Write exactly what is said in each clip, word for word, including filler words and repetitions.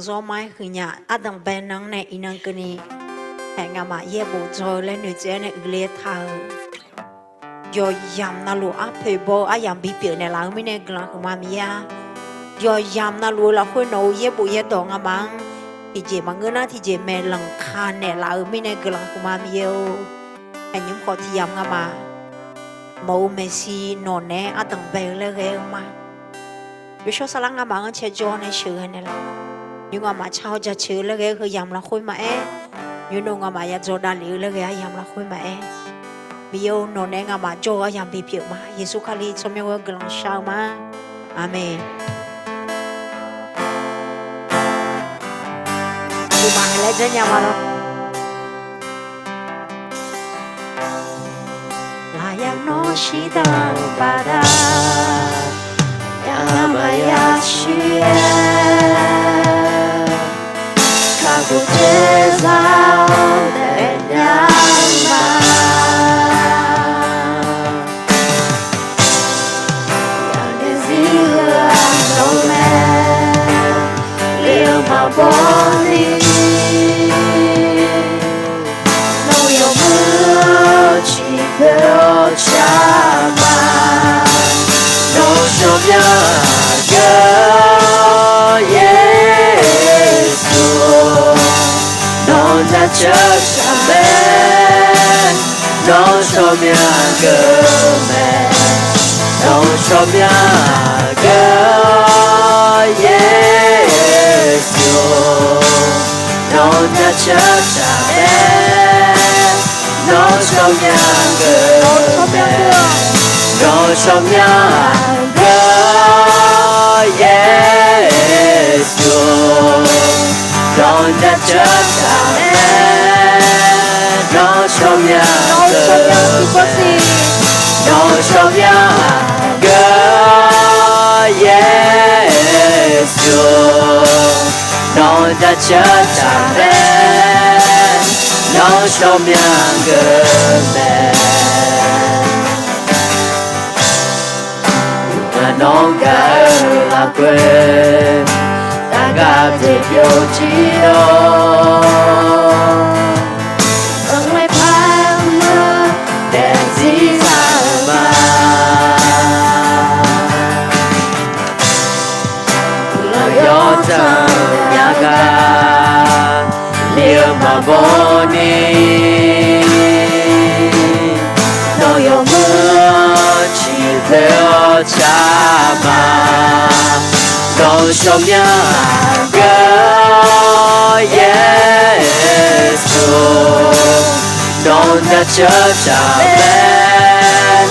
Zawr ma-aer huiqnya ardanq bae nan-anr nae iqnan keuvni, haeq ngamaf yaerbof dzaw-eu laer noeqtsaev-aer nae uiqler taq-eu yawqyamq navluf arpoeq baw-eu aryamq bipyeuf naeqlaf-eu mirnae guiqlanq huiqma Miqyaer-a. Yawqyamq navluf-eu lafkhoer nawq-euq yaerbof yaerdawq ngamaf-anr tiqjeq maqngeur nar tiqjeq maeqlanq ka naeqlaf-eu mirnae guiqlanq huiqma Miqyaer-or. Haeq nymr khawf tiqyamq ngamaf mawf-eu maeqshi nawq naeq-aer ardanq bae-eu laer ghae-eu ma. Yawshawr saflar ngamaf-anr caerjawr nae sheuqghae naeqlaf. Nymr ngamaf car-awr jaceuq-eu laer ghae-eu heuyamq lafkhoer maqaer, nymr nawq ngamaf yadzaw davlef-eu laer ghae-eu aryamq lafkhoer maqaer, Miqyaer-or, nawq naeq-aer ngamaf jawr-eu aryamq bipyeuf ma. Yeqsur Kali tsawrmyanr ghoer guiqlanq shar-eu ma. Aqmeq. Uqmaq laer janrnya ma lawr. Lafyaq nawr shirdan-eu baqda, yamq maqya shir-aer, kakhof dzoerzaq-awr daefnya ma. Yaqnaeq zir-eu aqnawr mae, le-eu maqbaw ni, nawr yawmuiq-eu ciqpoeq-awr car ma. Nawr tsawrmyanr geur-awr Yeqsur, nawq-anr jaceuq taq mae. Nawr tsawrmyanr geur mae, nawr tsawrmyanr geur-awr Yeqsur, nawq-anr jaceuq taq mae. Nawr tsawrmyanr geur mae, nawr tsawrmyanr geur-awr Yeqsur, nawq-anr jaceuq taq mae. Nawr tsawrmyanr geur mae, nawr tsawrmyanr geur-awr Yeqsur, nawq-anr jaceuq taq mae. Nawr tsawrmyanr geur mae. Nawr gaq-eu lafkhoer taqgaq jeq byovjir-awr, anr-aer par-eu meuq daefzir za-eu ma. Lafyawr tanq yagaq li-eu maqbaw ni, nawr yawmuiq-eu ciqpoeq-awr car ma. Nawr tsawrmyanr geur-awr Yeqsur, nawq-anr jaceuq taq mae.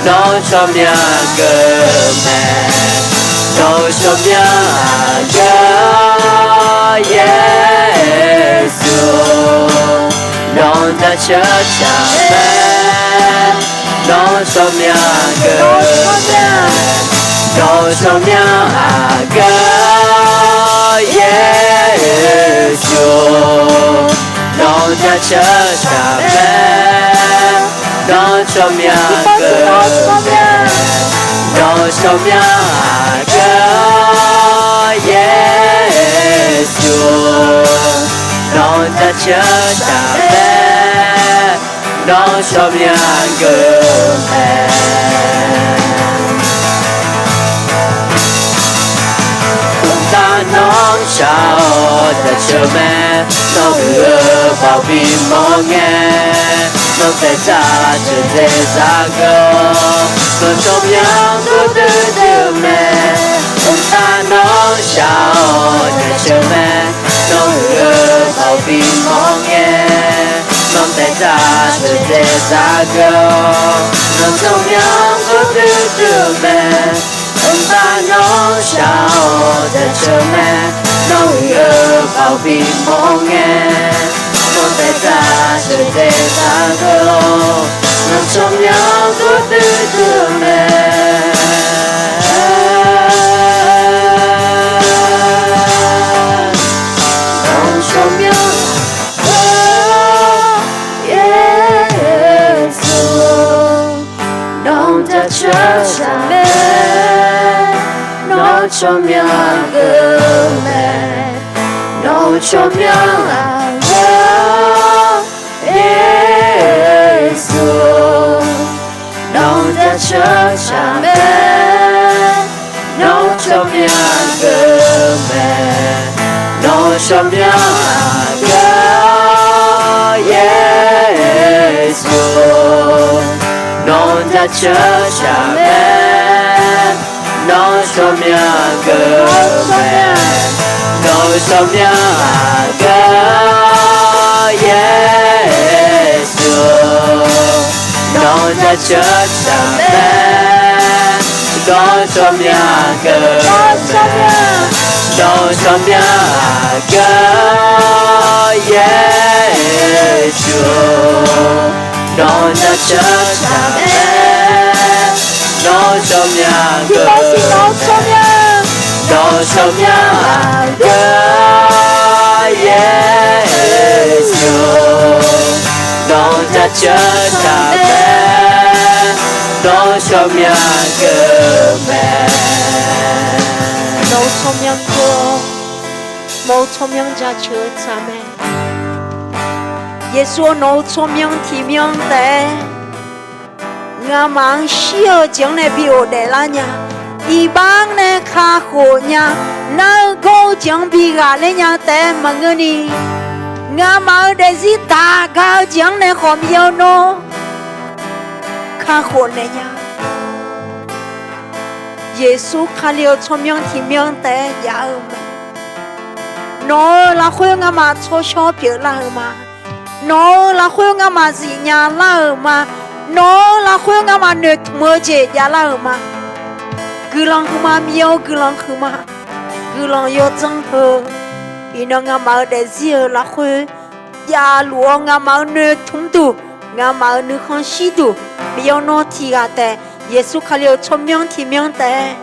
Nawr tsawrmyanr geur mae, nawr tsawrmyanr geur-awr Yeqsur, nawq-anr jaceuq taq mae. Nawr tsawrmyanr geur mae, nawr tsawrmyanr geur-awr Yeqsur, nawq-anr jaceuq taq mae. Nawr tsawrmyanr geur mae, nawr tsawrmyanr geur-awr Yeqsur, nawq-anr jaceuq taq mae. Nawr tsawrmyanr geur mae. Mqtav nawr shaq-awr jaceuq mae. Nawr huiq-eu baoq bimawr ngae, nawr taef dzaq ceuq dzaeq dzaq geur-awr, nawr tsawrmyanr geur duidui-eu mae. Mqtav nawr shaq-awr jaceuq mae. Nawr huiq-eu baoq bimawr ngae, nawr taef dzaq ceuq dzaeq dzaq geur-awr, nawr tsawrmyanr geur duidui-eu mae. Mqtav nawr shaq-awr jaceuq mae. Nawr huiq-eu baoq bimawr ngae, nawr taef dzaq ceuq dzaeq dzaq geur-awr, nawr tsawrmyanr geur duidui-eu mae. Nawr tsawrmyanr geur-awr Yeqsur, nawq-anr jaceuq taq mae. Nawr tsawrmyanr geur mae. tsawrmyanr aqgeu-awr, Yeqsur, nawq-eu jaceuq tsaq mae. Nawq-eu tsawrmyanr aqgeu mae. Nawq-eu tsawrmyanr aqgeu-awr, Yeqsur, nawq-eu jaceuq tsaq mae. Nawq-eu tsawrmyanr aqgeu mae. Nawq-eu tsawrmyanr aqgeu-awr, Yeqsur, nawq-eu jaceuq tsaq mae. Nawq-eu tsawrmyanr aqgeu mae. Nawq-eu tsawrmyanr aqgeu-awr, Yeqsur, nawq-eu jaceuq tsaq mae. Nawq-eu tsawrmyanr aqgeu mae. Nawq-eu tsawrmyanr aqgeu-awr, Yeqsur, nawq-eu jaceuq tsaq mae. Nawq-eu tsawrmyanr aqgeu mae. Nawq-eu tsawrmyanr aqgeu-awr, nawq-eu tsawrmyanr jaceuq-eu tsaq mae. Yeqsur-or, nawq-eu tsawrmyanr tiqmyanr taef-aer ngamaf-anr shir-eu jeq-anr nae bi ghofdaef lar nya. Iqbax-anr nae kakhof nya. Nar-eu gawr-eu jeq-anr bi ghaqler nya taef-aer maqngeurni, ngamaf-eu daefzir daq ga-eu jeq-anr nae khawf Miqyaer-or, nawr kakhof naeq nya. Yeqsur Kali-euq tsawrmyanr tiqmyanr taef-aer jav-eu mae. Nawq-euq lafkhoer ngamaf tsawrshawr pyeuflar-euq ma. Nawq-euq lafkhoer ngamaf zifnya lar-euq ma. Nawq-euq lafkhoer ngamaf noeqtmq-eu jeq javlar-euq ma. Guiqlanq huiqma, Miqyaer-or, guiqlanq huiqma. Guiqlanq yawdzanr heu. Iqnan ngamaf-euq daefzir-euq lafkhoer javluf-awr, ngamaf-euq noeqtmq duq, ngamaf-euq nuikhanr shirduq, Miqyaer-or, nawr tiqghaq taef, Yeqsur Kali-euq tsawrmyanr tiqmyanr taef-aer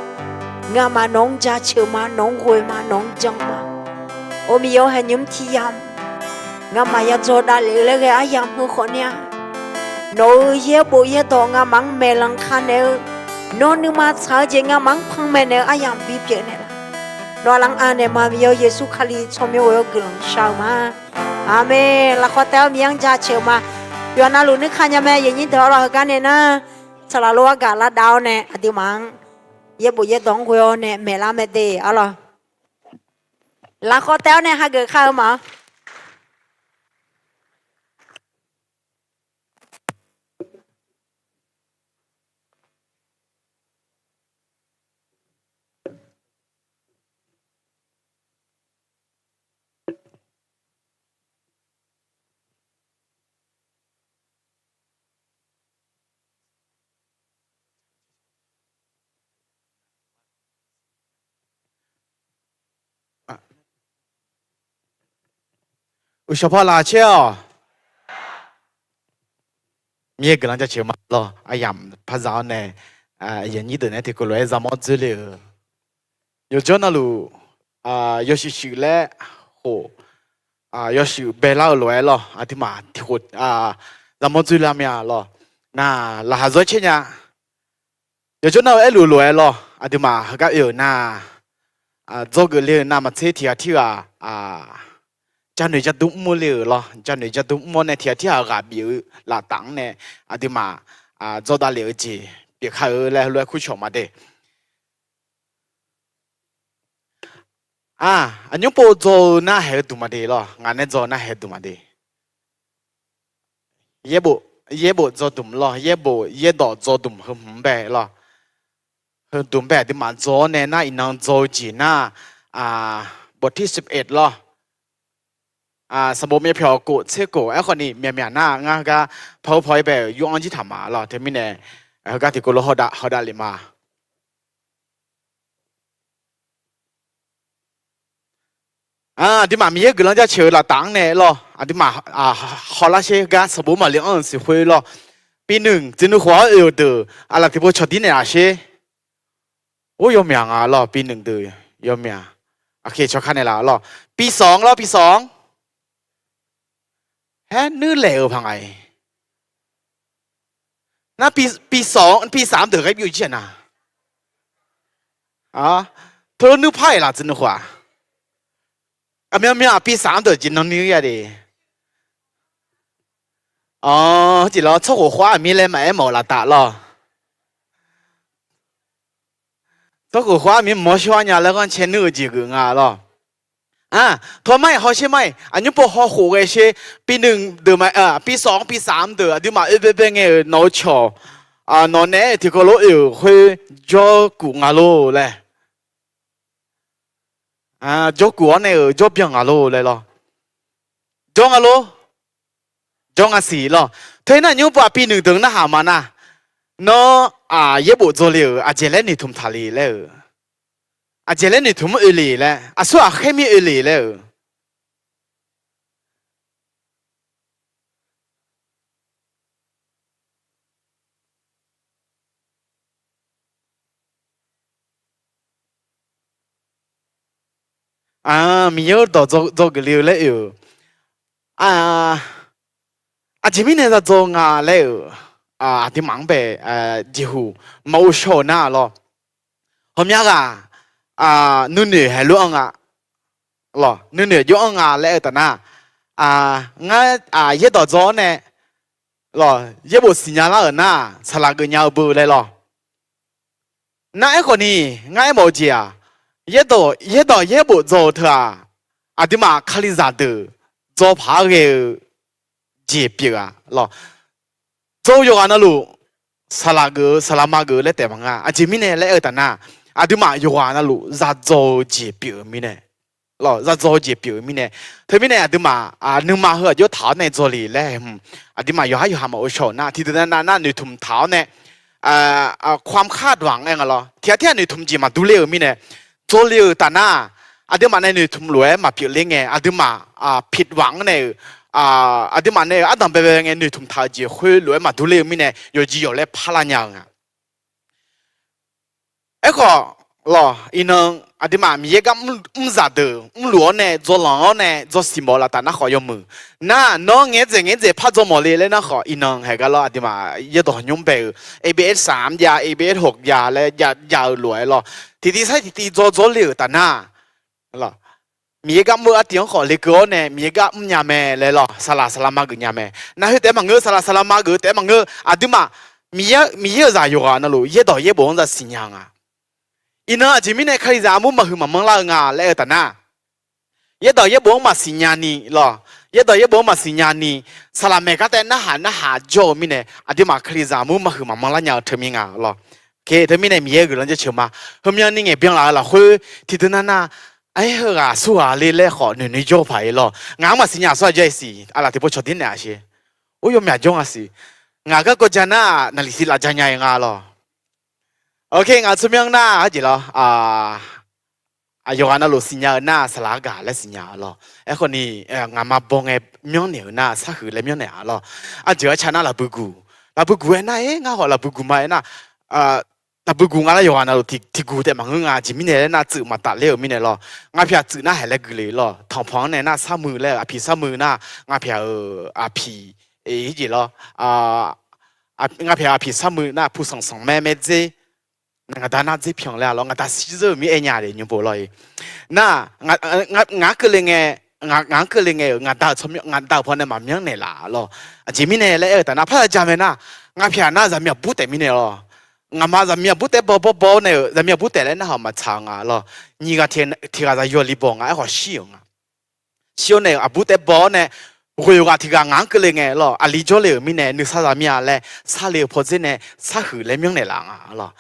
ngamaf nawq-anr jaceuq ma, nawq-anr ghoe ma, nawq-anr jan ma. Or Miqyaer-or, haeqnymr tiq yamq ngamaf yadzaw davlef-eu laer ghae aryamq heu khawf ni-a. Nawq-euq yaerbof yaerdawq ngamaf-anr maeqlanq ka naeq-eu, nawr nuima tsaq-eu jeq ngamaf-anr panmaeq naeq-eu aryamq bipyeuf naeqlaf. Nawq-anr anaeq ma, Miqyaer-or, Yeqsur Kali tsawrmyanr ghoe-awr guiqlanq shar-eu ma. Aqmeq. Lafkhawf taef-awr Miqyaer-anr jaceuq ma. Yawqha navluf nuikaq nya mae, aqyuif aqnyir deuq-awr lawq, heugar nae nar, saqlaq lof-aer gaq lar dav-awr nae aqduimaf-anr yaerbof yaerdawq-anr ghoe-awr nae maeqlar mae de-awr lawq. Lafkhawf taef-awr nae hageuf kar-eu ma-awr. Uqshawq paw laqkhaq caer-awq. Miqyaer guiqlanq jaceuq ma lawq. Aryamq par za-awr nae, aqyuif aqnyir deuq nae tiqkawv lof-aer yamawr dzoerle-euq yawqjawr navluf, yawshuif shuif laer khof, yawshuif baelar-eu lof-aer lawq, aqduimaf tiqkhof yamawr dzoerle-a mya lawq. Nar, laqkhaq zawr caer nya. Yawqjawr nar-eu aerluf lof-aer lawq, aqduimaf heugar oe-euq nar, dzawgeuf le-euq navmaqtser tiqghaq tirghaq, janoeq jadmr mr-eu le-euq lawq, janoeq jadmr mr-awr nae tiqghaq tirghaq ghaq bif-eu laftaf-anr nae, aqduimaf dzawdav lef-eu jeq pyeuf kar-eu laer heulof-aer kurcawq ma de. Aq, aqnymr pov dzaw-eu nar haeq-eu dmq ma de lawq, ngaq nae dzaw-eu nar haeq-eu dmq ma de. Yaerbof, yaerbof dzaw dmq lawq, yaerbof yaerdawq dzaw dmq heu hmq bae lawq. Heu dmq bae aqduimaf dzaw-awr nae nar iqnan dzaw-eu jeq nar, boftir sif-aer lawq. Sanqbof myavpyawq kof tser kof aerkhawf ni myaqmyaq nar ngar heugar paw-eu paw-aer bae-euq yur-anr jir taq ma lawq. Teumirnae heugar tiqkawv lof hawdav hawdav lef ma. Aqduimaf Miqyaer guiqlanq jaceuq-eu laftaf-anr nae lawq, aqduimaf hawlar sher gar sanqbof maqle anr-euq siq khoer lawq. Pi nmq tsuif nuikhof-anr oe-euq deuq aqlaf tiqpov cawqdir naeq-aq sher. Or, yawmyaq nga lawq, pi nmq deuq yawmyaq. Aqkhaeq cawq kar naeqlaf lawq. Pi sawq-anr lawr, pi sawq-anr. Haer nuirlaeq-euq paq ngaq-iq. Nar pi sawq-anr, pi saf-anr deuq ghae byov jir-aq nar. Teulof nuirpar-iq laf tsuif nuikhof-aq. Aqmyanmyan aqpi saf-anr deuq jeq nan ni-ir ya de. Awr, jeq lawr tsawrkhof khawf-ar aqmir laer maqaer mawf-eu laf taf lawr. Tsawrkhof khawf-ar aqmir mawr shawr-ar nya laer ghanrcae nuir-eu jeq geuf nga lawr. Aq, tawmar-iq hawsher mar-iq aqnymr pov hawkhof ghae sher, pi nuiq deuq ma, pi sawf-anr pi saf-anr deuq aqduimaf oe baebae ngae-euq nawq-eu cawq, nawq naeq-aer tiqkawv lof oe-euq khoer jawrkuf nga lor laer. Jawrkuf-awr nae-euq jawrbyan nga lor laer lawr. Jawr nga lor. Jawr nga siq lawr. Teu nar nymr pov aqpi nuiq deuq narhaq ma nar, nawr, yaerbof dzawle-euq aqjeq laer noeqtmq taq le laer-euq, aqjeq laer noeqtmq-anr oe le laer, aqsur ghaqkhaer mir oe le laer-euq. Miqyaer-euq dawq dzawgeuf le-eu laer oe-euq, aqjeq mirnae za dzaw nga laer-euq, aqduimaf-anr bae jeqhuq maqghov shaw-euq nar lawr. Hawmya ghaq nuinoeq haeq lof-anr nga lawr, nuinoeq jov-anr nga laer-eu taf nar, ngar yaerdawq dzaw-awr nae lawr, yaerbof siqnya lar-euq nar saqlaq geufnya-eu beu laer lawr. Nar aerkhawf ni, ngar aermawf-eu jeq-aq, yaerdawq yaerbof dzaw-eu teu-aq, aqduimaf kalizaq deuq dzaw paq-aer ghae-eu jeq pyeuf-a lawr. Dzaw-eu yawqghaq navluf saqlaq geuf-eu saqlaq ma geuf-eu laer taef maqnga. Aqjeq mirnae laer aer-eu taf nar, aqduimaf yawqghaq navluf za dzaw-eu jeq pyeuf-eu mirnae lawr, za dzaw-eu jeq pyeuf-eu mirnae. Teumirnae aqduimaf nuima heu aqjox taq-awr nae dzaw le laer hmq, aqduimaf yawqhar yawqha maqghov shaw-euq nar, tiqdeuq navnav nar noeqtmq taq-awr nae, ความคาดหวัง aer nga lawr, tiqghaq tirghaq noeqtmq jeq maqdur ler-euq mirnae, dzaw le-euq taf nar, aqduimaf nae noeqtmq lof-aer maqpyeuf ler ngae, aqduimaf ผิดหวัง nae-euq, aqduimaf nae-euq ardanq baebae ngae noeqtmq taq-eu jeq khoer lof-aer maqdur ler-eu mirnae, yawqjeq yawq laer parlar nya-eu nga. Aerkhawf lawr, iqnan aqduimaf Miqyaer gar mrzaq deuq mrluf-awr nae dzawlanq-awr nae dzaw siq mawf-eu laf taf nar khawf yawmuiq. Nar nawr ngaeq-aer dzaeq ngaeq-aer dzaeq par dzaw mawf le laer nar khawf, iqnan haeq gar lawr aqduimaf yaerdawq nymr bae-euq ABS สาม jav, ABS หก jav laer jav-eu lof-aer lawr, tiqtiv sar tiqtiv dzaw dzaw le-euq taf nar, Miqyaer gar mr-eu artiv-anr khawf lekeuv-awr nae Miqyaer gar mrnya mae laer lawr, saqlaq saqlaq ma geuf nya mae. Nar khoer taef-aer maqngeur, saqlaq saqlaq ma geuf taef-aer maqngeur, aqduimaf Miqyaer-euq zaq yawqghaq navluf yaerdawq yaerbof-anr za siqnya-eu nga. Iqnan aqjeq mirnae kalizaq armur maqhuiq maqmanr lar-eu nga laer-eu taf nar, yaerdawq yaerbof-anr maqsiq nya ni lawr, yaerdawq yaerbof-anr maqsiq nya ni, saqlaq maeq gar taef narhaq narhaq jawr-eu mirnae, aqduimaf kalizaq armur maqhuiq maqmanr lar nya-eu teumirnae nga lawr. Teumirnae Miqyaer guiqlanq jaceuq ma. Heumyan ni ngaeqbyan laf-eu lafkhoer tiqdeuq navnav, aer, heughaq surghaq le laer khawf noeqnoeq jawr paq-ir lawr. Ngaq-anr maqsiq nya aqsur aqja-ir siq, aqlaf tiqpov cawq dir naeq-a siq. Or, yawmyaq jawr nga siq. Ngaq garkawv ja nar naqliq tiq laf ja nya-eu nga lawr. Ok, ngaq tsawrmyanr nar arjeq lawr, yawqghaq navluf siqnya-eu nar saqlaq-aer gaq laer siqnya-a lawr. Aerkhawf ni, ngaqma baw ngae myanrnaeq-eu nar sarhuiq laer myanrnaeq-a lawr. Arjeuq arca nar lafbui guq, lafbui guq-aer nar-aer ngar khawf lafbui guq ma-aer nar, lafbui guq nga laer yawqghaq navluf tiq guq taef maqngeur nga. Aqjeq mirnae laer nar tsuif maqtaf ler-euq mirnae lawr. Ngar pyaq tsuif nar haeq laer guiqle lawr. Tanqpanq-anr nae nar sarmuiq laer-euq aqpiq sarmuiq nar, ngar pyaq-euq aqpiq, jeq lawr, ngar pyaq-euq aqpiq sarmuiq nar puq sanqsanq maer maerdzer ngaqda nar dzer pyanq laer-a lawr. Ngaqda shir zeur-euq mir aer nya de nymr pov lawr-ir. Nar, ngaq-anr keuvle ngae, ngaq-anr keuvle ngae-euq ngaqda-euq tsawrmyanr, ngaqda-euq pawnae maqmyanrnaeq laf lawr. Aqjeq mirnae laer aer-eu taf nar parya ja mae nar, ngar pyaq nar zaqmiq aqbur taef mirnae lawr. Ngaqma zaqmiq aqbur taef baw baw baw-awr nae-euq zaqmiq aqbur taef laer narhaq maqtsaq-eu nga lawr. Nyiq ghaq tiq ghaq zaqyawq li bawq nga aerkhawf shir-euq nga. Shir-awr nae-euq aqbur taef baw-awr nae, ghoeq ghaq tiq ghaq ngaq-anr keuvle ngae lawr, aqli jawrle-euq mirnae nuisar zaqmiq-a laer sarle-eu pawdzer nae sarhuiq laer myanrnaeq laf nga lawr.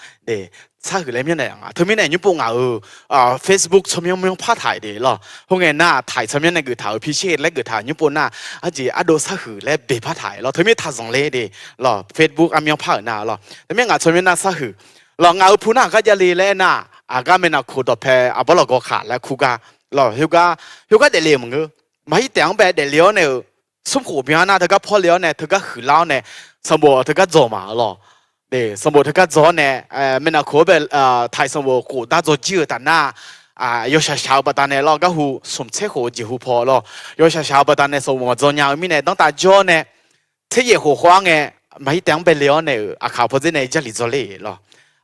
Sarhuiq laer myanrnaeq laf nga. Teumirnae nymr pov ngaq-euq Facebook tsawrmyanr myanr par taq-euq de lawr. Khoerngae nar taq-euq tsawrmyanr nae geuf taq-euq pishir laer geuf taq-euq nymr pov nar, arjeq ardov sarhuiq laer beq par taq-euq lawr. Teumirnae taq zanqler de lawr, Facebook armyanr par-euq nar lawr. Teumirnae ngaq tsawrmyanr nar sarhuiq lawr. Ngaq-euq pu nar aqgar javle laer aernar, aqgar maernavkoq dawqpae aqbawr lawqgawv kaq laer kur gar lawr, khoergar daefle-euq maqngeur. Maqhir taef-anr bae daefle-awr nae-euq smrkhof byan nar teugar pawle-awr nae teugar huiqlar-awr nae sanqbof teugar dzaw ma lawr. Sanqbof teugar dzaw-awr nae, maernavkoq-anr bae taq-iq sanqbof khof dar dzaw jir-eu taf nar, yawshaq shaq-eu baqdanae lawr, garhu smq tser khof-eu jeqhu paw lawr, yawshaq shaq-eu baqdanae sanqbof maqdzaw nya-eu mirnae danrtav jawr-awr nae, tseryaef khof khawf-awr ngae, maqhir taef-anr bae le-awr nae-euq aqkaq pawdzer nae jarlif dzaw ler lawr.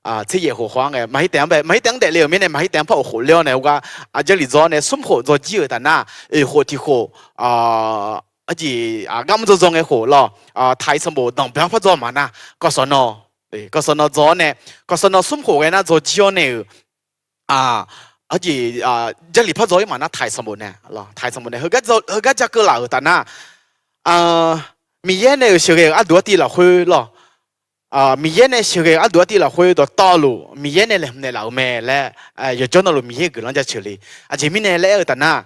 tser yaef khof khawf-anr ngae, maqhir taef-anr bae, maqhir taef-anr daefle-euq mirnae, maqhir taef-anr par of khof ler-awr nae, heugar Jarlif dzaw-awr nae smr khof dzaw jir-euq taf nar, oeq khof tiq khof, arjeq, gar mr dzaw dzaw ngae khof lawr, taiq sanqbof danqbae-anr par dzaw maqnar, kawqsawq nan, kawqsawq nan dzaw-awr nae, kawqsawq nan smr khof ghae nar dzaw jir-awr nae-euq, arjeq, Jarlif par dzaw-ir maqnar taiq sanqbof nae, taiq sanqbof nae heugar jakeuv laf-euq taf nar, Miqyaer nae-euq sheuqghae-euq arduq artiv lafkhoer lawr, Miqyaer nae sheuqghae-euq arduq artiv lafkhoer dawqtawvluf Miqyaer nae laeqhmq naeqlaf-euq mae laer, yawqjawr navluf Miqyaer-euq guiqlanq jaceuq le. Aqjeq mirnae laer aer-eu taf nar,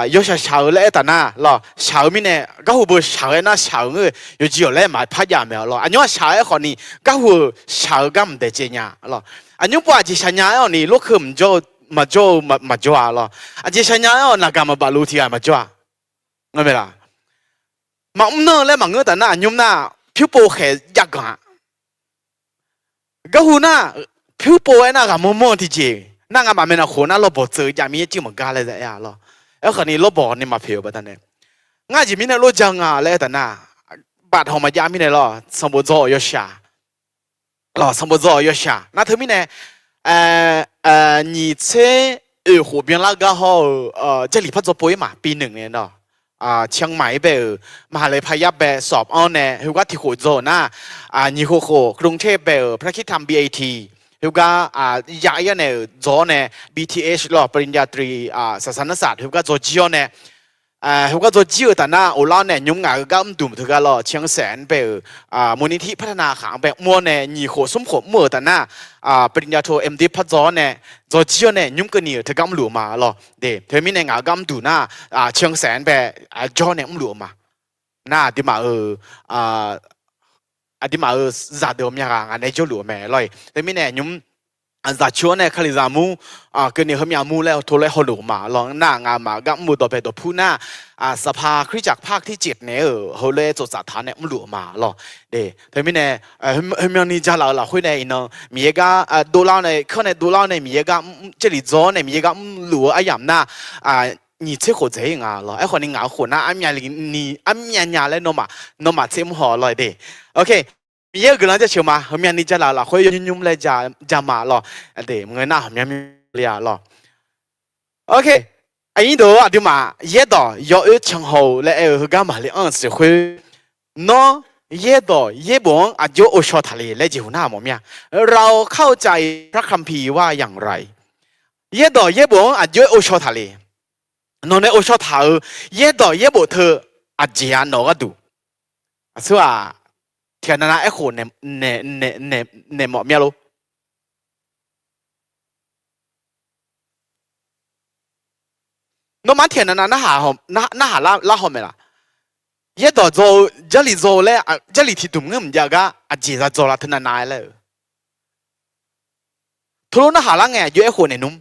yawshaq shaq-eu laer aer-eu taf nar lawr, shaq-eu mirnae garhu beu shaq-eu aer nar shaq-euq ngeur-eu yawqjeq yawq laer maqpar jav mae-a lawr. Aqnymr-aq shaq-eu aerkhawf ni garhu-eu shaq-eu gar mqdaeq caev nya lawr. Aqnymr pov aqjeq shaq nya aer-awq ni lorkeuv maqjawr-eu, maqjawr-eu maqjawr-a lawr. Aqjeq shaq nya aer-awq naqgaq maqbaf luf tiq ghaq maqjawr-a. Ngeur mae laf. Maqmr nanr-eu laer maqngeur taf nar aqnymr nar pyur pov khaeq jav ganq-a. Garhu nar pyur pov aer nar ghaq manr manr-eu tiqjeq nar ngamaf maeqnav khof nar lawrbawq tseuv jav mir-aer cuiv maqgar laer aer-a lawr. Aerkhawf ni lawrbawq ni maqpoeq-eu baqdanae, ngar aqjeq mirnae lor ja nga laer aer taf nar, baf hawq maqjav mirnae lawr sanqbof dzaw-euq yawshaq lawr, sanqbof dzaw-euq yawshaq nar teumirnae, nyiq tser oeq khof byanlar gar hawr-eu, Jarlif par dzaw pov-ir ma pi neuq nae lawr, เชียงใหม่ bae-euq มหาลัยพายัพ bae sawf-anr nae heugar tiq khof dzaw-euq nar, nyiq khof khof กรุงเทพ bae-euq พระคริสต์ธรรม บีไอที heugar ya-ir-awr nae-euq dzaw-awr nae, B Th lawr ปริญญาตรี ศาสนศาสตร์ heugar dzaw jir-awr nae, heugar dzaw jir-euq taf nar of lar-awr nae nymr ngaq-euq gar mr duq teugar lawr เชียงแสน bae-euq มูลนิธิพัฒนา khaq-anr bae mr-awr nae nyiq khof smr khof mr-euq taf nar, ปริญญาโท M.Div par dzaw-awr nae, dzaw jir-awr nae nymr keuvni-euq teugar mrluf-eu ma lawr. Teumirnae ngaq-euq gar mr duq nar, เชียงแสน bae jawr nae mrluf-eu ma. Nar aqduimaf-euq aqduimaf-euq zaqdeuq ghawqmya ghaq ngaq nae jawrluf-eu mae lawr-iq. Teumirnae nymr zaqcoer-anr nae Kalizaq mur, keuvni heumyav mur laer tov laer hawluf-eu ma lawr. Nar ngaqmaf gar mr-eu dawqpae dawqpur nar, สภาคริสตจักรภาคที่เจ็ด naeq-euq heulof-aer tsoftsaf taq-awr nae mrluf-eu ma lawr. Teumirnae heumyanrni jalaf-euq lafkhoer nae iqnan Miqyaer gar dovlar-awr nae, kanr nae dovlar-awr nae Miqyaer gar, Jarlif dzaw-awr nae Miqyaer gar mrluf-eu aryamq nar, nyiq tser khof dzaeq-ir nga lawr. Aerkhawf ni ngaq-euq khof nar armyav ni, armyav nya laer nawmaf tser mr haw lawr-iq de. Miqyaer-euq guiqlanq jaceuq ma. Heumyanrni jalaf-euq lafkhoer yawnymr nymr laer jama lawr. Maqngeur nar heumyanrni le-a lawr. Aqnyir deuq-or, aqduimaf yaerdawq yawoer canhaw-eu laer aer-eu heugar maqle anr-eu siq khoer, nawr yaerdawq yaerbof-anr aqjox-aer ghovshaw taq le laer jeqhu narhaq mawf mir-a. เราเข้าใจพระคัมภีร์ว่าอย่างไร Yaerdawq yaerbof-anr aqjox-aer ghovshaw taq le. Nawq nae ghovshaw taq-euq yaerdawq yaerbof teu aqjeq-a nawq-eu gharduq, aqsur-aq, tiqghaq navnav aerkhof naeq mawf mir-a lor. Nawmaf-anr tiqghaq navnav narhaq lar haw mae laf. Yaerdawq dzaw-eu, Jarlif dzaw-eu laer, Jarlif tiqdmq ngeur mqjav gar aqjeq za dzaw la teu navnav-aer laer-euq. Teulof narhaq lar ngae aqjox-aer khof naeq nmr.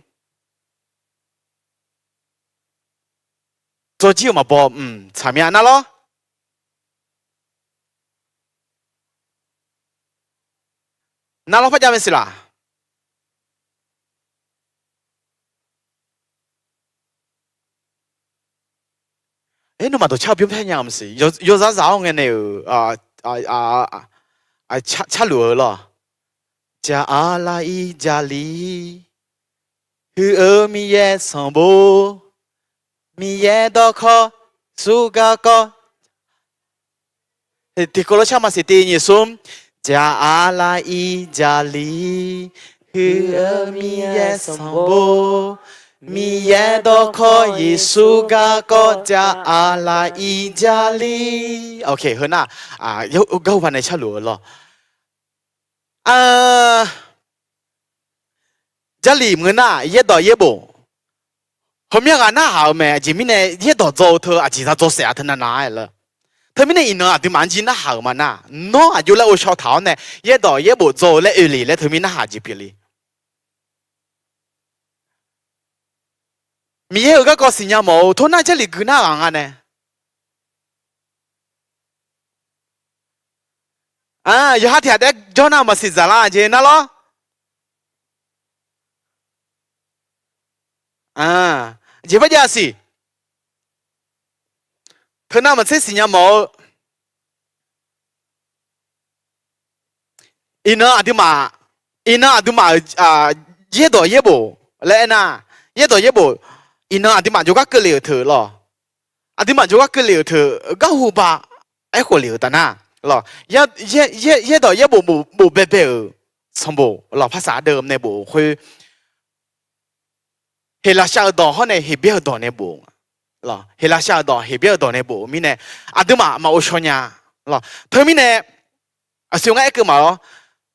Dzaw jir-euq maqbaw, mq, tsaq mya nar lawr. Nar lawr par jav mae siq laf. Aer, nawmaf dawqcar bymr par nya-eu maqsiq. Yawzar zaq-awr ngae nae-euq carluf-eu lawr. Jaq-aq laf-ir Jarlif, huiq-eu Miqyaer sanqbof, Miqyaer dawrkawq, Yeqsur garkawv. Tiqkawv lof shar maqsiq tiq nyiq smr. Jaq-aq laf-ir Jarlif, huiq-eu Miqyaer sanqbof, Miqyaer dawrkawq, Yeqsur garkawv, jaq-aq laf-ir Jarlif. Ok, heu nar, garhu paq nae carluf-eu lawr. Jarlif maqngeur nar yaerdawq yaerbof heumya ghaq narhaq-eu mae. Aqjeq mirnae yaerdawq dzaw-eu teu aqjeq za dzaw saef-a teu navnav-aer lawr. Teumirnae iqnan aqduimaf-anr jir narhaq-euq ma nar, nawr aqjox laer ghovshaw taq-awr nae yaerdawq yaerbof dzaw-eu laer oe le laer teumir narhaq jeq pyeuf le. Miqyaer-euq garkawv siqnya mawf-eu tor nar Jarlif gui nar ghaq nga nae yawqha tiq ghaq taef-aer jawr nar maqsiq dzaqlar jeq nar lawr. Jeq par jav siq. Teu nar maqtser siqnya mawf-eu. Iqnan aqduimaf Iqnan aqduimaf-euq yaerdawq yaerbof laer aernar, yaerdawq yaerbof, iqnan aqduimaf jawrgar keuvle-euq teu lawq. Aqduimaf jawrgar keuvle-euq teu garhu ba aerkhof le-euq taf nar lawq, yaerdawq yaerbof bof baebae-euq sanqbof lawq, ภาษาเดิม nae bof-euq khoer, Heqlaqshav-euq dawq hawr nae Heqbyaer-euq dawq nae bof-eu, Heqlaqshav-euq dawq Heqbyaer-euq dawq nae bof-eu mirnae, aqduimaf maqghov shaw nya lawq. Teumirnae aqsur ngar aerkeuv maqlawr,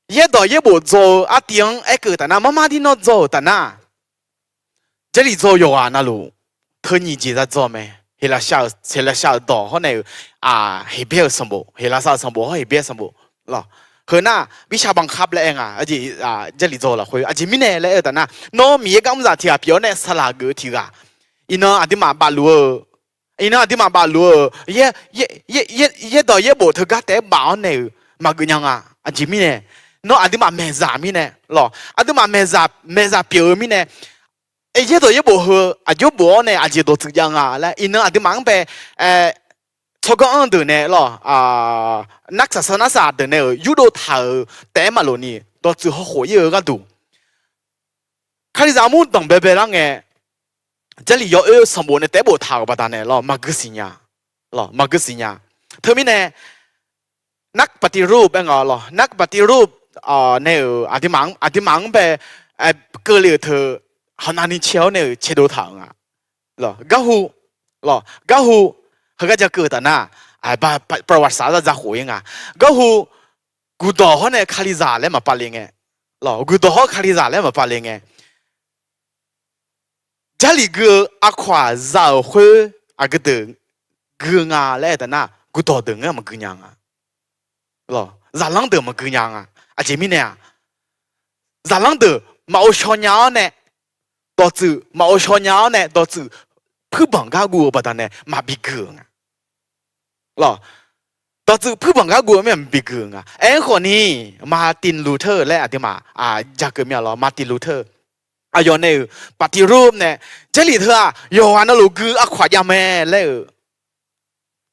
yaerdawq yaerbof dzaw-eu artiv-anr aerkeuv taf nar, marmar dir nawr dzaw-euq taf nar, Jarlif dzaw-eu yawqghaq navluf teu nyiq jeq za dzaw mae. Heqlaqshav-euq dawq hawr nae-euq Heqbyaer-euq sanqbof, Heqlaqshav-euq sanqbof hawr Heqbyaer sanqbof lawq. Heu nar วิชาบังคับ laer aer nga, Jarlif dzaw-eu lafkhoer aqjeq mirnae laer aer-eu taf nar, nawr Miqyaer gar mr zaq tiq ghaq pyeuf-awr nae saqlaq geuf-eu tiq ghaq, iqnan aqduimaf bafluf-eu, iqnan aqduimaf bafluf-eu yaerdawq yaerbof teugar taef-aer baf-awr nae-euq maqgeuf nya nga. Aqjeq mirnae, nawr aqduimaf maeqzaq mirnae lawq, aqduimaf maeqzaq pyeuf-eu mirnae, yaerdawq yaerbof heu aqjox bof-awr nae aqjeq dawqtsuif jav nga laer iqnan aqduimaf-anr bae tsawrganr-anr deuq nae lawq, narkaq saqsaq narkaq saq deuq nae-euq yurdov taq-euq taef-aer maqlof ni dawqtsuif hawkhof ir-eu gharduq, Kalizaq armur danqbae bae lar ngae, Jarlif yawoer sanqbof nae taef-aer boftaq-euq baqdanae lawq, maqgui siqnya, maqgui siqnya. Teumirnae นักปฏิรูป aer nga lawq, นักปฏิรูป nae-euq aqduimaf-anr bae keuvle-euq teu haqnavni cae-awr nae-euq caedov taq-euq nga. Garhu, garhu, heugar ja keuv-eu taf nar, ประวัติศาสตร์ za khof ir nga. Garhu, guqdawq hawr nae Kalizaq laer maqpav le ngae, guqdawq hawr Kalizaq laer maqpav le ngae, Jarlif gui-eu aqkawq-aq za-euq khoer aqgeu deuq gui-eu nga laer aer taf nar, guqdawq deuq ngeur maqgui nya nga. Zaqlanr deuq maqgui nya nga. Aqjeq mirnae-aq, zaqlanr deuq maqghov shaw nya-awr nae, dawqtsuif maqghov shaw nya-awr nae dawqtsuif puirbanq gar guv-eu baqdanae maqbi gui-euq nga. Dawqtsuif puirbanq gar guv-eu mirnae maqbi gui-euq nga. Aerkhawf ni, Martin Luther laer aqduimaf ja keuv mir-a lawq, Martin Luther. Aqyawf nae-euq ปฏิรูป nae, Jarlif teu-aq yawqghaq navluf gui aqkawq jav mae laer-euq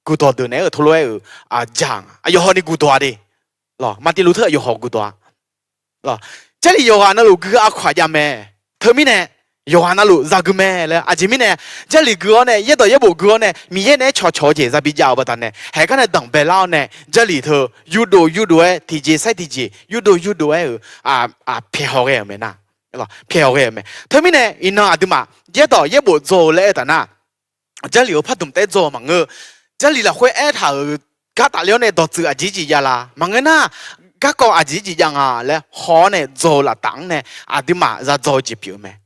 guqdawq deuq naeq-aer-euq tolof-aer-euq ja nga. Aqyawf hawni guqdawq-a de. Martin Luther aqyawf haw guqdawq-a. Jarlif yawqghaq navluf gui aqkawq jav mae. Teumirnae yawqghaq navluf za gui mae laer. Aqjeq mirnae, Jarlif gui-awr nae, yaerdawq yaerbof gui-awr nae Miqyaer naeq-aer cawqcawq-eu jeq za bi jav-eu baqdanae, haeq gar nae danqbae lar-awr nae Jarlif teu yurdov yurdov-aer tiqjeq sair tiqjeq yurdov yurdov-aer-euq pyaeqhaw ghae-euq mae nar. Pyaeqhaw ghae-euq mae. Teumirnae iqnan aqduimaf yaerdawq yaerbof dzaw-eu laer aer taf nar, Jarlif-euq pardmq taef-aer dzaw-eu maqngeur. Jarlif lafkhoer aertaq-euq gar tafler-awr nae dawqtsuif aqjeq jeq jav la maqngeur nar, garkawv aqjeq jeq jav nga laer haw-awr nae dzaw-eu laftaf-anr nae aqduimaf za dzaw-eu jeq pyeuf-eu mae.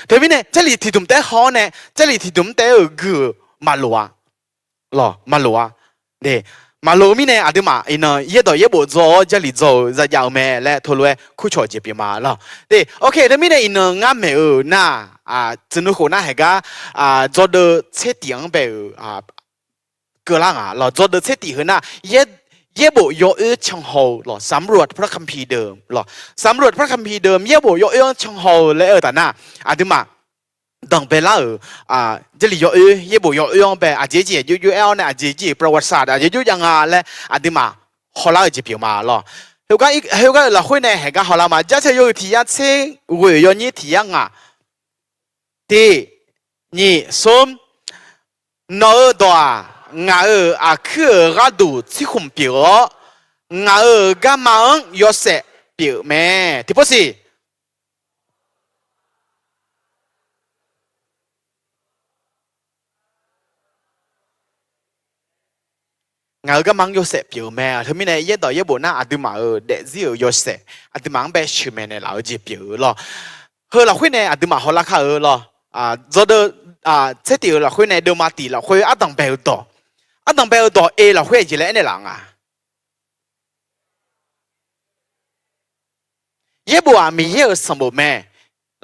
Teumirnae Jarlif tiqdmq taef-aer haw-awr nae, Jarlif tiqdmq taef-aer-euq gui-euq maqloq-a. Maqloq-a. Maqloq-eu mirnae aqduimaf iqnan yaerdawq yaerbof dzaw-awr Jarlif dzaw-eu za jav-eu mae laer tolof-aer kurcawq jeq pyeuf ma lawq. Teumirnae iqnan ngar maeq-eu nar, tsuif nuikhof nar haeq gar dzawdeuv tser tif-anr bae-euq keuvlar nga lawq. Dzawdeuv tser tif heu nar, yaerbof yawoer canhaw-eu lawq, สำรวจพระคัมภีร์เดิม lawq, สำรวจพระคัมภีร์เดิม yaerbof yawoer-anr canhaw-eu laer aer-eu taf nar, aqduimaf danqbae lar-euq Jarlif yawoer yaerbof yawoer-anr bae aqjeq jeq aqjox jox aer-awr nae aqjeq jeq ประวัติศาสตร์ aqjox jox jav nga laer aqduimaf hawlar-eu jeq pyeuf ma lawq. Heugar-euq lafkhoer nae haeq gar hawlar ma. Jarsaer yawhuiq tiq yar tser ghoeq yawnyir tiq yar ngaq, tiq, nyiq, smr. Nawq-euq dawq-aq, ngaq-euq aqkuir-euq gharduq tsirkhmq pyeuf-awr, ngaq-euq garma-anr yawshaef pyeuf mae. Tiqpov siq. Ngaq-euq garma-anr yawshaef pyeuf-eu mae. Teumirnae yaerdawq yaerbof nar aqduimaf-euq daefzir-euq yawshaef, aqduimaf-anr bae sheuqmaeq naeqlaf-eu jeq pyeuf-eu lawq. Heu lafkhoer nae aqduimaf hawlar kar-eu lawq. Dzawdeuv tser tif-euq lafkhoer nae deuvma tif lafkhoer ardanq bae-eu dawq, ardanq bae-eu dawq e lafkhoer aqjeq laer aernaeq laf nga. Yaerbof-aq Miqyaer-euq sanqbof mae.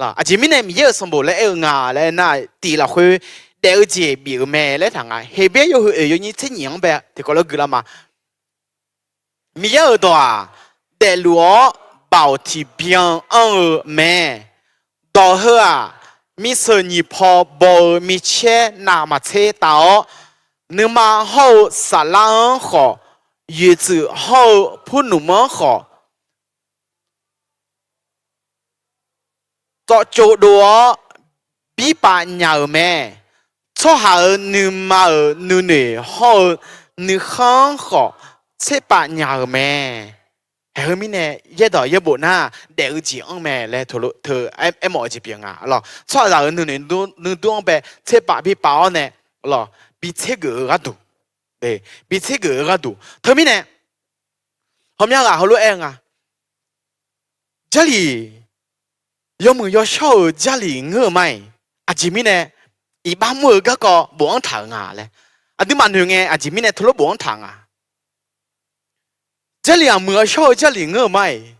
Aqjeq mirnae Miqyaer-euq sanqbof laer aer-eu nga laer nar, tif lafkhoer daef-eu jeq bif-eu mae laer taq nga. Heqbyaer yawhuiq oeq yawnyir tser nyiq-anr bae tiqkawv lof guiqlar ma. Miqyaer-euq dawq-aq, daefluf-awr baoq tiqbyan anr-eu mae. Dawq heu-aq, miseuq nyiq paw baw-eu micaer navmaqtser tav-awr, nuima hawr-eu saflar-anr khawf, yoeqtsuif hawr-eu purnmf-anr khawf, dawvtsov dov-awr birpav nya-euq mae. Tsawrhaq-euq nuima-euq nuinoeq hawr-eu nuikhanr khawf tserpav nya-euq mae. Haeq heu mirnae yaerdawq yaerbof nar daef-eu jeq anr mae laer teu aermawf-eu jeq pyeuf nga lawq. Tsawrhaqzaq-euq nuinoeq nuidur-anr bae tserpav bipav-awr nae lawq, bi tsergeuf-eu gharduq, bi tsergeuf-eu gharduq. Teumirnae hawmya ghaq heulof-aer nga, Jarlif, yawmuiq yawshawr-euq Jarlif ngeur-eu ma-iq, aqjeq mirnae iqbax mr-eu garkawv bofanr taq-euq nga laer. Aqduimaf noeqngae aqjeq mirnae teulof bofanr taq nga. Jarlif aqmuiq-eu shawr-eu Jarlif ngeur-eu ma-iq,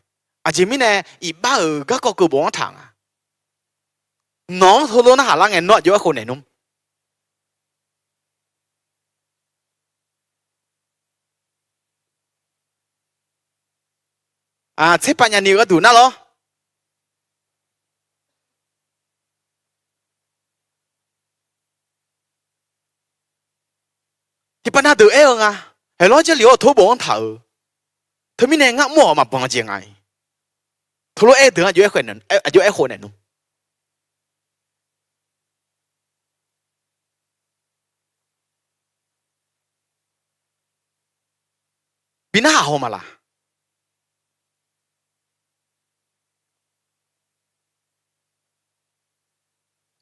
aqjeq mirnae iqbax-euq garkawv keuv bofanr taq nga. Nawq-anr teulof narhaq lar ngae nawr aqjox aerkhof naeq nmr. Tserpav nyani-eu gharduq nar lawr. Tiqpav na deuq aer-eu nga. Haeq lawr, Jarlif-awr teulof bofanr taq-euq. Teumirnae ngar mr-awq maqbanq jeq nga-iq. Teulof aer deuq-anr aqjox aerkhof naeq nmr. Bi narhaq haw ma laq?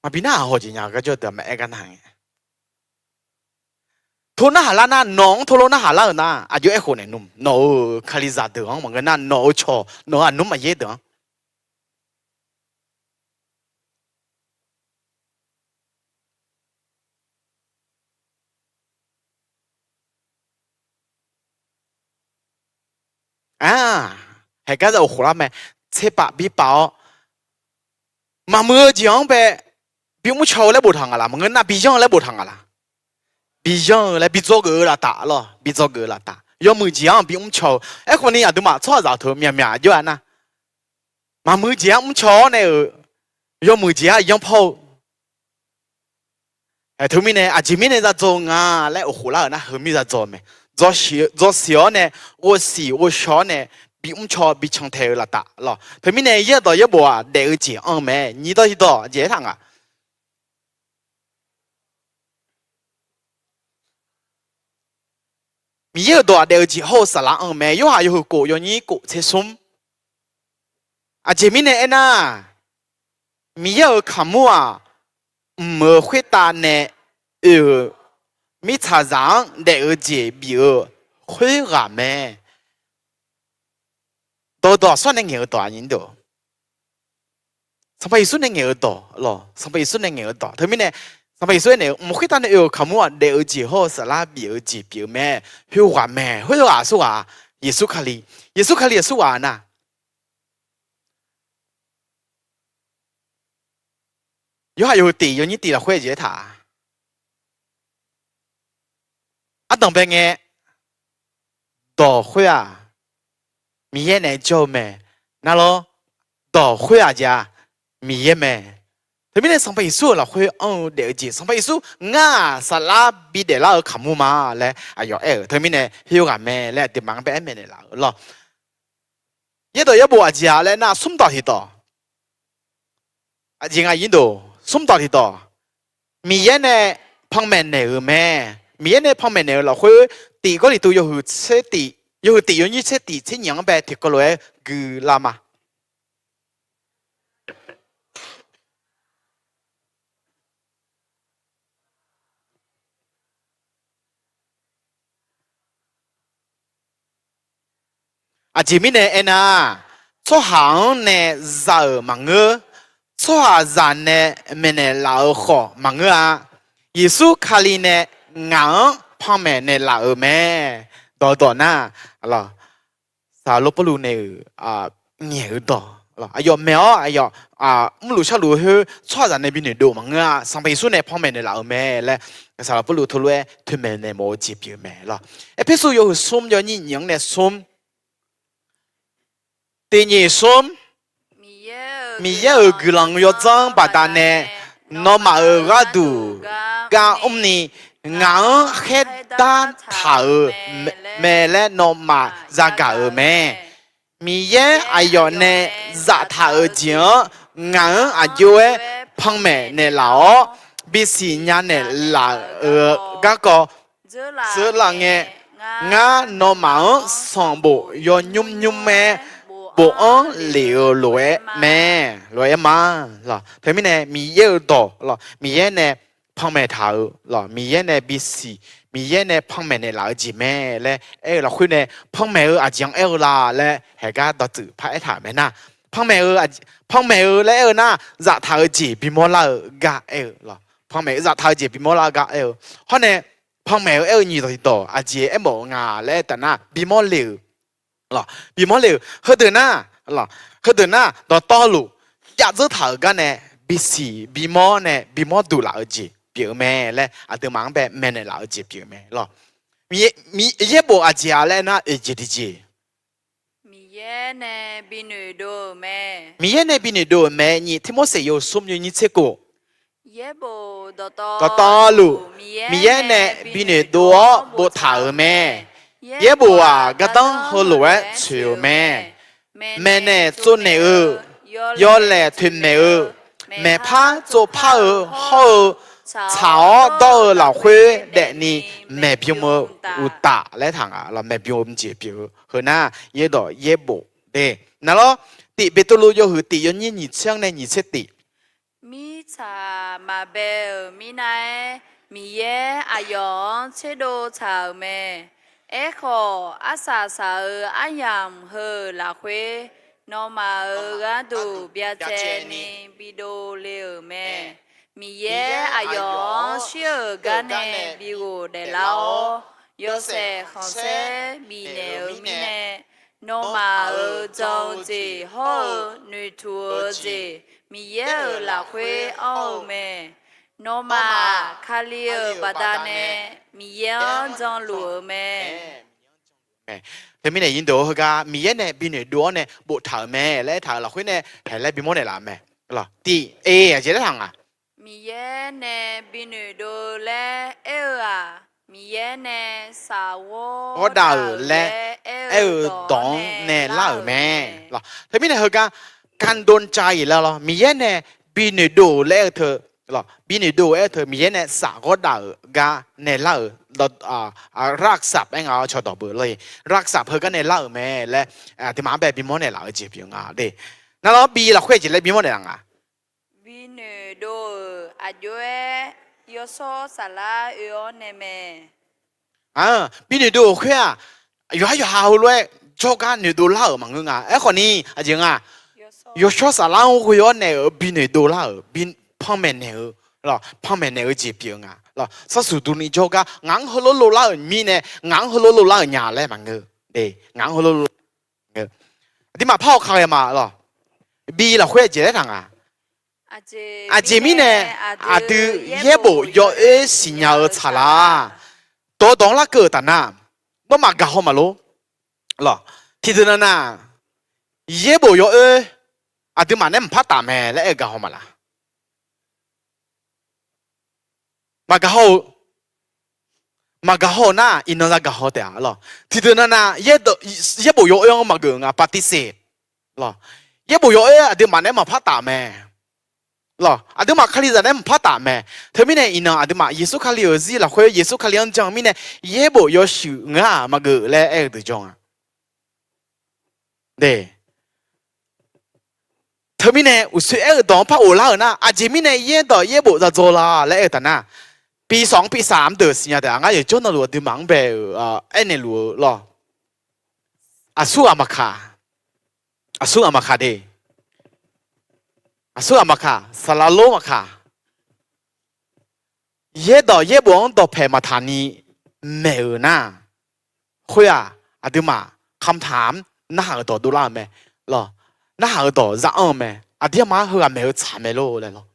Maqbi narhaq haw jeq nya-eu garjawr deuq-aq maqaer gar nar ngae. Teulof narhaq lar nar, nawq-anr teulof narhaq lar-euq nar aqjox aerkhof naeq nmr. Nawq-euq Kalizaq deuq-anr maqngeur nar, nawq-euq cawq, nawq-euq aqnmr maqyaer deuq-anr Haeq gar za of khof lar mae. Tserpav bipav-awr, maqmuiq-eu jeq-anr bae bimr caw-eu laer boftaq nga laq? Maqngeur nar, biyanr-eu laer boftaq nga laq? Biyanr-eu laer, bi dzawgeuf-eu laftaf lawq, bi dzawgeuf-eu laftaf. Yawmuiq jeq-anr bimr caw-eu. Aerkhawf ni aqduimaf tsawrhaqzaq teu myaqmyaq jawr-a nar, maqmuiq jeq-anr mrcaw-awr nae-euq, yawmuiq jeq-anr yanr pawr-eu Aer, teumirnae aqjeq mirnae za dzaw-eu nga laer of khof lar-euq nar, heumir za dzaw-eu mae. Dzaw siq-awr nae, ghovsiq ghovshaw-awr nae, bimr caw bi cantae-eu laftaf lawq. Teumirnae yaerdawq yaerbof-aq daef-eu jeq anr-eu mae. Nyiq dawq tiqdawq jeq aertaq nga. Miqyaer-euq dawq-aq daef-eu jeq hawr-eu saflar anr-eu mae. Yorhaq yawhuiq kof yawnyir kof tser smr. Aqjeq mirnae aernar, Miqyaer-euq kaqmur-aq, mq-euq khoertav nae oe-euq mirtsaqzaq-anr daef-eu jeq bif-eu khoerghaq mae. Dawqdawq sawr nae ngaeq-eu dawq-a. Sanqpaq Yeqsur nae ngaeq-eu dawq lawq. Sanqpaq Yeqsur nae ngaeq-eu dawq. Teumirnae Sanqpaq Yeqsur aernaeq-eu, mq khoertav nae oe-euq kaqmur-aq, daef-eu jeq hawr-eu saflar bif-eu jeq pyeuf-eu mae. Khoerghaq mae. Khoerghaq aqsurghaq-aq, Yeqsur Kali. Yeqsur Kali aqsurghaq nar, Yorhaq yawhuiq tiq yawnyir tiq lafkhoer jeq aertaq-a. Ardanq bae ngae, dawq khoer-aq, Miqyaer nae jawr-eu mae. Nar lawr, dawq khoer-aq jeq-aq, Miqyaer mae. Teumirnae Sanqpaq Yeqsur-euq lafkhoer anr-eu daef-eu jeq, Sanqpaq Yeqsur ngar-aq saflar bidaef lar-eu kaqmur ma laer aqyawf aer-euq. Teumirnae khoerghaq mae laer aqduimaf-anr bae aer maeqnaeq laf-eu lawq. Yaerdawq yaerbof aqjeq-a laer nar, smr dawq tiqdawq. Aqjeq nga, smr dawq tiqdawq. Miqyaer nae panmaeq naeq-euq mae. Miqyaer nae panmaeq naeq-euq lafkhoer, tiq Gawrliqtu yawhuiq tiq yawnyir tser tiq tser nyiq-anr bae tiqkawv lof-aer guilar ma. Aqjeq mirnae aernar, tsawrhaq-anr nae za-euq maqngeur. Tsawrhaqzaq nae maeqnaeq laf-euq khawf maqngeur-a. Yeqsur Kali nae ngaq-anr panmaeq naeqlaf-euq mae. Dawqdawq nar, Saqlaq Pawrluv nae-euq ngaeq-eu dawq. Aqyawf maeq-awr aqyawf mrluf sharluf-eu khoer tsawrhaqzaq nae bi noeqdov maqngeur-a. Sanqpaq Yeqsur nae panmaeq naeqlaf-euq mae laer Saqlaq Pawrluv teulof-aer toeqmaeq naeq mawf-eu jeq pyeuf-eu mae lawq. Erpersu yawhuiq smr yawnyir nyiq-anr nae smr. Tiq nyiq smr. Miqyaer-euq guiqlanq yawdzanr baqdanae nawmaf-euq gharduq gar mrni, ngaq-anr khaerdar taq-euq mae laer nawmaf yagaq-euq mae. Miqyaer aqyawf nae zaftaq-euq jeq-anr Ngaq-anr aqjox-aer panmaeq naeqlaf-awr, bisiq nya naeqlaf-euq garkawv dzeurlaf ngae, ngar nawmaf-anr sanqbof yawnymr nymr-aer bofanr lef-eu lof-aer mae. Lof-aer ma. Teumirnae Miqyaer-euq dawq lawq, Miqyaer nae panmaeq taq-eu lawq, Miqyaer nae bisiq, Miqyaer nae panmaeq naeqlaf-eu jeq mae laer aer-eu lafkhoer nae, panmaeq-eu aqjeq-anr aer-eu la laer haeqgar dawqtsuif paraer taq-euq mae nar, panmaeq-eu, panmaeq-eu laer aer-eu nar, zaftaq-eu jeq bimawr lar-eu gar aer-eu lawq. Panmaeq-eu zaftaq-eu jeq bimawr lar-eu gar aer-eu. Hawr nae, panmaeq-eu aer-eu nyiq dawq tiqdawq aqjeq aermawf-eu nga laer aer taf nar, bimawr le-euq lawq, bimawr le-euq heudeuq nar, lawq, heudeuq nar dawqtawvluf jav dzeur taq-euq gar nae bisiq bimawr nae bimawr duq laf-eu jeq pyeuf-eu mae laer aqduimaf-anr bae maeqnaeq laf-eu jeq pyeuf-eu mae lawq. Yaerbof aqjeq-a laer aer nar, oeq jeq tiqjeq, Miqyaer nae bi noeqdov-euq mae. Miqyaer nae bi noeqdov-euq mae. Nyiq Tirmorseq yawhuiq smr yawnyir tser kof. Dawqtawvluf, Miqyaer nae bi noeqdov-awr boftaq-euq mae. Yaerbof-aq, gardanr heulof-aer tsoeq-euq mae. Maeqnaeq tsovnaeq-eu, yawlaeq toeqmaeq-eu, maeqpar tsovpar-eu hawr-eu, tsaq-awr dawr-eu lafkhoer daefni maeqbym-eu uqtaf laer taq nga lawq. Maeqbym-eu jeq pyeuf-eu heu nar, yaerdawq yaerbof de. Naqlawr, tif Beqtuvluv yawhuiq tif yawnyir nyiq tser-anr nae nyiq tser tif. Mirtsaq maqbae-euq mirnae-aer, Miqyaer aqyawf-anr tserdov tsaq-euq mae. Aerkhawf, arsaq saq-eu aryamq heu-euq lafkhoer, nawmaf-euq gharduq byacaevni bidov le-euq mae. Miqyaer aqyawf-anr shir-euq gar nae bighof daeflar-awr, yawshaef khanqsaer bifnaeq-eu mirnae, nawmaf-euq jan-eu jeq hawr-eu noeqtmq-eu jeq Miqyaer-euq lafkhoer anr-eu mae. Nawmaf Kali-euq baqda'nae Miqyaer-anr janluf-eu mae. Teumirnae nyiq deuq-eu heugar Miqyaer nae bi noeqdov-awr nae boftaq-euq mae laer aertaq-euq lafkhoer nae haeq laer bimawr naeqlaf-eu mae. Tif e aqjeq laer taq nga. Miqyaer nae bi noeqdov-eu laer aer-eu-aq, Miqyaer nae shafghawr daq-euq laer aer-eu dawq-anr nae lar-euq mae. Teumirnae heugar kandon ca iq laer lawr, Miqyaer nae bi noeqdov-euq laer aer-eu teu, bi noeqdov-eu aer-eu teu Miqyaer nae shafghawr daq-euq gar nae lar-euq, raksaf aer nga-awr cawqdawq beu lawr, raksaf heugar nae lar-euq mae laer aqduimaf-anr bae bimawr naeqlaf-eu jeq pyeuf nga de. Navluf-anr bi lafkhoer jeq laer bimawr naeqlaf nga. Bi noeqdov-euq aqjox-aer yawshawr saflar oe-awr nae mae. Bi noeqdov-euq khoer-aq, yawqhar yawqha heulof-aer jawrgar noeqdov lar-euq maqngeur nga. Aerkhawfni aqjeq nga, yawshawr saflar-anr ghoe-awr naeq-euq bi noeqdov lar-euq, panmaeq naeq-eu, panmaeq naeq-eu jeq pyeuf-eu nga. Sarsuq durni jawrgar ngaq-anr heulof lof lar-euq mirnae, ngaq-anr heulof lof lar-euq nya laer maqngeur. Ngaq-anr heulof lof aqduimaf par-awr kaghae ma lawq. Bi lafkhoer aqjeq laer taq nga. Aqjeq mirnae aqdui yaerbof yawoer siqnya-eu tsaqlar. Dawqdawq-anr larkeuv-euq taf nar, nawr maqgaq haw maqlor. Tiqdeuq navnav, yaerbof yawoer aqduimaf nae maqpar taf mae laer aer-eu gaq haw maqlaq. Maqgaq haw-eu, maqgaq haw-eu nar, iqnan za gaq haw taef-a lawq. Tiqdeuq navnav, yaerbof yawoer-anr maqgeuf nga, ปฏิเสธ lawq. Yaerbof yawoer aqduimaf nae maqpar taf mae lawq. Aqduimaf kalizaq nae maqpar taf mae. Teumirnae iqnan aqduimaf Yeqsur Kali-euq zir lafkhoer Yeqsur Kali-anr jan-eu mirnae, yaerbof yawshuif ngar-aq maqgeuf laer aer-eu deuq jawr nga. Teumirnae uqshoe aer-eu dawq-anr par ghoflar-euq nar, aqjeq mirnae yaerdawq yaerbof za dzaw la laer aer-eu taf nar, ปีสอง ปีสาม deuq siqnya taef-a. Ngar yawqjawr navluf aqduimaf-anr bae-euq aernaeq luf-eu lawq. Aqsur ghaq maqkaq, aqsur ghaq maqkaq de, aqsur ghaq maqkaq, saqlaq lor maqkaq, yaerdawq yaerbof-anr dawqpaeq maqtaq ni maeq-euq nar, khoer-aq, aqduimaf คำถาม narhaq-euq dawq dovlar-euq mae lawq. Narhaq-euq dawq za anr-eu mae. Aqdir aqma heughaq maeq-eu tsaq mae lor laer lawq.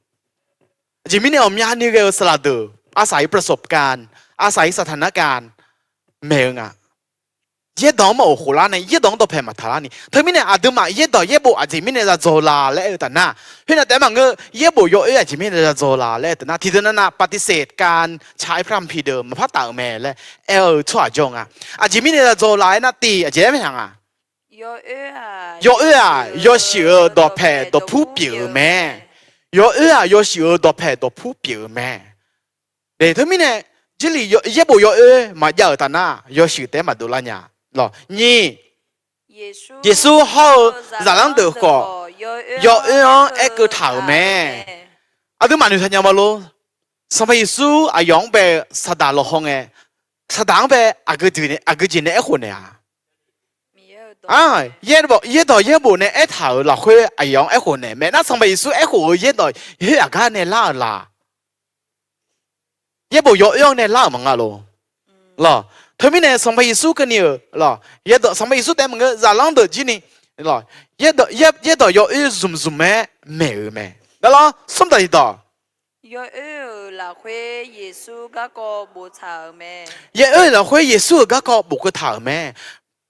Aqjeq mirnae ghawqmyani ghae-eu saqlaq deuq, arsaq-ir ประสบการณ์, arsaq-ir สถานการณ์ maeq-eu nga. Yaerdawq-anr maqghof khof lar nae, yaerdawq-anr dawqpaeq maqtaq lar ni. Teumirnae aqduimaf yaerdawq yaerbof aqjeq mirnae za dzaw la laer aer-eu taf nar, khoer nav taef-aer maqngeur, yaerbof yawoer aqjeq mirnae za dzaw la laer aer-eu taf nar, tiqdeuq navnav ปฏิเสธการ ใช้พระคัมภีร์เดิม maqpar taf-euq mae laer aer-eu tsawrhaq jawr nga. Aqjeq mirnae za dzaw la aer nar, tiq aqjeq laer mae taq nga. Yawoer-aq, yawshuif-euq dawqpaeq dawqpur pyeuf-euq mae. Yawoer-aq, yawshuif-euq dawqpaeq dawqpur pyeuf-euq mae. Teumirnae, jarlif yaerbof yawoer maqjav-euq taf nar, yawshuif taef-aer maqdov lar nya. Nyiq, Yeqsur hawr-eu zaqlanr deuq khawf, yawoer-anr aerkeuv taq-euq mae. Aqduimaf noeqtaq nya ma lor. Sanqpaq Yeqsur aqyawf-anr bae-eu saqdaq lawqhaw ngae, saqdaq-anr bae aqgeu jeq nae aerkhof naeq-a. Yaerdawq yaerbof nae aertaq-euq lafkhoer aqyawf-anr aerkhof naeq mae. Nar Sanqpaq Yeqsur aerkhof-eu yaerdawq yaer aqgar nae lar-euq la? Yaerbof yawoer-anr nae lar-euq maqnga lor. Lawq, teumirnae Sanqpaq Yeqsur keuvni-euq lawq, yaerdawq Sanqpaq Yeqsur taef-aer maqngeur, zaqlanr deuq jirni lawq, yaerdawq yawoer zmqzmq-aer maeq-euq mae. Dar lawr, smr dawq tiqdawq. Yawoer-euq lafkhoer Yeqsur garkawv boftaq-euq mae. Yawoer-euq lafkhoer Yeqsur-euq garkawv bofkeuv taq-euq mae.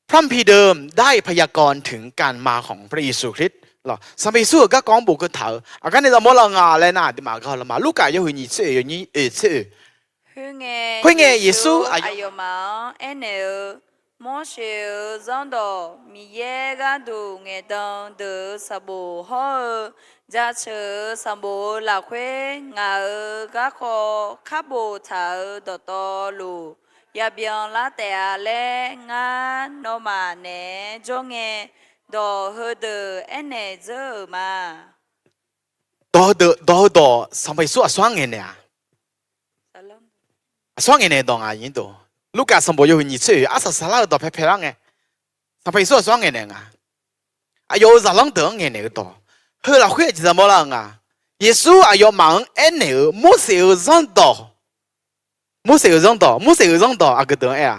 พระคัมภีร์เดิม ได้พยากรณ์ถึงการมาของพระเยซูคริสต์ lawq, Sanqpaq Yeqsur-euq garkawv-anr bofkeuv taq-euq. Aqgar nae zamawr lar nga laer nar, aqduimaf gar hawlar ma. Lurkaf yawhuiq nyiq tser oeq yawnyir oeq tser oeq. Khoerngae Yeqsur aqyawfmaf-anr aernaeq-eu, Morseq-euq zanrdawq, Miqyaer gharduq ngaeqdan deuq-euq sanqbof hawr-eu, jaceuq-euq sanqbof-euq lafkhoer ngaq-euq garkawv kharbof taq-euq dawqtawvluf yabyan lar taef-a laer, ngar nawmaf naeq-aer jawr ngae, dawq heudeuq aernaeq dzeur-euq ma. Dawq heudeuq, dawq heudawq Sanqpaq Yeqsur aqsur-anr ngaeqnaeq-a? Aqsur-anr ngaeqnaeq dawq nga. Lurkaf sanqbof yawhuiq nyiq tser oeq arsaq saqlar-eu dawq paepae lar ngae, Sanqpaq Yeqsur aqsur-anr ngaeqnaeq nga. Aqyawf-euq zaqlanr deuq-anr ngaeqnaeq-eu dawq. Heu lafkhoer aqjeq zamawr lar-eu nga. Yeqsur aqyawfmaf-anr aernaeq-eu Morseq-euq zanrdawq. Morseq-euq zanrdawq, Morseq-euq zanrdawq aqgeu deuq-anr aer-a?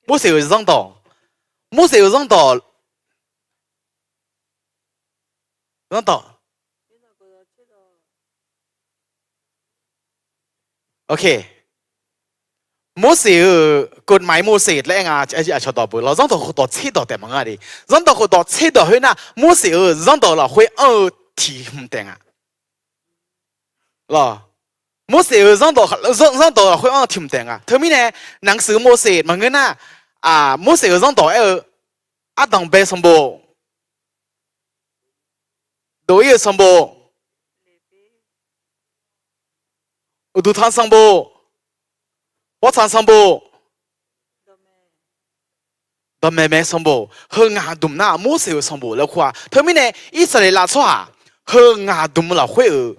Morseq-euq zanrdawq, Morseq-euq zanrdawq, zanrdawq. Morseq-euq กฎหมายโมเสส laer aer nga, aqcawq dawq beu lawr, zanrdawq khofdawq tserdawq taef maqngeur de. Zanrdawq khofdawq tserdawq khoernar, Morseq-euq zanrdawq lafkhoer anr-eu tiq hmq taef nga. Lawq, Morseq-euq zanrdawq, zanrdawq lafkhoer anr-eu tiq hmq taef nga. Teumirnae, หนังสือโมเสส maqngeur nar, Morseq-euq zanrdawq aer-eu, ardanq bae sanqbof, dof-ir-eu sanqbof, uqduq tan sanqbof, bawrtsanq sanqbof, dawqmaeq mae sanqbof, heu ngaq dmq nar Morseq-euq sanqbof laer kur-a. Teumirnae Irsaqleqlav tsawrhaq heu ngaq dmq lafkhoer-euq,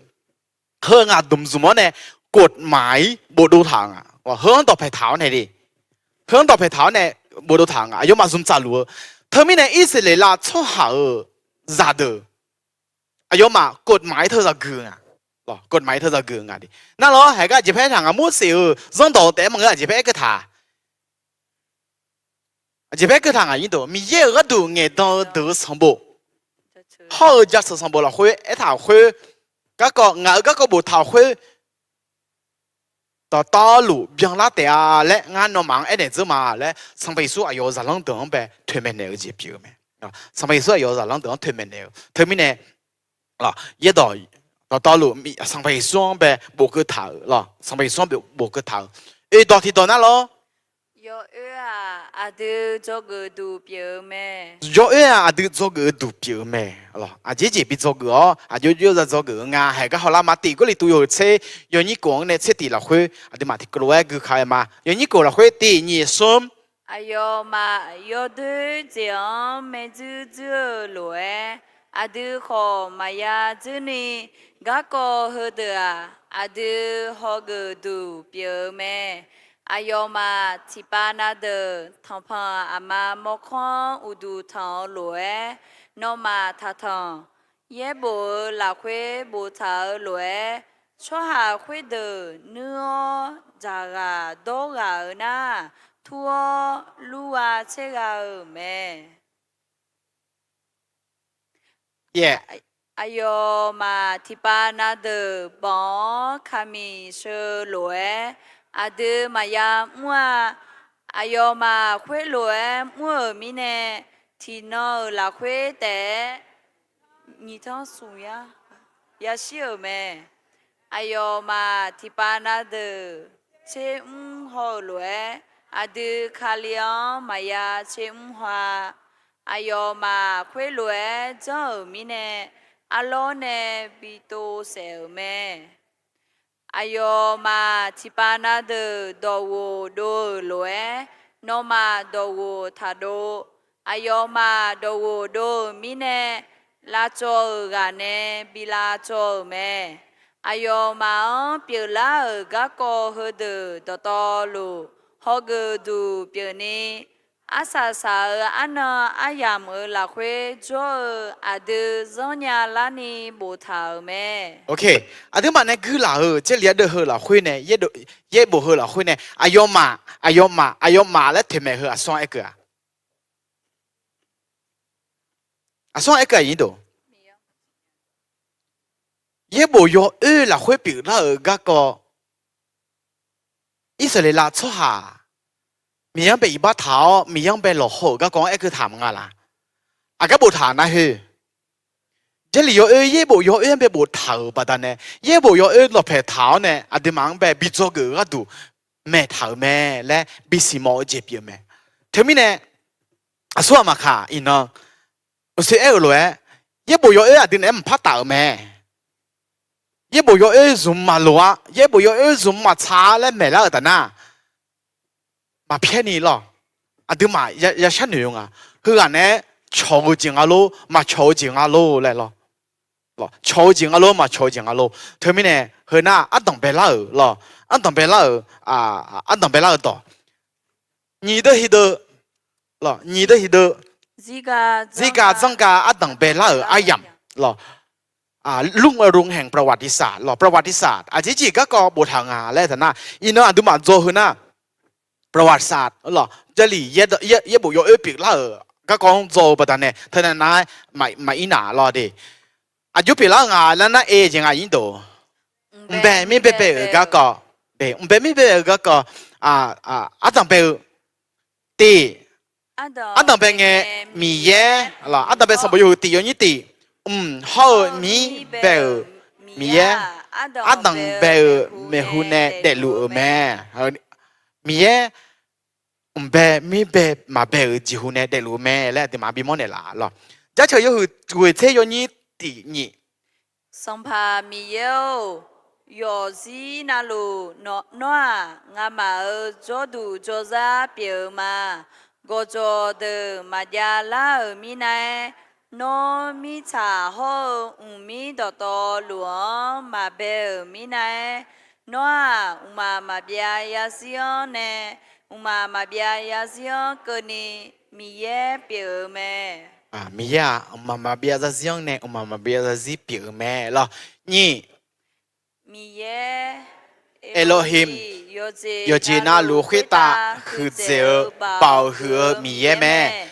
heu ngaq dmq zmq-awr nae กฎหมาย bofdov taq-euq nga. Heu-anr dawqpaeq taq-awr nae de, heu-anr dawqpaeq taq-awr nae bofdov taq-euq nga. Aqyawfmaf zmq tsafluf-eu, teumirnae Irsaqleqlav tsawrhaq-euq zaqdeuq aqyawfmaf กฎหมาย teu zaqguiq-eu nga. กฎหมาย teu zaqguiq-eu nga de. Nar lawr, haeq gar aqjeq paer aertaq nga, Morseq-euq zanrdawq taef-aer maqngeur, aqjeq paer aer keuv taq Aqjeq paer keuv taq ngaq nyir deuq, Miqyaer-euq gharduq ngaeqdan-eu deuq-eu sanqbof, hawr-eu jaceuq sanqbof lafkhoer aertaq-euq khoer, garkawv, ngaq-euq garkawv boftaq-euq khoer, dawqtawvluf byanlar taef-a laer ngar nawmaf-anr aernaeq dzeur ma laer, Sanqpaq Yeqsur aqyawf-euq zaqlanr deuq-anr bae toeqmaeq naeq-eu jeq pyeuf-eu mae. Sanqpaq Yeqsur aqyawf-euq zaqlanr deuq-anr toeqmaeq naeq-eu teumirnae, yaerdawq, dawqtawvluf Sanqpaq Yeqsur-anr bae bofkeuv taq-euq lawr, Sanqpaq Yeqsur-anr bae bofkeuv taq-euq. Oeq dawq tiqdawq nar lawr. Yawoer-aq, aqdui dzawgeuf duq pyeuf-eu mae. Yawoer-aq, aqdui dzawgeuf-eu duq pyeuf-eu mae. Aqjeq jeq bi dzawgeuf-awr, aqjox jov za dzawgeuf-eu nga. Haeq gar hawlar ma. Tiq Gawrliqtu yawhuiq tser yawnyir kof-anr nae tser tiq lafkhoer aqduimaf tiqkawv lof-aer gui ka-aer ma. Yawnyir kof lafkhoer tiq nyiq smr. Aqyawfmaf yawdoer jeq-anr maerdzuir dzuir-eu lof-aer, aqdui khawf maqya dzuirni, garkawv heudeuq-aq, aqdui hawgeuf duq pyeuf-eu mae. Aqyawfmaf tiqpav na deuq tanqpanq aqma mawrkawr-anr uqduq tanq-eu lof-aer, nawmaf taqtanq. Yaerbof-euq lafkhoer boftaq-eu lof-aer, tsawrhaq khoerdeuq nuir-awr dzaqghaq dawrghaq-eu nar, tur-awr lurgha tsergha-euq mae. Aqyawfmaf tiqpav na deuq banq-awr kamiq sheu-eu lof-aer, aqdui maqya mr-a. Aqyawfmaf khoerlof-aer mr-euq mirnae, tiqnan-euq lafkhoer taef-aer nyiq tanr smq yar yashir-euq mae. Aqyawfmaf tiqpav na deuq tser mr haw-euq lof-aer, Aqdui Kali-anr maqya tsermr haw-a. Aqyawfmaf khoerlof-aer janr-euq mirnae, arlawr nae bi tov saef-euq mae. Aqyawfmaf tiqpav na deuq dawqghof dov-euq lof-aer, nawmaf dawqghof taqdov. Aqyawfmaf dawqghof dov-euq mirnae, lavcawv-euq ghaq nae bi lavcawv-euq mae. Aqyawfmaf-anr pyeuflar-euq garkawv heudeuq dawqtawvluf, hawgeuf duq pyeufni, arsaq saq-euq arnan aryamq-euq lafkhoer jawr-eu aqdui zanrnya larni boftaq-euq mae. Aqduimaf nae guilaf-euq Jarlif ardeuv heu lafkhoer nae, yaerbof heu lafkhoer nae aqyawfmaf, aqyawfmaf, aqyawfmaf laer toeqmaeq heu aqsur-anr aerkeuv-a? Aqsur-anr aerkeuv-a? Yaerbof yawoer lafkhoer pyeuflar-euq garkawv, Irsaqleqlav tsawrhaq Miqyaer-anr bae iqbax taq-awr Miqyaer-anr bae lawqhaw-euq garkawv-anr aerkeuv taq maqnga laq? Aqgar boftaq nar khoer, Jarlif yawoer yaerbof yawoer-anr bae boftaq-euq baqdanae, yaerbof yawoer lawqpaeq taq-awr nae aqduimaf-anr bae bi dzawgeuf-eu gharduq maeqtaq-euq mae laer bisiq mawf-eu jeq pyeuf-eu mae. Teumirnae aqsur aqmaq kaq iqnan uqshoe aer-euq lof-aer, yaerbof yawoer aqdui naeq-aer maqpar taf-euq mae. Yaerbof yawoer zmq maqloq-ar, yaerbof yawoer zmq maqtsaq-ar laer maeqlar-euq taf nar, maqpyaer ni lawr. Aqduimaf ya sharnoeq-eu nga. Heughaq naeq-aer cawq-eu jeq nga lor, maqcawq-eu jeq nga lor laer lawr. Cawq-eu jeq nga lor, maqcawq-eu jeq nga lor. Teumirnae heu nar ardanq baelar-euq lawr, ardanq baelar-euq, ardanq baelar-eu dawq. Nyiq deuv hiqdeuv, nyiq deuv hiqdeuv, zirgaq zanrgaq ardanq baelar-euq aryamq lawr. รุ่งอรุณแห่งประวัติศาสตร์ lawr, ประวัติศาสตร์ aqjeq jeq garkawv boftaq nga laer taf nar, iqnan aqduimaf dzaw heu nar, ประวัติศาสตร์ lawr, Jarlif yaerbof yawoer pyeuflar-euq garkawv-anr dzaw-eu baqdanae teunav nar-aer maqir naq lawr de. Aqjox pyeuflar-eu nga laer nar, e jeq nga, iqdof, mqbae mirbae bae-euq garkawv, mqbae mirbae bae-euq garkawv, ardanq bae-eu tiv, ardanq bae ngae Miqyaer, ardanq bae sanqbof yawhuiq tif yawnyir tif, mq hawr-eu mir bae-euq Miqyaer, ardanq bae-euq maeqhu nae daefluf-euq mae. Miqyaer, mqbae mirbae maqbae-euq jeqhu nae daefluf-eu mae laer aqduimaf bimawr naeqlaf lawr. Jarceuq yawhuiq ghoeqtser yawnyir tif nyiq. Sanqpaq Miqyaer-or, yawqzir navluf nawr-aq, ngamaf-euq jawrduq jawrzar pyeuf-eu ma. Gawqjawq deuq maqjav lar-euq mirnav-aer, nawr mirtsaq hawr-eu mqmir dawqtawvluf-anr maqbae-euq mirnav-aer, nawr-aq, mqmaq maqbyav yarzir-anr nae, mqmaq maqbyav yarzir-anr keuvni Miqyaer pyeuf-eu mae. Miqyaer-aq, mqmaq maqbyav zarzir-anr nae mqmaq maqbyav zarzir pyeuf-eu mae lawr. Nyiq, Miqyaer, Elohim, yawqjeq navluf khoertav huiqdzaeq-eu baoq huiq-eu Miqyaer mae.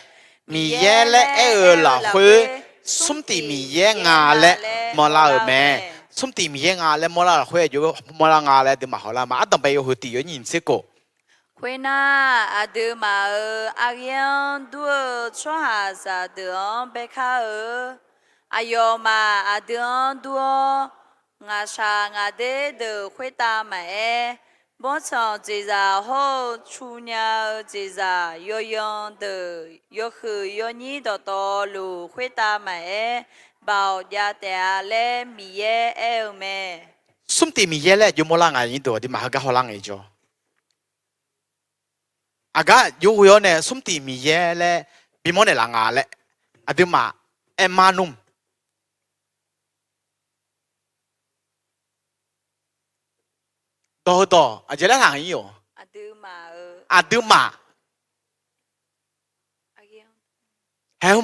Miqyaer laer aer-eu lafkhoer, smrtif Miqyaer nga laer mawrlar-euq mae. Smrtif Miqyaer nga laer mawrlar lafkhoer, aqjox mawrlar nga laer aqduimaf hawlar ma. Ardanq bae yawhuiq tif yawnyir nyiq tser kof. Khoernar, aqduimaf-euq arghaer-anr dur-eu tsawrhaqzaq deuq-anr bae kar-eu, aqyawfmaf aqdui-anr dur-awr, ngaqshaq ngaqder deuq khoertav maqaer, bawrtsanq jeqzaq hawr-eu cu nya-eu jeqzaq yawyan deuq yawhuiq yawnyir dawqtawvluf khoertav maqaer, baoq jav taef-a laer Miqyaer aer-eu mae. Smrtif Miqyaer laer aqjox mawrlar nga, iqdof aqduimaf heugar hawlar ngae jawr. Aqgar jov ghoe-awr nae smrtif Miqyaer laer bimawr naeqlaf nga laer aqduimaf aermar nmr. Dawq heudawq aqjeq laer taq ir-or, aqduimaf, hae,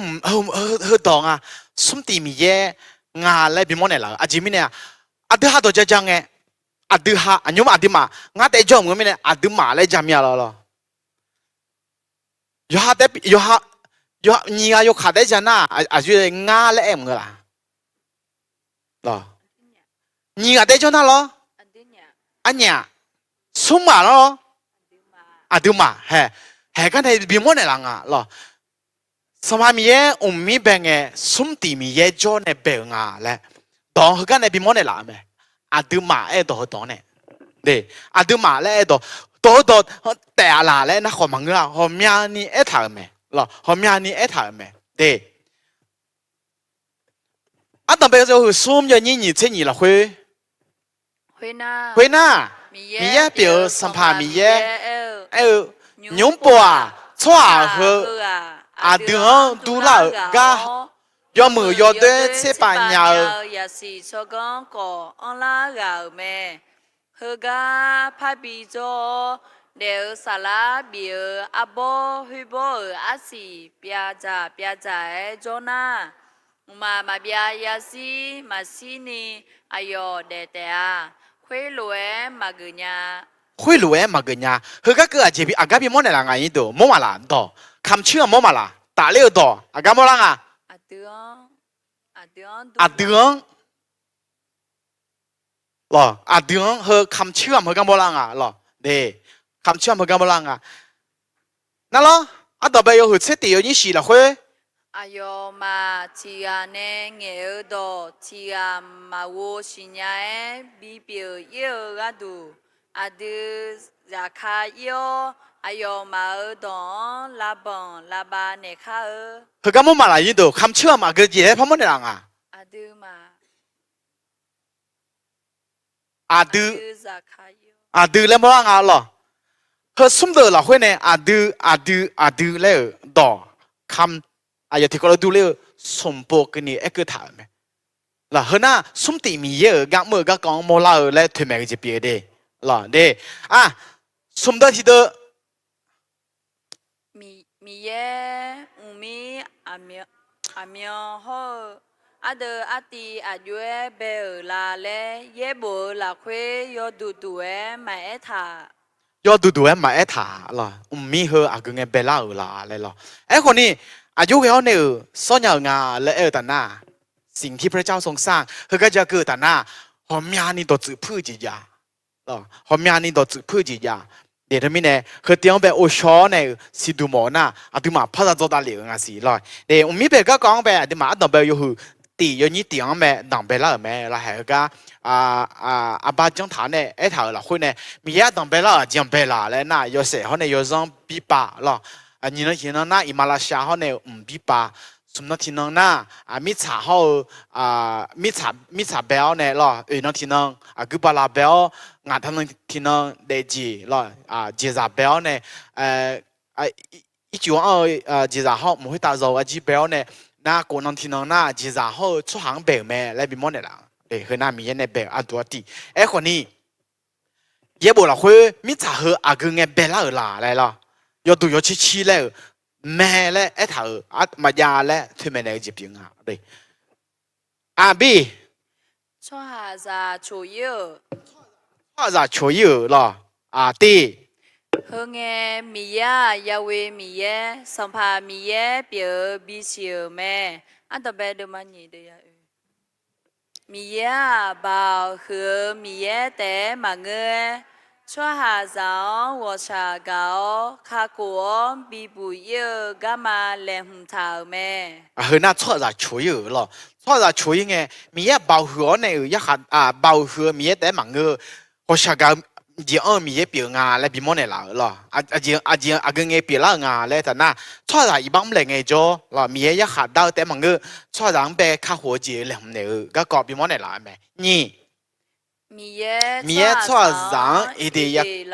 heudawq nga, smrtif Miqyaer nga laer bimawr naeqlaf-eu aqjeq mirnae-aq, aqdui ha dawq ja ja ngae, aqdui ha aqnymr aqduimaf ngar taef jawr-euq maqngeur mirnae aqduimaf laer ja mir-a lawr. Yawqha, yawqha nyiq ghaq yawkaq taef-aer ja nar, aqyuif ngar laer aer maqngeur laf? Nyiq ghaq taef-aer jawr nar lawr, arnyaf, smr ghaq lawr, aqduimaf hae, hae gar nae bimawr naeqlaf nga lawr. Sanqpaq Miqyaer mqmir bae ngae, smrtif Miqyaer jawr nae bae-euq nga laer dawq-anr heugar nae bimawr naeqlaf-eu mae. Aqduimaf aer-eu dawq heudawq-anr nae, aqduimaf laer aer-eu dawq, dawq-eu dawq-anr taef-a laq laer narkhawf maqngeur-a. Ghawqmyani aertaq-euq mae. Lawq, ghawqmyani aertaq-euq mae. De, ardanqbae yawhuiq smr yawnyir nyiq tser nyiq lafkhoer, khoernar, Miqyaer pyeuf-eu Sanqpaq Miqyaer aer-eu, nymq-mr pov-aq, tsawrhaq heu aqdui-anr durlar-euq gar yawmuiq yawdoer tserpav nya-eu yaqsiq tsawrganr khawf anrlar ghaq-euq mae. Heugar parbi jawr-awr, daef-eu saflar bif-eu arbawr khoerbawr-euq arsiq pyavdzaq pyavdzaq-aer jawr nar, mqmaq maqbyav yashir maqshir ni aqyawf daef taef-a. Khoerlof-aer maqgeuf nya. Khoerlof-aer maqgeuf nya. Heugar keuv aqjeq aqgar bimawr naeqlaf nga nyiq deuq mawr maqlaq dawq. Kamq coer-aq mawr maqlaq, tafler-eu dawq aqgar mawrlar nga. Aqdui-anr, lawq, aqdui-anr heu kamq coer-aq heugar mawrlar nga lawq. De, kamq coer-aq heugar mawrlar nga. Nar lawr, ardanqbae yawhuiq tser tiq yawnyir shiq lafkhoer, aqyawfmaf tiq ghaq nae ngaeq-eu dawq tiq ghaq maqghov siqnya-aer bipyeuf ir-eu gharduq, aqdui zafka ir-awr, aqyawfmaf-euq dawq-anr lavbanq lavbav naeq kar-eu. Heugar mawr maqlaq nyiq deuq kamq coer-aq maqgeujeq-aer parmawr naeqlaf nga. Aqdui, aqdui laer mawrlar nga lawq. Heu smr deuq lafkhoer nae aqdui aqdui aqdui laer-euq dawq kamq, aqyawf tiqkawv lof durler-eu smq pov keuvni aerkeuv taq-euq mae. Lawq, heunar smr tiq Miqyaer-euq gar mr-eu garkawv-anr mawrlar-eu laer toeqmaeq-eu jeq pyeuf-eu de. Lawq, de, a, smq deuq tiqdeuq Miqyaer mqmir aqmyan hawr-eu ardeuv artiv aqjox-aer bae-euq la laer yaerbof-eu lafkhoer yawduq duq-aer maqaer taq. Yawduq duq-aer maqaer taq lawq. Mqmir heu aqgeu ngae baelar-euq la laer lawq. Aerkhawf ni, aqjox ghae-awr nae-euq sawr nya-euq nga laer aer-eu taf nar, สิ่งที่พระเจ้าทรงสร้าง heugar ja keuv-eu taf nar, ghawqmyani dawqtsuif puir-eu jeq jav. Ghawqmyani dawqtsuif puir-eu jeq jav. Deq teumirnae, heu tiv-anr bae ghovshaw-awr nae-euq siqduq mawf-eu nar, aqduimaf par za dzawdav lef-euq nga siq lawq. Mqmir bae-eu garkawv-anr bae aqduimaf ardanqbae yawhuiq tiq yawnyir tiq-anr mae danqbae lar-euq mae lawq. Haeq heugar arbar janr taq-awr nae aertaq-euq lafkhoer nae, Miqyaer ardanqbae lar-euq aqjeq-anr bae laq laer nar, yawshaef hawr nae yawzanr birpav lawq. Nyiq nan tiqnan nar iqmalavshav hawr nae-euq mq birpav. Smq nan tiqnan nar, mirtsaq hawr-eu, mirtsaq bae-awr nae lawq. Oeq nan tiqnan aqguir bala bae-awr, ngaq taq nan tiqnan daefjeq lawq, jeqzaq bae-awr nae, ircuf anr-eu jeqzaq hawr mq khoertav zaw-eu arjir bae-awr nae, nar kof nan tiqnan nar jeqzaq hawr-eu tsawrhaq-anr bae-euq mae laer bimawr naeqlaf. Heunar Miqyaer nae bae-euq arduq artiv. Aerkhawf ni, yaerbof lafkhoer mirtsaq heu aqgeu ngae baelar-euq la laer lawq. Yawduq yawcir cir laer-euq mae laer aertaq-euq maqjav laer toeqmaeq naeq-eu jeq pyeuf nga. Aqbir, tsawrhaqzaq coq-ir-euq, tsawrhaqzaq coq-ir-euq lawq. Aqtiv, heungae Miqyaer-aq, Yahweh Miqyaer, Sanqpaq Miqyaer pyeuf-eu bisiq-euq mae. Ardanqbae deuvma nyiq deuq ya oe. Miqyaer-aq, Baoq huiq-eu Miqyaer taef-aer maqngeur-aer, tsawrhaqzaq-anr ghawqshaq gaq-awr kakhof-awr bibuq-ir-eu garma laeqhmq taq-euq mae. Aqheu nar tsawrhaqzaq coq-ir-euq lawq. Tsawrhaqzaq coq-ir ngae, Miqyaer-aq Baoq huiq-awr nae-euq yarkhaq, Baoq huiq-eu Miqyaer taef-aer maqngeur-eu, ghawqshaq gaq-eu jeq anr-eu Miqyaer pyeuf nga laer bimawr naeqlaf-euq lawq. Aqjeq aqgeu ngae pyeuflar-euq nga laer taf nar, tsawrhaqzaq iqbax mrlaeq ngae jawr lawq. Miqyaer yarkhaq dar-eu taef-aer maqngeur, tsawrhaqzaq-anr bae kakhof-eu jeq laeqhmq naeq-euq garkawv bimawr naeqlaf-eu mae. Nyiq, Miqyaer tsawrhaqzaq-anr Eqdeq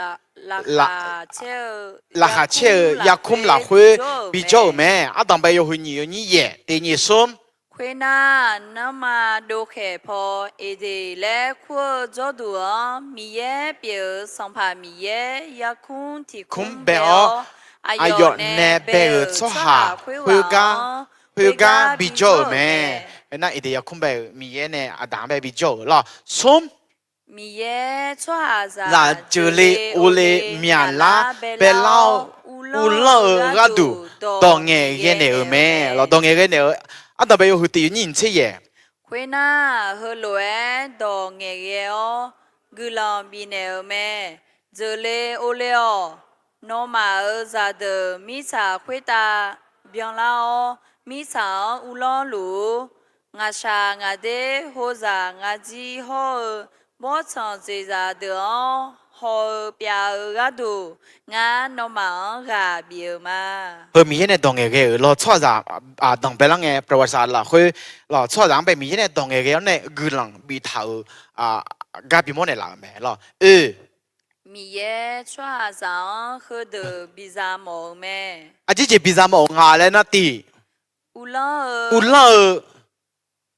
laqkhaq caer-eu yarkmr lafkhoer bijawr-euq mae. Ardanqbae yawhuiq nyiq yawnyir yaeq tiq nyiq smr. Khoernar, nanrma dovkhaeq paw Eqdeq laer kur-eu jawrduq-anr, Miqyaer pyeuf-euq Sanqpaq Miqyaer yarkmr tiq kmr bae-awr, aqyawf nae bae-euq tsawrhaq khoergar, khoergar bijawr-euq mae. Aernar, Eqdeq yarkmr bae-euq Miqyaer nae aqdaq-anr bae bijawr-euq lawq. Smr, Miqyaer tsawrhaqzaq jeuqle ovle myaqlar baelar-awr, uvlanr-eu gharduq dawq ngaeqghae naeq-euq mae. Lawq, dawq ngaeqghae naeq-eu, ardanqbae yawhuiq tiq yawnyir nyiq tser yaeq. Khoernar, heulof-aer dawq ngaeqghae-awr guiqlanq bifnaeq-euq mae. Jeuqle ovle-awq. Nawmaf-euq zaqdeuq mirtsaq khoertav byanlar-awr, mirtsaq-anr uvlanr luf-ur. Ngaqshaq ngaqder hozaq ngarjir hawr-eu Bawrtsanq dzoeqzaq deuq-anr haw-eu pyav-eu gharduq, ngar nawmaf-anr ghaq bif-euq ma. Heu Miqyaer nae dawq ngaeqghae-euq lawr. Tsawrhaqzaq danqbae lar ngae, ประวัติศาสตร์ lafkhoer lawr, tsawrhaqzaq-anr bae Miqyaer nae dawq ngaeqghae-awr nae guiqlanq biftaq-euq gar bimawr naeqlaf-euq mae lawr. Oe, Miqyaer tsawrhaqzaq-anr heudeuq biza mawf-eu mae. Aqjeq jeq biza mawf-euq nga laer nar tiq, uvlanr-eu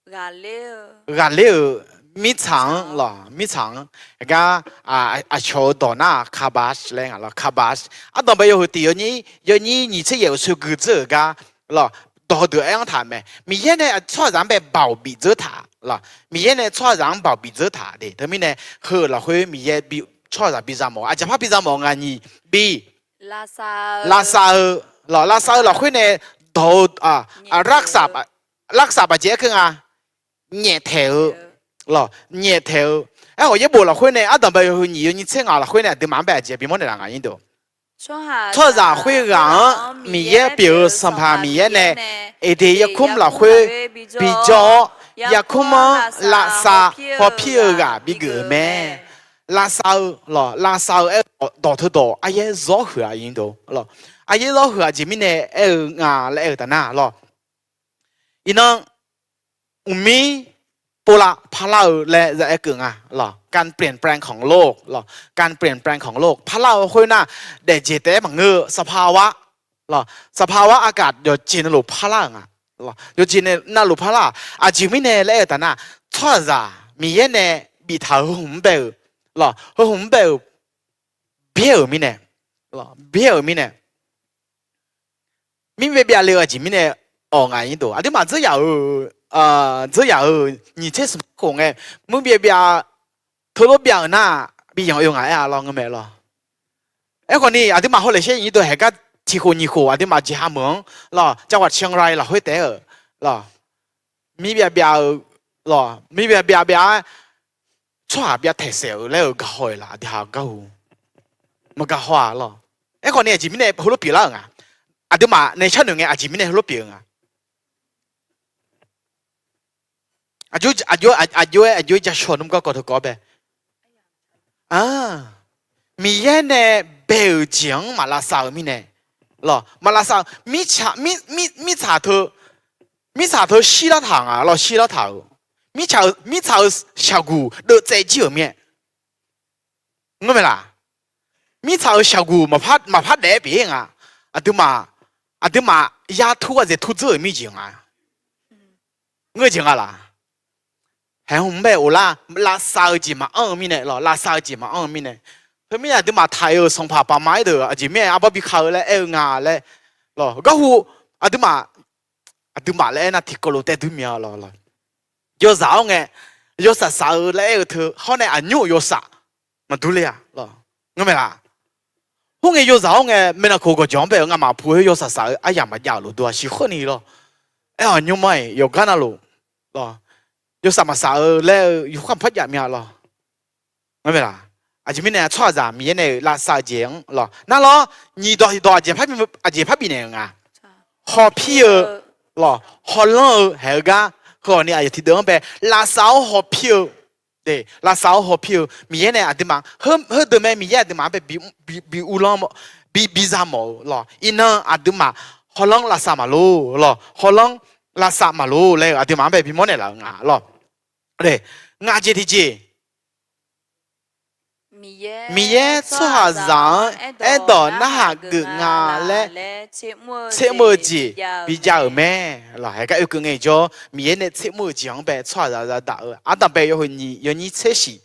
ghaqler-euq mirtsaq-anr lawr, mirtsaq-anr, gar aqcawq-eu dawq nar-aq, kabbash laer nga lawr, kabbash. Ardanqbae yawhuiq tiq yawnyir nyiq tser yaef-euq soeqgui dzeur-euq gar lawr, dawq heudeuq aer-anr taq mae. Miqyaer nae tsawrhaqzaq-anr bae baoq bif dzeur taq lawr, Miqyaer nae tsawrhaqzaq-anr baoq bif dzeur taq de. Teumirnae heu-euq lafkhoer Miqyaer tsawrhaqzaq biza mawf, aqjeqpar biza mawf nga nyiq bi lavsav-eu lawr, lavsav-eu lafkhoer nae dawq-eu lavsav, lavsav aqjeq aer keuv nga, nyaeftaeq-eu lawr, nyaeftaeq-eu. Aerkhawf yaerbof lafkhoer nae ardanqbae yawhuiq nyiq yawnyir tser ngaq lafkhoer nae aqduimaf-anr bae aqjeq bimawr naeqlaf nga nyir deuq. Tsawrhaqzaq khoerghaq-anr Miqyaer pyeuf-eu Sanqpaq Miqyaer nae Eqdeq yarkmr lafkhoer bijawr-awr, yarkmr-anr lavsav hawpir-eu ghaq bigeuf-euq mae. Lavsav-eu lawr, lavsav-eu aer dawq teudawq aryaer zawr huiq-a nyir deuq lawr. Aryaer zawr huiq-aq jeq mirnae aer-eu nga laer aer-eu taf nar lawr, iqnan mqmir povlav parlar-eu laer za aer keuv nga lawr, การเปลี่ยนแปลงของโลก lawr, การเปลี่ยนแปลงของโลก parlar-eu khoernar, daefjeq taef-aer maqngeur-eu สภาวะ lawr, สภาวะอากาศ yawqjeq navluf parlar-euq nga lawr, yawqjeq navluf parlar-aq. Aqjeq mirnae laer aer-eu taf nar, tsawrhaqzaq Miqyaer nae biftaq-euq heu hmq-anr bae-euq lawr, heu hmq-anr bae-euq byaer-euq mirnae, byaer-euq mirnae, mir byav byav le-eu aqjeq mirnae awq nga nyir deuq. Aqduimaf dzeur yaf-euq, dzeur yaf-euq nyiq tser smq khof ngae, muir byav byav teulof byav-euq nar, bi yanq oe nga aer-a lawr ngeur mae lawr. Aerkhawf ni aqduimaf hawlaeq shaer nyir deuq haeq gar tiq khof nyiq khof aqduimaf jeqha meuq-anr lawr, จังหวัดเชียงราย lafkhoer taef-aer-euq lawr, mir byav byav-eu lawr, mir byav byav byav-aer tsawrhaq byav taeqsaef-euq laer-euq gaq haw-euq laf, aqdui ha gar hu maqgaq haw-aq lawr. Aerkhawf ni aqjeq mirnae heulof pyeuflar-euq nga. Aqduimaf nae sharnoeq ngae aqjeq mirnae heulof pyeuf-eu nga. Aqjox-aer aqjox-aer ja shaw nmr garkawv teukawv bae, Miqyaer nae bae-euq jeq-anr maq lavsav-eu mirnae lawr, maq lavsav-eu, mirtsaq, mirtsaq teu, mirtsaq teu shirlar taq nga lawr, shirlar taq-euq, mirtsaq-euq shaqguq deuvtsaev jir-euq mir-aer ngeur mae laq. Mirtsaq-euq shaqguq maqpar daef-aer pyeuf-ir nga. Aqduimaf, aqduimaf ya tur ghaq zaeq tur dzeur-euq mirjeq nga. Ngeur-eu jeq nga laq. Haeq hmq-anr bae of lar, lavsav-eu jeq maqanr-eu mirnae lawr, lavsav-eu jeq maqanr-eu mirnae. Teumirnae aqduimaf taq-euq sanqpaq paqma-aer deuq aqjeq mirnae arbawr bi ka-eu laer aer-eu nga laer lawr, garhu aqduimaf, aqduimaf laer aernar tiqkawv lof taev dur mya lawr. Yawzaq-awr ngae, yawsaf saf-eu laer aer-eu teu hawr nae aqnymr-euq yawsaf maqdur ler-a lawr, ngeur mae laq. Khoerngae yawzaq-awr ngae, maeqnan khof gawqjawq-anr bae-eu ngamaf pu-eu yawsaf saf-eu aryamq maqjav-euq lof dov-a siq khoer ni lawr. Aer-awq nymr mar-iq yawqgar navluf lawr, yawsaf maqsaf-eu laer-eu yawkhav maqpar jav mya lawr. Ngeur mae laq. Aqjeq mirnae tsawrhaqzaq Miqyaer nae-euq lavsav-eu jeq-anr lawr nar lawr, nyiq dawq tiq dawq aqjeq par bifnaeq-euq nga. Hawpir-eu lawr, hawlanr-eu haeq-eu gar, heu-awq ni aqyawf tiqdeuv-anr bae lavsav-awr hawpir-eu, lavsav-awr hawpir-eu Miqyaer nae aqduimaf, heudeuq mae Miqyaer aqduimaf-anr bae bi uvlanr, bi biza mawf-eu lawr. Iqnan aqduimaf hawlanr lavsav maqlor lawr, hawlanr lavsav maqlor laer-eu aqduimaf-anr bae bimawr naeqlaf-eu nga lawr. Ngaq jeq tiqjeq, Miqyaer tsawrhaqzaq-anr aerdawq narhaq geuf nga laer tsermr-eu jeq bijav-euq mae. Lawr, haeq gar oekeuv ngaejawr, Miqyaer nae tsermr-eu jeq-anr bae tsawrhaqzaq zadaq-eu ardanqbae yawhuiq nyiq yawnyir tser shiq.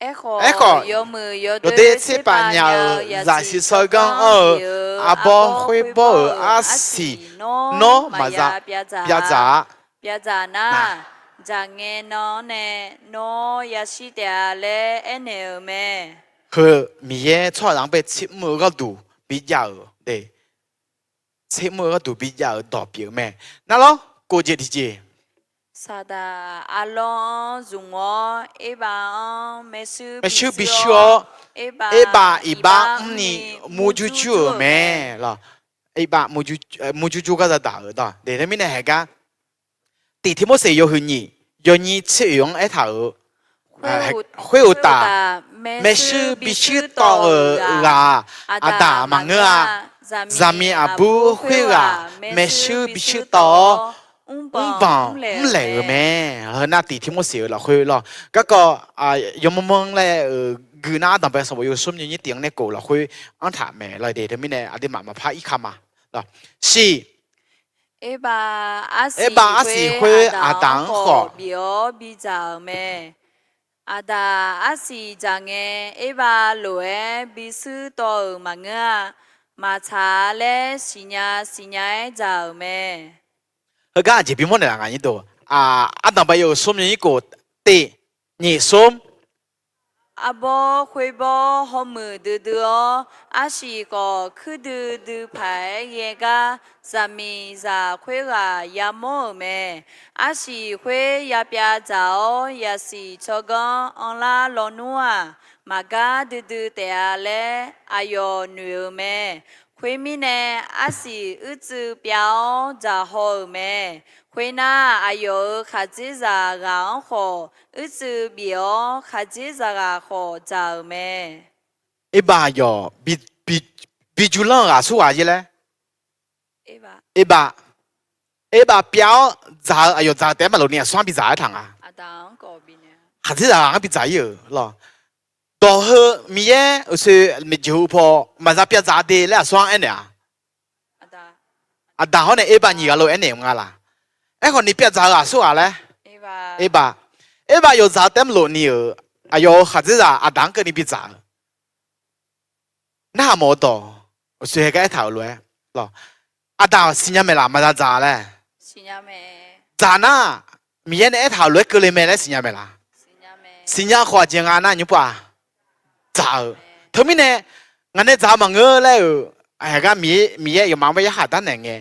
Aerkhawf, yawdoer tserpav nya-eu zaqsiq sarganr anr-eu arbawr khoerbawr-euq arsiq nawr maqza byavdzaq-a. Byavdzaq nar, dzaq ngae nan-anr nae nawr yashir taef-a laer aernaeq-euq mae. Heu Miqyaer tsawrhaqzaq-anr bae tsermr-eu gharduq bijav-euq de. Tsermr-eu gharduq bijav-euq dawq pyeuf-eu mae. Nar lawr, kov jeq tiqjeq. Saqdaq arlawr-anr zmq-awr, Erbav-anr maershuir bishuir-awr, Erbav iqbax mrni murjur jur-euq mae. Lawr, iqbax murjur jur gar zadaq-euq dawq de. Teumirnae haeq gar, tiq Tiqmorseq yawhuiq nyiq yawnyir tser oeq-anr aertaq-euq, Khoeruqtaf, maershuir bishuir tawv-euq ghaq aqdaq maqngeur-a. Zaqmiq aqbur khoerghaq maershuir bishuir tawv-awr, mrbanq mrlaeq-euq mae. Heu nar tiq Tirmorseq-euq lafkhoer lawr. Garkawv yawmanr manr laer-euq gui nar, ardanqbae sanqbof yawsmr nyiq tif-anr nae kof lafkhoer anr taq mae lawr de. Teumirnae aqduimaf maqpar irka ma. Shiq, aerbav arsiq khoer aqdaq-anr khawf bif-awr bidzaq-euq mae. Aqdaq arsiq dzaq ngae, aerbav lof-aer bishuir tawv-euq maqngeur-a. Maqtsaq-a laer siqnya siqnya-aer dzaq-euq mae. Heugar aqjeq bimawr naeqlaf nga nyir deuq. Ardanqbae yawsmr nyiq kof tif, nyiq smr. Arbawr khoerbawr hawmuiq duidui-awr, arsiq khawf kuirdui dui paq-aer ghae gar, zaqmiqzaq khoerghaq yamawr-euq mae. Arsiq khoer yapyav dzaq-awr, yasiq tsawrganr anrlar lawnmr-aq, maqgar duidui taef-a laer aqyawf noeq-euq mae. Khoermirnae, arsiq uirtsuiv pyav-awr dzaq haw-euq mae. Khoernar, aqyawf-euq khaqdzerzaq ghaq-anr khawf uirtsuiv bif-awr, khaqdzerzaq ghaq khawf dzaq-euq mae. Aerbav yawf bi jurlanr-eu ghaq aqsur ghaq-a laer, aerbav, aerbav pyav-awr dzaq-eu, aqyawf dzaq-eu taef-aer maqlof ni aqsur-anr bidzaq-aer taq nga. Khaqdzerzaq ghaq-anr bidzaq-ir-euq lawr. Dawq heu Miqyaer uqshoe maeqjeq heu paw maqza pyav dzaq de laer aqsur-anr aernaeq-a. Aqdaq hawr nae aerbav nyiq ghaq lof aernaeq-eu nga laq. Aerkhawf ni pyav dzaq-eu aqsur ghaq laer, aerbav, aerbav yawf dzaq-eu taef-aer maqlof ni-euq, aqyawf-euq khaqdzerzaq aqdaq-anr keuvni bidzaq-eu narhaq mawf-eu dawq, uqshoe heugar aertaq-euq lof-aer lawr. Aqdaq siqnya maeqlaf maqza dzaq laer. Dzaq nar, Miqyaer nae aertaq-euq lof-aer keuvle mae laer siqnya maeqlaf. Siqnya khawf aqjeq nga nar nymr pov-a. Dzaq-eu. Teumirnae, ngaq nae dzaq-eu maqngeur laer-euq, heugar Miqyaer yawfmaf-anr bae yarkhaq darnaeq ngae,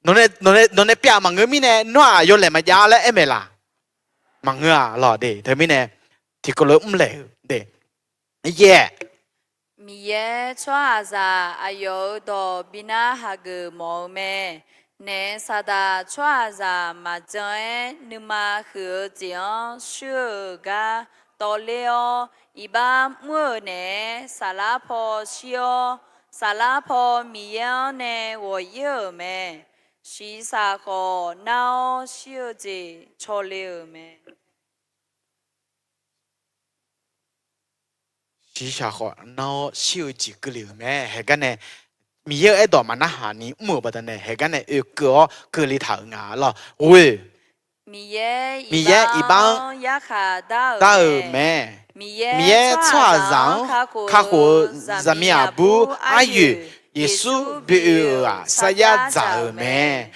nawq nae pyav maqngeur mirnae nawr-aq yawlaeq maqjav laer aer maeqlaf. Maqngeur-a lawr de. Teumirnae, tiqkawv lof-aer mrlaeq-eu de. Yaeq, Miqyaer tsawrhaqzaq aqyawf-euq dawq bi nar hageuf mawf-eu mae. Naef saqdaq tsawrhaqzaq maqjan-aer nuima huiq-eu jeq-anr shuir-euq gar tawvler-awr, iqbax mr-euq naeq-aer saflar paw shir-awr, saflar paw Miqyaer-anr nae ghawq-ir-euq mae. Shiqshaq khawf nar-awr shir-eu jeq cawle-euq mae. Shiqshaq khawf nar-awr shir-eu jeq keuvle-euq mae. Heugar nae Miqyaer-euq aerdawq maqnarhaq ni mr-euq baqdanae, heugar nae oekeuv-awr keuvle taq-euq nga lawr. Ghoe, Miqyaer iqbax-anr dar-euq mae. Miqyaer tsawrhaqzaq-anr kakhof-eu zaqmiq aqbur aryoeq Yeqsur bi oe-euq-aq saryar dzaq-euq mae.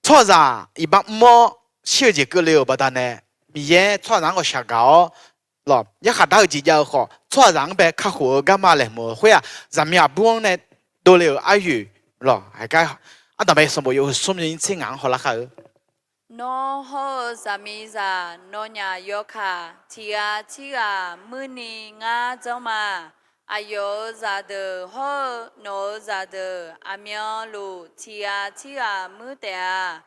Tsawrhaqzaq iqbax mr-awr shir-eu jeq keuvle-euq baqdanae, Miqyaer tsawrhaqzaq-anr ghawqshaq gaq-awr lawr, yarkhaq dar-eu jeq jav-eu khawf, tsawrhaqzaq-anr bae kakhof-eu garma laeqhmq-eu khoer-aq, zaqmiq aqbur-anr nae dovle-euq aryoeq lawr. Heugar ardanqbae sanqbof yawhuiq smr nyiq tser ngaq-anr hawlar kar-eu. Nawr hawr-eu zaqmiqzaq nawnyaf yawkaq tiq ghaq tirghaq muirni ngar janr ma. Aqyawf-euq zaqdeuq hawr-eu nawq-euq zaqdeuq aqmyanluf tiq ghaq tirghaq muir taef-a.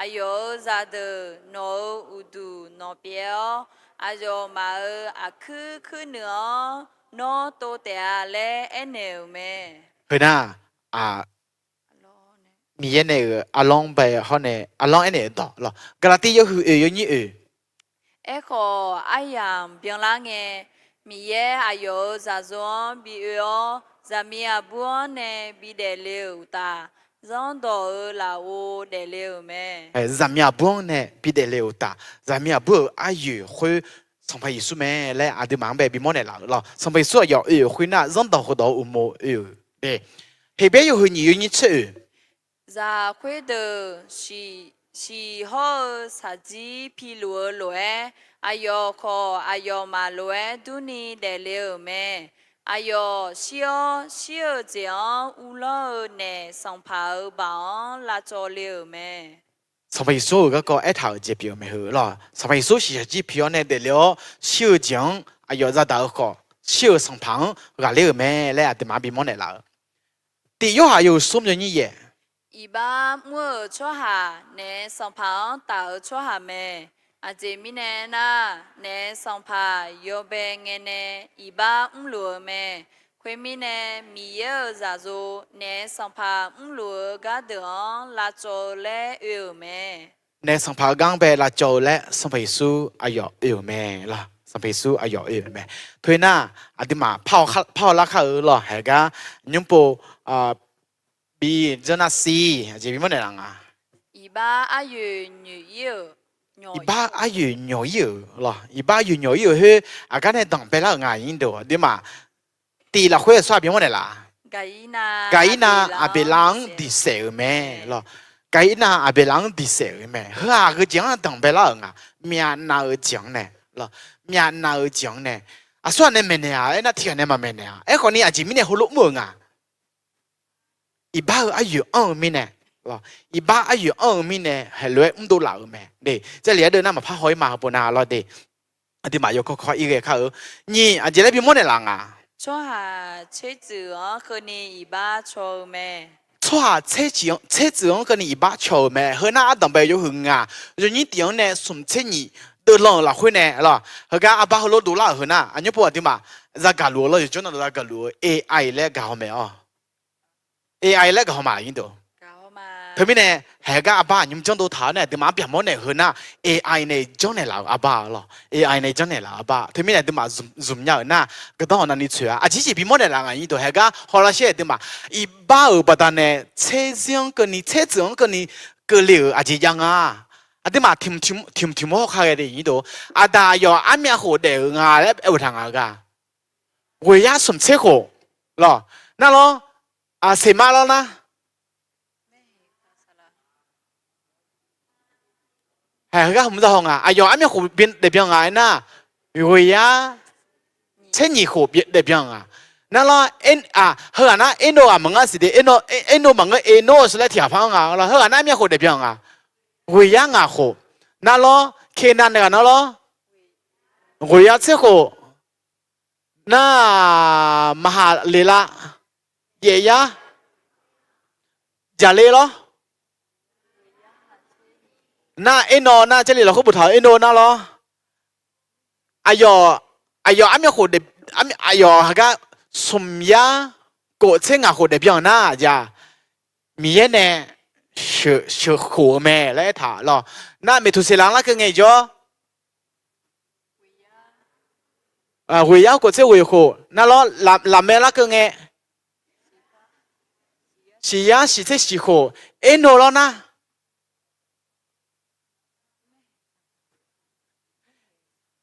Aqyawf-euq zaqdeuq nawq-euq uqduq nawq pyaev-awr, aqyawfmaf-euq aqkuir kuirnuiq-anr nawr tov taef-a laer aernaeq-euq mae. Heu nar, Miqyaer nae-euq arlanr bae hawr nae arlanr aernaeq-eu dawq lawr. Gaqlaqtiv yawhuiq oeq yawnyir oeq. Aerkhawf, aryamq byanlar ngae, Miqyaer aqyawf-euq zaqyo-anr bi oe-awr, zaqmiq aqbur-anr nae bidaef le-euq uqtaf, Zanrdawq-euq lafov daefle-euq mae. Zaqmiq aqbur-anr nae bidaef le-euq uqtaf, zaqmiq aqbur-euq aryoeq khoer Sanqpaq Yeqsur mae laer aqduimaf-anr bae bimawr naeqlaf-euq lawr. Sanqpaq Yeqsur aqyawf oe-euq khoernar, Zanrdawq khofdawq-eu uqmov oe-euq de. Heqbyaer yawhuiq nyiq yawnyir tser oeq. Zaq khoerdeuq shiq hawr-eu shaqdzir piluf-eu lof-aer, aqyawf khawf aqyawfmaf lof-aer durni daefle-euq mae. Aqyawf shir-awr shir-eu jeq-anr uvlanr-eu naef sanqpaq-euq baoq-anr lavcawv le-euq mae. Sanqpaq Yeqsur-euq garkawv aertaq-euq jeq pyeuf-eu mae heu lawr. Sanqpaq Yeqsur shiq shaqjir pi-awr nae daefle-awr shir-eu jeq-anr aqyawf zadaq-eu khawf, shir-euq sanqpaq-anr ghaqler-euq mae laer aqduimaf-anr bimawr naeqlaf-eu. Tiq Yorhaq yawhuiq smr yawnyir yaef. Iqbax mr-euq tsawrhaq naef sanqpaq-anr taf-eu tsawrhaq mae. Aqjeq mirnae aernar, naef sanqpaq yawbae ngae nae iqbax mrluf-eu mae. Khoermirnae, Miqyaer-euq zaqyo naef sanqpaq mrluf-eu gardeuq-anr lavcawv-eu laer oe-euq mae. Naef sanqpaq-eu gar-anr bae lavcawv-eu laer Sanqpaq Yeqsur aqyawf oe-euq mae lawq. Sanqpaq Yeqsur aqyawf oe-euq mae. Tov-aer nar, aqduimaf par-awr lar kar-eu lawq. Haeq gar nymr pov, bi janr nar sir, aqjeq bimawr naeqlaf nga. Iqbax aryoeq nyoeq-ir-euq, iqbax aryoeq nyoeq-ir-euq lawq. Iqbax aryoeq nyoeq-ir-euq khoer aqgar nae danqbae lar-euq nga, aqnyir deuq. Aqduimaf tiq lafkhoer-eu tsawrhaq bimawr naeqlaf. Gaqirnav Aqbeqlav-anr diqsaef-euq mae lawq. Gaqirnav Aqbeqlav-anr diqsaef-euq mae. Heu-aq aqgeu jeq-anr danqbae lar-euq nga. Myavnav-eu jeq-anr nae lawq. Myavnav-eu jeq-anr nae, aqsurghaq nae maeqnaeq-a aernar, tiqghaq nae maqmaeqnaeq-a. Aerkhawf ni aqjeq mirnae heulof mr-euq nga. Iqbax-eu aryoeq anr-eu mirnae, iqbax aryoeq anr-eu mirnae heulof-aer mrdov laf-euq mae. Jarlif ardeuv nar maqpar haw-ir ma, heupov nav lawq de. Aqduimaf yawkawr kawr-ir ghae kar-eu. Nyiq, aqjeq laer bimawr naeqlaf nga. Tsawrhaq tser tsuif-anr keuvni iqbax caw-eu mae. Tsawrhaq tser tsuif-anr keuvni iqbax caw-euq mae. Heu nar ardanqbae yawhuiq ngaq yawnyir tiq-anr nae smq tser nyiq deuvlan-euq lafkhoer nae lawq. Heugar arbar heulof dovlar-euq heu nar, aqnyir pov aqduimaf zagaq luf-eu lawr, yawqjawr navluf zagaq luf-eu A I laer gaq haw mae-awr. A I laer gaq haw ma, aqnyir deuq. Teumirnae, haeq gar arbar aqnymr janrdov taq-awr nae aqduimaf-anr byaqmawr naeq heu nar, A I nae janrnaeq laf-euq arbar lawq. A I nae janrnaeq laf-euq arbar. Teumirnae aqduimaf zmq nya-euq nar, gardanr hawq navni tsoeq-a. Aqjeq jeq bimawr naeqlaf nga, aqnyir deuq. Haeq gar hawlar shaer aqduimaf, iqbax-euq baqdanae tser zir-anr keuvni, tser tsuif-anr keuvni keuvle-euq aqjeq jav nga. Aqduimaf tiq hmq tiq hmq hawkar ghae de, aqnyir deuq. Aqdaq aqyawf armyav khof daef-euq nga laer aer-eu taq nga-eu gar. Ghoeqyar smq tser khof lawq. Nar lawr, aqseqmar lawr nar. Haeq heugar hmq zahaw nga. Aqyawf armyav khof daefbyan nga aernar, ghoeqyar tser nyiq khof daefbyan nga. Nar lawr, heughaq nar Ernov ghaq maqngeur siq de, Ernov maqngeur, Ernov-eu shawr laer tiq ghaq par-anr nga lawr. Heughaq nar armyav khof daefbyan nga. Ghoeqyar ngaq khof. Nar lawr, Keqnav naeq ghaq nar lawr, ghoeqyar tser khof. Nar Maqhaqleqlav, jaef yar, jaqle lawr. Nar Ernov nar Jarlif lafkhoer boftaq-euq Ernov nar lawr. Aqyawf, aqyawf armyav khof, aqyawf haeq gar smq yar kof tser ngaq khof daefbyan-euq nar, aqjeq Miqyaer nae sheuqkhof-eu mae laer aertaq lawq. Nar Meqtuqseqlaq larkeuv ngae jawr, ghoeqyar kof tser ghoeq khof nar lawr, Laqmaeq larkeuv ngae, siqyar siq tser siq khof, Ernov lawr nar.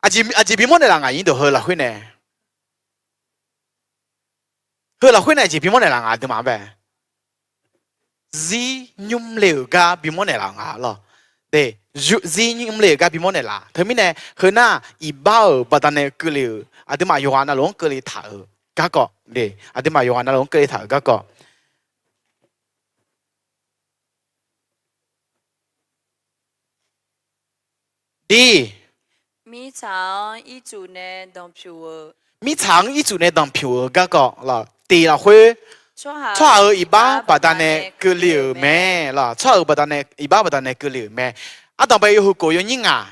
Aqjeq bimawr naeqlaf ngaq, aqnyir deuq, heu lafkhoer nae. Heu lafkhoer nae aqjeq bimawr naeqlaf ngaq, aqduimaf-anr bae. Zir nymr le-euq gar bimawr naeqlaf nga lawq. Zir nymr le-euq gar bimawr naeqlaf. Teumirnae heu nar, iqbax-euq baqdanae keuvle-euq, aqduimaf yawqghaq navluf-anr keuvle taq-euq garkawv, aqduimaf yawqghaq navluf-anr keuvle taq-euq garkawv. Diq, mirtsaq-anr ircuf nae danqpyuf-eu, mirtsaq-anr ircuf nae danqpyuf-eu garkawv lawq. Tiq lafkhoer, tsawrhaq-euq iqbax baqdanae keuvle-euq mae lawq. Tsawrhaq-euq baqdanae, iqbax baqdanae keuvle-euq mae. Ardanqbae yawhuiq kof yawnyir ngaq.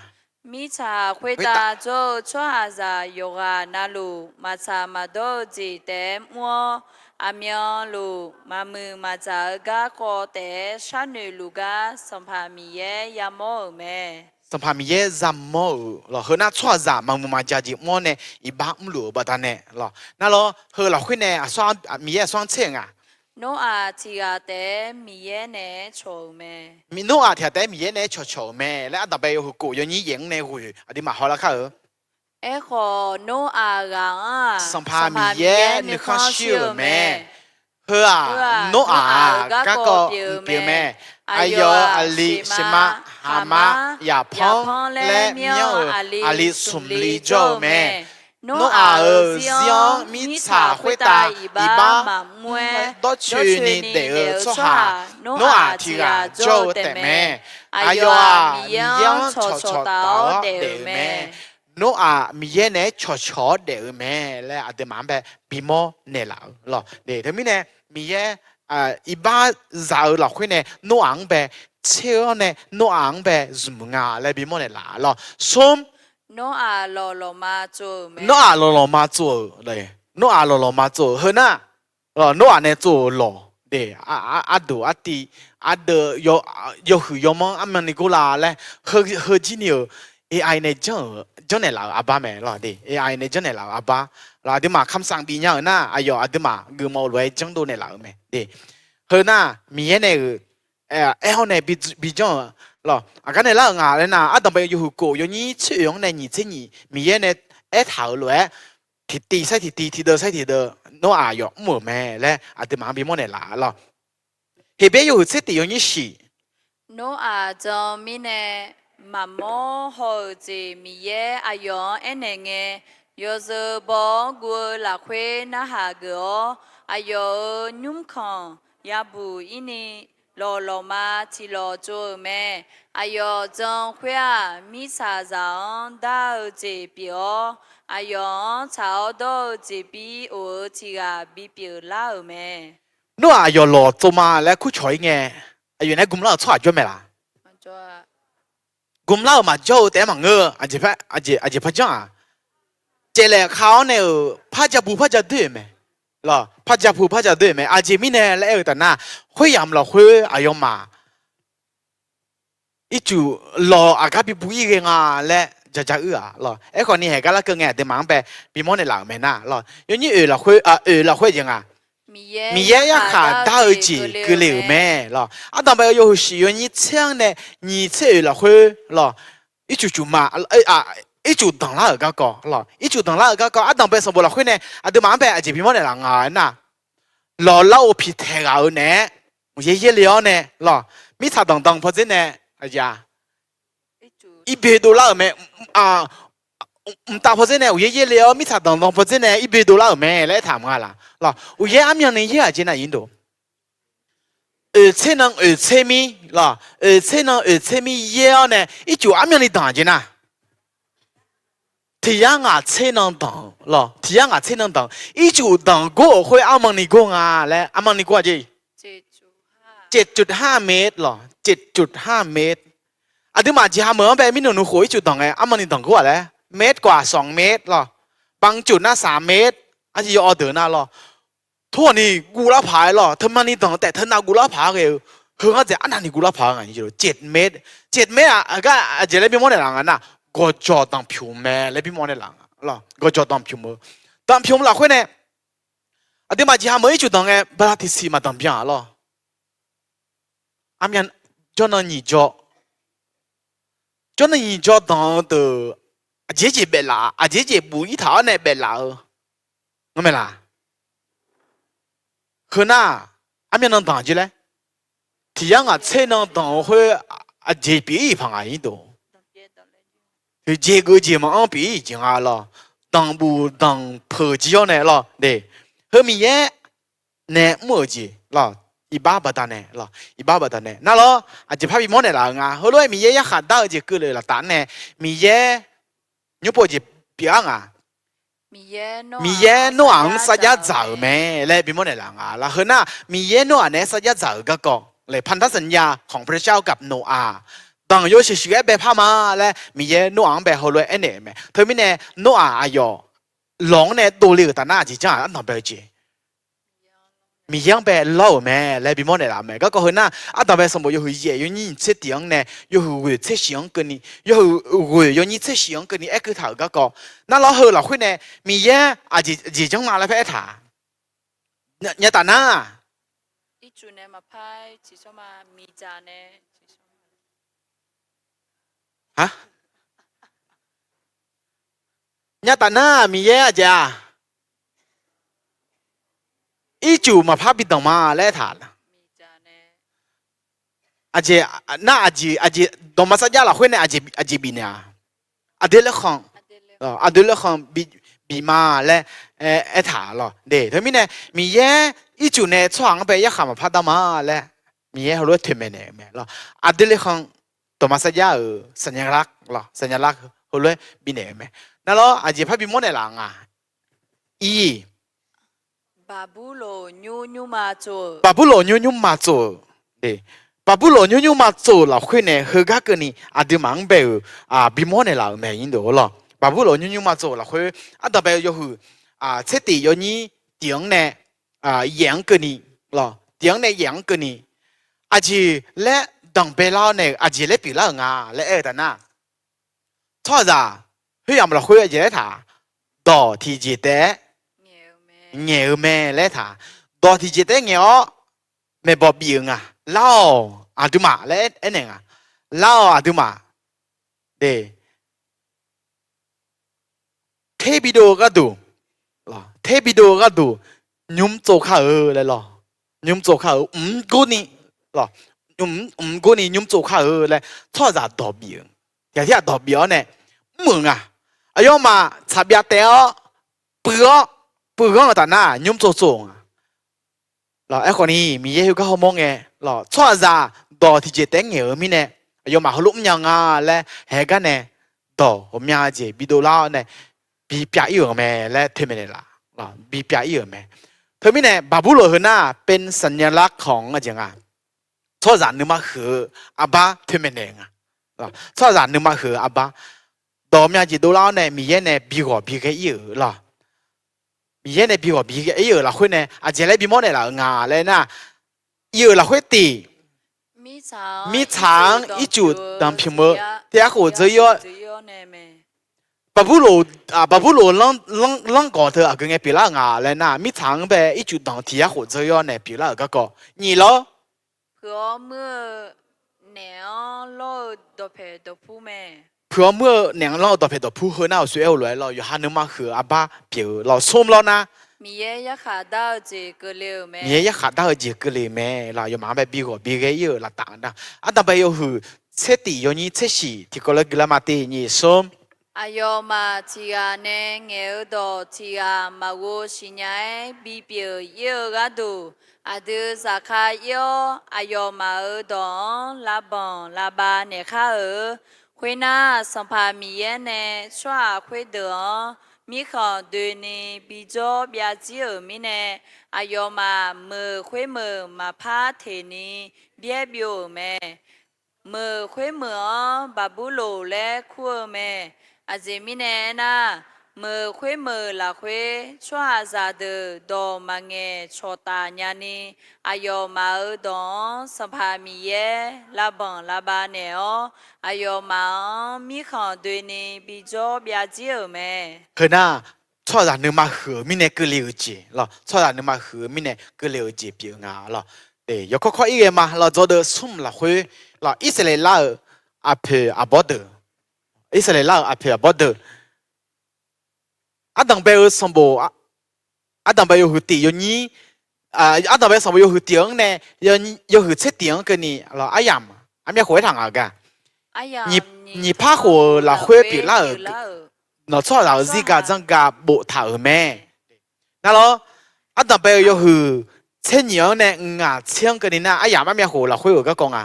Mirtsaq khoertav jawr-eu tsawrhaqzaq yawqghaq navluf maqtsaq maqdawr-eu jeq taef-aer mr-awr, aqmyanluf maqmuiq maqdzaq-eu garkawv taef-aer sharnoeq luf gar Sanqpaq Miqyaer yamawr-euq mae. Sanqpaq Miqyaer yamawr-euq lawq. Heu nar tsawrhaqzaq maqmuiq maqdzaq jeq mr-awr nae iqbax mrluf-euq baqdanae lawq. Nar lawr, heu lafkhoer nae Miqyaer aqsur-anr, Miqyaer aqsur-anr tser-euq nga. Noraq tiq ghaq taef-aer Miqyaer naeq-aer cawq-euq mae. Noraq tiq ghaq taef-aer Miqyaer naeq-aer cawqcawq-euq mae laer ardanqbae yawhuiq kof yawnyir yaeq-anr nae ghoe aqduimaf hawlar kar-eu. Aerkhawf, Noraq ghaq-anr-aq, Sanqpaq Miqyaer nuikhanr shir-euq mae. Heu-aq, Noraq-aq garkawv pyeuf-eu mae. Aqyawf-euq aqli Seqma, Haqmar, Yaqpanr laer myanr-eu aqli smq li jawr-eu mae. Noraq-euq zir-anr mirtsaq khoertav iqbax maqmr-aer dawrcoeni daef-eu tsawrhaq Noraq tiq ghaq jawr-eu taefmae. Aqyawf-aq, Miqyaer-anr cawqcawq taf-awr daef-euq mae. Noraq Miqyaer naeq-aer cawqcawq-awr daef-eu mae laer aqduimaf-anr bae bimawr naeqlaf-eu lawq. Teumirnae Miqyaer iqbax zaq-eu lafkhoer nae Noraq-anr bae tser-awr nae Noraq-anr bae zmq nga laer bimawr naeqlaf lawq. Smr, Noraq lawqlawqma tsov-euq, Noraq lawqlawqma tsov-euq, Noraq lawqlawqma tsov-euq heu nar, Noraq nae tsov-euq lawq de, arduq artiv, ardeuv, yawhuiq yawmanr armyanni gor la laer, heujir ni-euq AI nae janrnaeq laf-euq arbar mae lawq de. AI nae janrnaeq laf-euq arbar lawq. Aqduimaf kamsanq bif nya-euq nar, aqyawf aqduimaf geufmawf-eu lof-aer janrdov naeqlaf-euq mae de. Heu nar, Miqyaer nae-euq aer-awr nae bijanr-euq lawq. Aqgar nae lar-euq nga laer nar, ardanqbae yawhuiq kof yawnyir tser oeq-anr nae nyiq tser nyiq Miqyaer nae aertaq-euq lof-aer, tiqtiv sair tiqtiv, tiqdeuv sair tiqdeuv, Noraq yawf mr-euq mae laer aqduimaf-anr bimawr naeqlaf lawq. Heqbyaer yawhuiq tser tiq yawnyir shiq. Noraq jan mirnae, maqmawr haw-euq jeq Miqyaer aqyawf-anr aernaeq ngae, yawzeu baw-awr guv-eu lafkhoer narhaq geuf-awr, aqyawf-euq nymrkanq yabuq ir ni, lawqlawqma tiqlawq tsov-euq mae. Aqyawf jan khoer-aq, mirtsaqzaq-anr dar-eu jeq pyeuf-awr, aqyawf-anr tsaq-awr dawr-eu jeqbir of-eu tiq ghaq bipyeuf lar-euq mae. Noraq aqyawf lawq tsov ma laer kurcawq ir ngae, aqyawf nae gmlar-euq tsawrhaq jawr mae laq? Gmlar-euq maqjawr-eu taef-aer maqngeur-eu, aqjeq par janr-aq, caevlaef khav-awr nae-euq par ja pu par ja doer-euq mae. Par ja pu par ja doer-euq mae. Aqjeq mirnae laer aer-eu taf nar, khoeryamq lafkhoer aqyawfmaf ircuf lawq aqgar bibuq ir ghae nga laer jaja uir-aq lawq. Aerkhawf ni haeq gar larkeuv ngae aqduimaf-anr bae bimawr naeqlaf-euq mae nar lawq. Yawnyir oeq lafkhoer, oeq lafkhoer jeq nga, Miqyaer yarkhaq dar-eu jeq keuvle-euq mae lawq. Ardanqbae-eu yawhuiq shiq yawnyir tser-anr nae nyiq tser oeq lafkhoer lawq. Ircuf cuf ma, ircuf danqlar-euq garkawv lawq. Ircuf danqlar-euq garkawv ardanqbae sanqbof lafkhoer nae aqduimaf-anr bae aqjeq bimawr naeqlaf nga-aer nar, lawqlar-eu piqtaeq ghaq-eu naeq-aer uqyaer yaerle-awr nae lawq, mirtsaq danqdanq pawdzer nae, aqjeq-aq, irboe dovlar-euq mae. Mqtav pawdzer nae uqyaer yaerle-awr mirtsaq danqdanq pawdzer nae irboe dovlar-euq mae laer aertaq mq nga laq lawq. Uqyaer armyanni yaer-aq jeq nar, oeq tser nan oeq tser mir lawq, oeq tser nan oeq tser mir yaer-awr nae ircuf armyanni danq-aq jeq nar, tiq yar ngaq tser nan danq-eu lawq. Tiq yar ngaq tser nan danq-eu, ircuf danq gor-euq khoer armyanni gor nga laer, armyanni gor-aq jeq, เจ็ดจุดห้า เมตร lawq, เจ็ดจุดห้า เมตร. Aqduimaf jeqha meuq-anr bae mirnmq nuikhof ircuf danq ngae armyanni danq gor-aq laer, เมตรกว่า สองเมตร lawq, บางจุด nar สามเมตร, aqjeq yaw awr deuq nar lawq. Tawrhawq ni guvlar paq-aer lawq, teumarni danq taef teunav guvlar paq-aer ghae-eu, heu ngar dzaeq arnavni guvlar paq-aer nga. เจ็ดเมตร เจ็ดเมตร-aq, aqgar aqjeq laer bimawr naeqlaf nga nar, gawqjawq danqpymq mae laer bimawr naeqlaf nga lawq. Gawqjawq danqpymq-eu, danqpymq lafkhoer nae aqduimaf jeqha meuq ircuf danq ngae bala tiqsiq maqdanq byan-aq lawq. Armyan, jawrnan nyiq jawr, jawrnan nyiq jawr danq-eu deuq, aqjeq jeq baeflaf, aqjeq jeq buf ir taq-awr nae baeflaf-eu ngar mae laq? Heu nar, armyan nan danq jeq laer, tiq yar ngaq tser nan danq-eu khoer, aqjeq pyeuf ir paq ngaq ir dov. Heu jeq geuv jeq maqanr pyeuf ir jeq nga lawq. Danqbuf danqpeuq jir-awr nae lawq de. Heu Miqyaer nae mr-euq jeq lawq. Iqbax baqdanae lawq, iqbax baqdanae nar lawr, aqjeq par bimawr naeqlaf-eu nga. Heulof-aer Miqyaer yarkhaq dar-eu jeq keuvle-euq laftav nae, Miqyaer nymr pov jeq pyeuf-ar nga. Miqyaer Noraq-anr sarjax dzaq-euq mae laer bimawr naeqlaf nga lawq. Heu nar, Miqyaer Noraq naeq-aer sarjax dzaq-euq garkawv laer, พันธสัญญาของพระเจ้ากับโนอาห์ danq yawshuif shuif-aer baepar ma laer Miqyaer Noraq-anr bae heulof-aer aernaeq-euq mae. Teumirnae Noraq aqyawf lawq-anr nae dovle-euq taf nar, aqjeq janr-aq ardanq bae-eu jeq Miqyaer-anr bae lawr-euq mae laer bimawr naeqlaf-eu mae. Garkawv heu nar, ardanq bae sanqbof yawhuiq yaeq yawnyir nyiq tser tiq-anr nae yawhuiq ghoeq tser shif-anr keuvni, yawhuiq ghoeq yawnyir tser shif-anr keuvni aerkeuv taq-euq garkawv nar, lawr heu lafkhoer nae Miqyaer aqjeq janr ma laer par aertaq nya taf nar, nya taf nar Miqyaer aqjeq-aq, ircuf maqpar bi danq ma laer aertaq. Aqjeq nar, aqjeq dawqma sarjax lafkhoer nae aqjeq bifnaeq-a. Aqdui laer khanq, aqdui laer khanq bif ma laer aertaq lawq de. Teumirnae Miqyaer ircuf nae tsawrhaq-anr bae yarkhaq maqpar dar ma laer Miqyaer heulof-aer toeqmaeq naeq-euq mae lawq. Aqdui laer khanq dawqma sarjax-euq สัญลักษณ์ lawq, สัญลักษณ์ heulof-aer bifnaeq-euq mae. Nar lawr, aqjeq par bimawr naeqlaf nga. Iq, Baqburloq nymrma tsov-euq, Baqburloq nymrnymrma tsov-euq lafkhoer nae heugar keuvni aqduimaf-anr bae-euq bimawr naeqlaf-euq mae, nymr deuq-or lawq. Baqburloq nymrnymrma tsov-euq lafkhoer ardanqbae yawhuiq tser tif yawnyir tif-anr nae yaef-anr keuvni, tif-anr nae yaef-anr keuvni, aqjeq laer danqbae lar-awr nae-euq aqjeq laer pyeuflar-euq nga laer aer-eu taf nar, tsawrhaqzaq khoeryamq lafkhoer aqjeq laer taq, dawq tiqjeq taef-aer ngaeq-eu mae laer taq. Dawq tiqjeq taef-aer ngaeq-awr maeqbawq bif-euq nga. Lar-awq aqduimaf laer aernaeq nga. Lar-awq aqduimaf. Ter bidov-eu gharduq, ter bidov-eu gharduq nymr tsov kar-eu laer lawr. Nymr tsov kar-eu mq gurni, mq gurni nymr tsov kar-eu laer tsawrhaqzaq dawq bif-eu. Tiqghaq tirghaq dawq bif-awr nae mr-euq nga. Aqyawfmaf tsaqbyav taef-awr puiv-awr, puiv ghanr-eu taf nar nymr tsov tsov-euq nga. Aerkhawf ni Miqyaer heugar hawmawr ngae, tsawrhaqzaq dawq tiqjeq taef-aer ngaeq-eu mirnae aqyawfmaf heulof mrnya nga laer haeq-aer gar nae dawq ghawqmya jeq bidov lar-awr nae bipyav ir-euq mae laer toeqmaeq naeqlaf, bipyav ir-euq mae. Teumirnae Baqburloq heu nar เป็นสัญลักษณ์ของ aqjeq nga. Tsawrhaqzaq nuima huiq-eu arbar toeqmaeq naeq nga. Tsawrhaqzaq nuima huiq-eu arbar, dawq ghawqmya jeq dovlar-awr nae Miqyaer nae bighawq bighae ir-euq lawr. Miqyaer nae bighawq bighae ir-euq lafkhoer nae aqjeq laer bimawr naeqlaf-euq nga laer nar, ir-euq lafkhoer tif, mirtsaq-anr ircuf danqpymq-eu tiq yarkhof dzeur ir-awr, Baqburloq lanrgawq teu aqgeu ngae pyeuflar-euq nga laer nar, mirtsaq-anr bae ircuf danq tiq yarkhof dzeur ir-awr nae pyeuflar-euq garkawv nyiq lawr. Puiq-awr muir-eu naeq-anr lawr-eu dawqpaeq dawqpur mae. Puiq-awr muir-eu naeq-anr lawr-eu dawqpaeq dawqpur heu nar-euq soq aer-eu lof-aer lawr, yawqha nuima huiq-eu arbar pyeuf-eu lawr smr lawr nar, Miqyaer yarkhaq dar-eu jeq keuvle-euq mae. Miqyaer yarkhaq dar-eu jeq keuvle-euq mae lawr. Aqyawfmaf-anr bae bighawq bighae ir-euq laftaf nar, ardanqbae yawhuiq tser tif yawnyir tser shif tiqkawv laer guilar ma tif nyiq smr. Aqyawfmaf tiq ghaq nae ngaeq-eu dawq tiq ghaq maqghov siqnya-aer bipyeuf ir-eu gharduq, aqdui zafkhav ir-awr aqyawfmaf-euq dawq-anr lavbanq lavbav naeq khar-eu. Khoernar, Sanqpaq Miqyaer nae tsawrhaq khoerdeuq-anr mirkhanq doeni bijawr byav jir-euq mirnae, aqyawfmaf meuq khoermeuq maqpar teq ni byaer byov-euq mae. Meuq khoermeuq-anr Baqburloq laer kur-eu mae. Aqjeq mirnae aernar, meuq khoermeuq lafkhoer tsawrhaqzaq deuq dawq maqngaeq cawqtaf nyani, aqyawfmaf-euq dawq-anr Sanqpaq Miqyaer lavbanq lavbav naeq-awr, aqyawfmaf-anr mirkhanq doeni bijawr byav jir-euq mae. Heu nar, tsawrhaqzaq nuima huiq-eu mirnae keuvle-euq jeq lawr, tsawrhaqzaq nuima huiq-eu mirnae keuvle-euq jeq pyeuf-eu nga lawr. Yawkawr kawr ir ghae ma lawr, dzawdeuv smr lafkhoer lawr, Irsaqleqlav-euq aqpoeq aqbawr deuq, Irsaqleqlav-euq aqpoeq aqbawr deuq, ardanqbae-eu sanqbof, ardanqbae yawhuiq tif yawnyir, ardanqbae sanqbof yawhuiq tif-anr nae yawhuiq tser tif-anr keuvni lawr, aryamq armyav khof-aer taq ngaq-eu gar, nyiq par khof-euq lafkhoer pyeuflar-euq nawq tsawrhaqzaq-euq zirgaq zanrgaq boftaq-euq mae. Nar lawr, ardanqbae-eu yawhuiq tser nyiq-anr nae ngaq tser-anr keuvni nar, aryamq armyav khof lafkhoer-euq garkawv nga.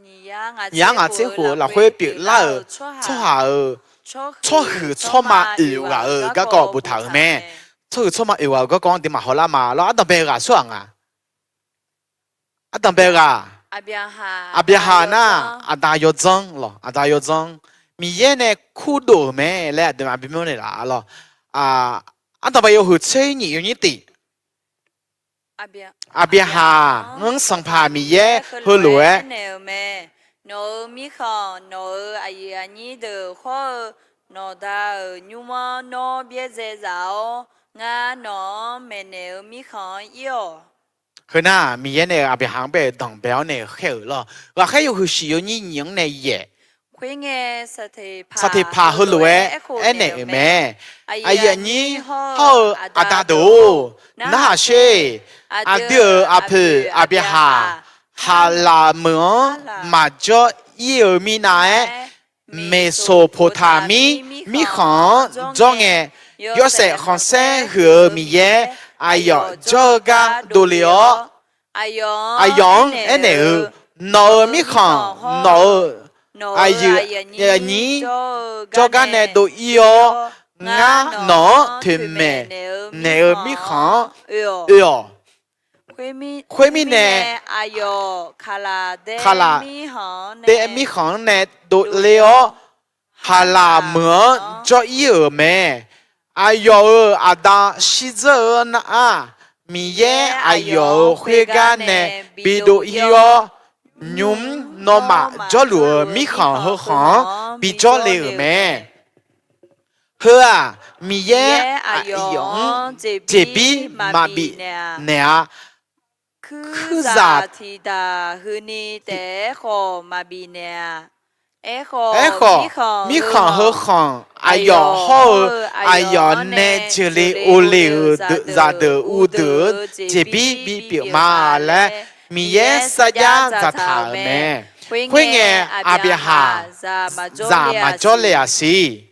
Nyiq yar ngaq tser khof-eu lafkhoer pyeuflar-euq tsawrhaq-euq tsawrhuiq tsawrma oeq ghaq-euq garkawv boftaq-euq mae. Tsawrhuiq tsawrma oeq ghaq-euq garkawv-anr aqduimaf hawlar ma lawr, ardanqbae ghaq tsawrhaq nga. Ardanqbae ghaq, Aqbyaqhaq nar, aqda yawdzanr lawr, aqda yawdzanr, Miqyaer nae kurdov-euq mae laer aqduimaf bimawr naeqlaf lawr. Ardanqbae yawhuiq tser nyiq yawnyir tif, Aqbyaqhaq-anr Sanqpaq Miqyaer heulof-aer aernaeq-eu mae. Nawq-euq mirkhanq, nawq-euq aqyuif aqnyir deuq hawr-eu, nawqda-euq nymr-anr nawr byaerdzae zaf-awr, ngar nawq-anr maeqnaeq-eu mirkhanq-anr ir-awq. Heu nar, Miqyaer nae-euq Aqbyaqhaq-anr bae-euq danqbae-awr nae khaer-euq lawr. Ghaqkhaer yawhuiq shif yawnyir nyiq-anr nae yaef, Saqteqpaq heulof-aer aernaeq-euq mae. Aqyuif aqnyir hawr-eu aqda deuq-or, narhaq sher. Aqdui-euq aqpoeq Aqbyaqhaq Haqlaq meuq-anr maqjawr ir-eu mirnav-aer, Meqsoqpoqtaqmir mirkhanq-anr jawr ngae, yawshaef khanqsaer huiq-eu Miqyaer aqyawf jawr-eu gar dovle-awr, aqyawf-anr aernaeq-eu, Nawq-euq mirkhanq, nawq-euq aqyuif aqnyir jawrgar nae dov ir-awr, ngar nawq-anr toeqmaeq naeq-eu mirkhanq-anr oe-awq. Khoermirnae, Kaqlaq daef mirkhanq-anr nae dovler-awr, Haqlaq meuq-anr jawr-ir-euq mae. Aqyawf-euq aqda shirdzeur-eu nar-aq, Miqyaer aqyawf-euq khoergar nae bidov-ir-awr, nymq-mr nawmaf jawrluf-euq mirkhanq heukhanq-anr bijawr le-euq mae. Heu-aq, Miqyaer aqyawf-anr jeqbir maqbif naeq-a. Kuirzaq tiqdaq huini taef-aer khawf maqbif naeq-a. Aerkhawf, mirkhanq heukhanq aqyawf hawr-eu aqyawf nae jeuqle ovle-euq zaqdeuq uvdeuq-eu jeqbir bipyeuf ma laer Miqyaer sarjax dzaqtaq-euq mae. Khoerngae, Aqbyaqhaq zaq maqjawr le-aq siq.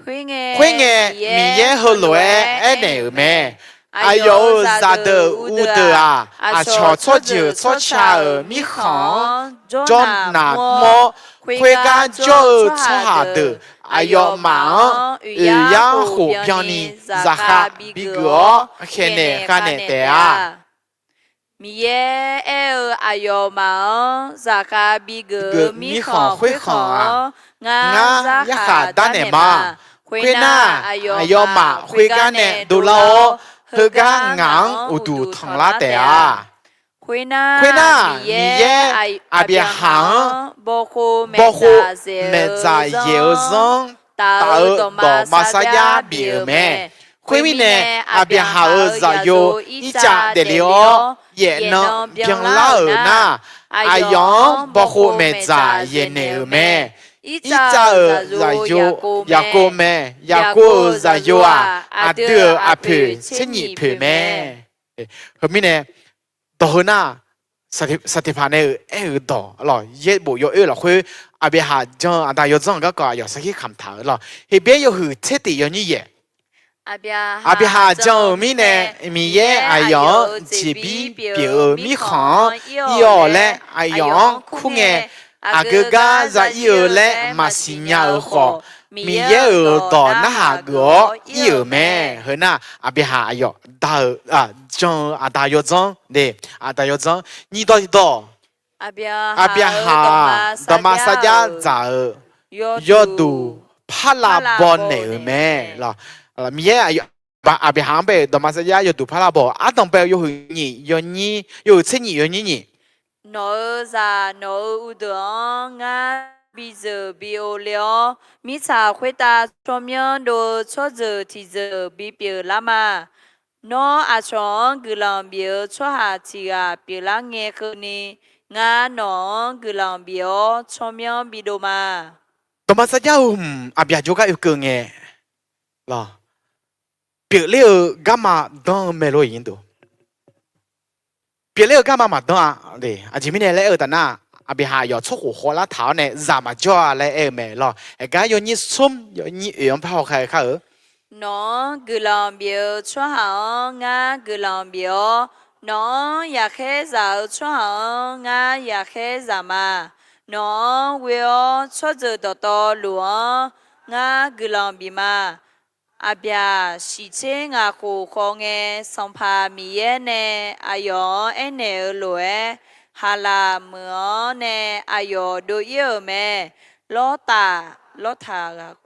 Khoerngae, Miqyaer heulof-aer aernaeq-euq mae. Aqyawf-euq zaqdeuq uvdeuq-aq, aqcawq tsawrjeuq tsawrca-euq mirkhanq-anr jawrnaq mr-awr, khoergar jawr-eu tsawrhaq deuq aqyawfmaf-anr oeqyar khof byanni zaqkhav bigeuf-awr khaeqnaeq khavnaeq taef-a. Miqyaer aer-eu, aqyawfmaf-anr zaqkhav bigeuf-eu mirkhanq khoerkhanq-anr ngar yarkhaq darnaeq ma. Khoernar, aqyawfmaf khoergar nae dovlar-awr, heugar ngaq-anr uqduq tanqlar taef-a. Khoernar, Miqyaer Aqbyaqhaq-anr bawkhof maeqdzaq yaeq-eu zanr taf-eu dawqma sarjax bif-euq mae. Khoermirnae, Aqbyaqhaq-euq zaqyo Irtsav daefle-awr, yaefnan byanlar-euq nar, aqyawf-anr bawkhof maeqdzaq yaeqnaeq-euq mae. Irtsav-euq zaqyo Yaqkov mae. Yaqkov-euq zaqyo-aq, aqdui-euq aqpoeq tser nyif poeq mae. Heumirnae, dawq heu nar, Saqtiqpaq nae-euq aer-euq dawq lawq, yaerbof yawoer lafkhoer Aqbyaqhaq jan-eu aqda yawdzanr-eu garkawv aqyawf sarkir kamq taq-eu lawq. Heqbyaer yawhuiq tser tiq yawnyir yaeq. Aqbyaqhaq jan-euq mirnae, Miqyaer aqyawf-anr jeqbir pyeuf-eu mirkhanq-anr ir-awq laer aqyawf-anr kur ngae, aqgeu gar za ir-eu laer maqsiq nya-euq khawf, Miqyaer-euq dawq narhaq geuf-awr ir-euq mae. Heu nar, Aqbyaqhaq aqyawf jan-eu aqda yawdzanr, aqda yawdzanr nyiq dawq tiqdawq, Aqbyaqhaq-aq, dawqma sarjax dzaq-eu yawduq parlav baw naeq-euq mae. Miqyaer Aqbyaqhaq-anr bae-euq dawqma sarjax yawduq parlav baw-euq ardanq bae-eu yawhuiq nyiq yawnyir, yawhuiq tser nyiq yawnyir nyiq. Nawq-euq zaq nawq-euq uvdeuq-anr ngar bizeuq bi ov le-awr, mirtsaq khoertav tsawrmyanr dov-eu tsawrjeuq tiqjeuq bipyeuf lar ma. Nawr aqcawq-anr guiqlanq bif-eu tsawrhaq tiq ghaq pyeuflar ngae keuvni, ngar nawq-anr guiqlanq bif-awr tsawrmyanr bidov ma. Dawqma sarjax-eu hmq Aqbyaqhaq jawrgar oekeuv ngae lawq, pyeufler-eu garma danr-eu mae lor-iq. Pyeufler-eu garma maqdanr-a. Aqjeq mirnae laer aer-eu taf nar, Aqbyaqhaq aqyawf tsawrkhof khawvlar taq-awr nae zaq maqjawr-a laer aer-eu mae lawq. Aqgar yawnyir smr yawnyir oeq-anr par hawkar-eu kar-eu. Nawq-anr guiqlanq bif-eu tsawrhaq-anr ngar guiqlanq bif-awr, nawq-anr yaqkhaer zaq-eu tsawrhaq-anr ngar yaqkhaer zaq ma. Nawq-anr ghoe-awr tsawrjeuq dawqtawvluf-anr ngar guiqlanq bif ma. Aqbyaq shiqtser ngaq khof khawf ngae, Sanqpaq Miqyaer nae aqyawf-anr aernaeq-eu lof-aer, Haqlaq meuq-anr nae aqyawf dov-ir-euq mae. Lawrtaf, Lawrtaf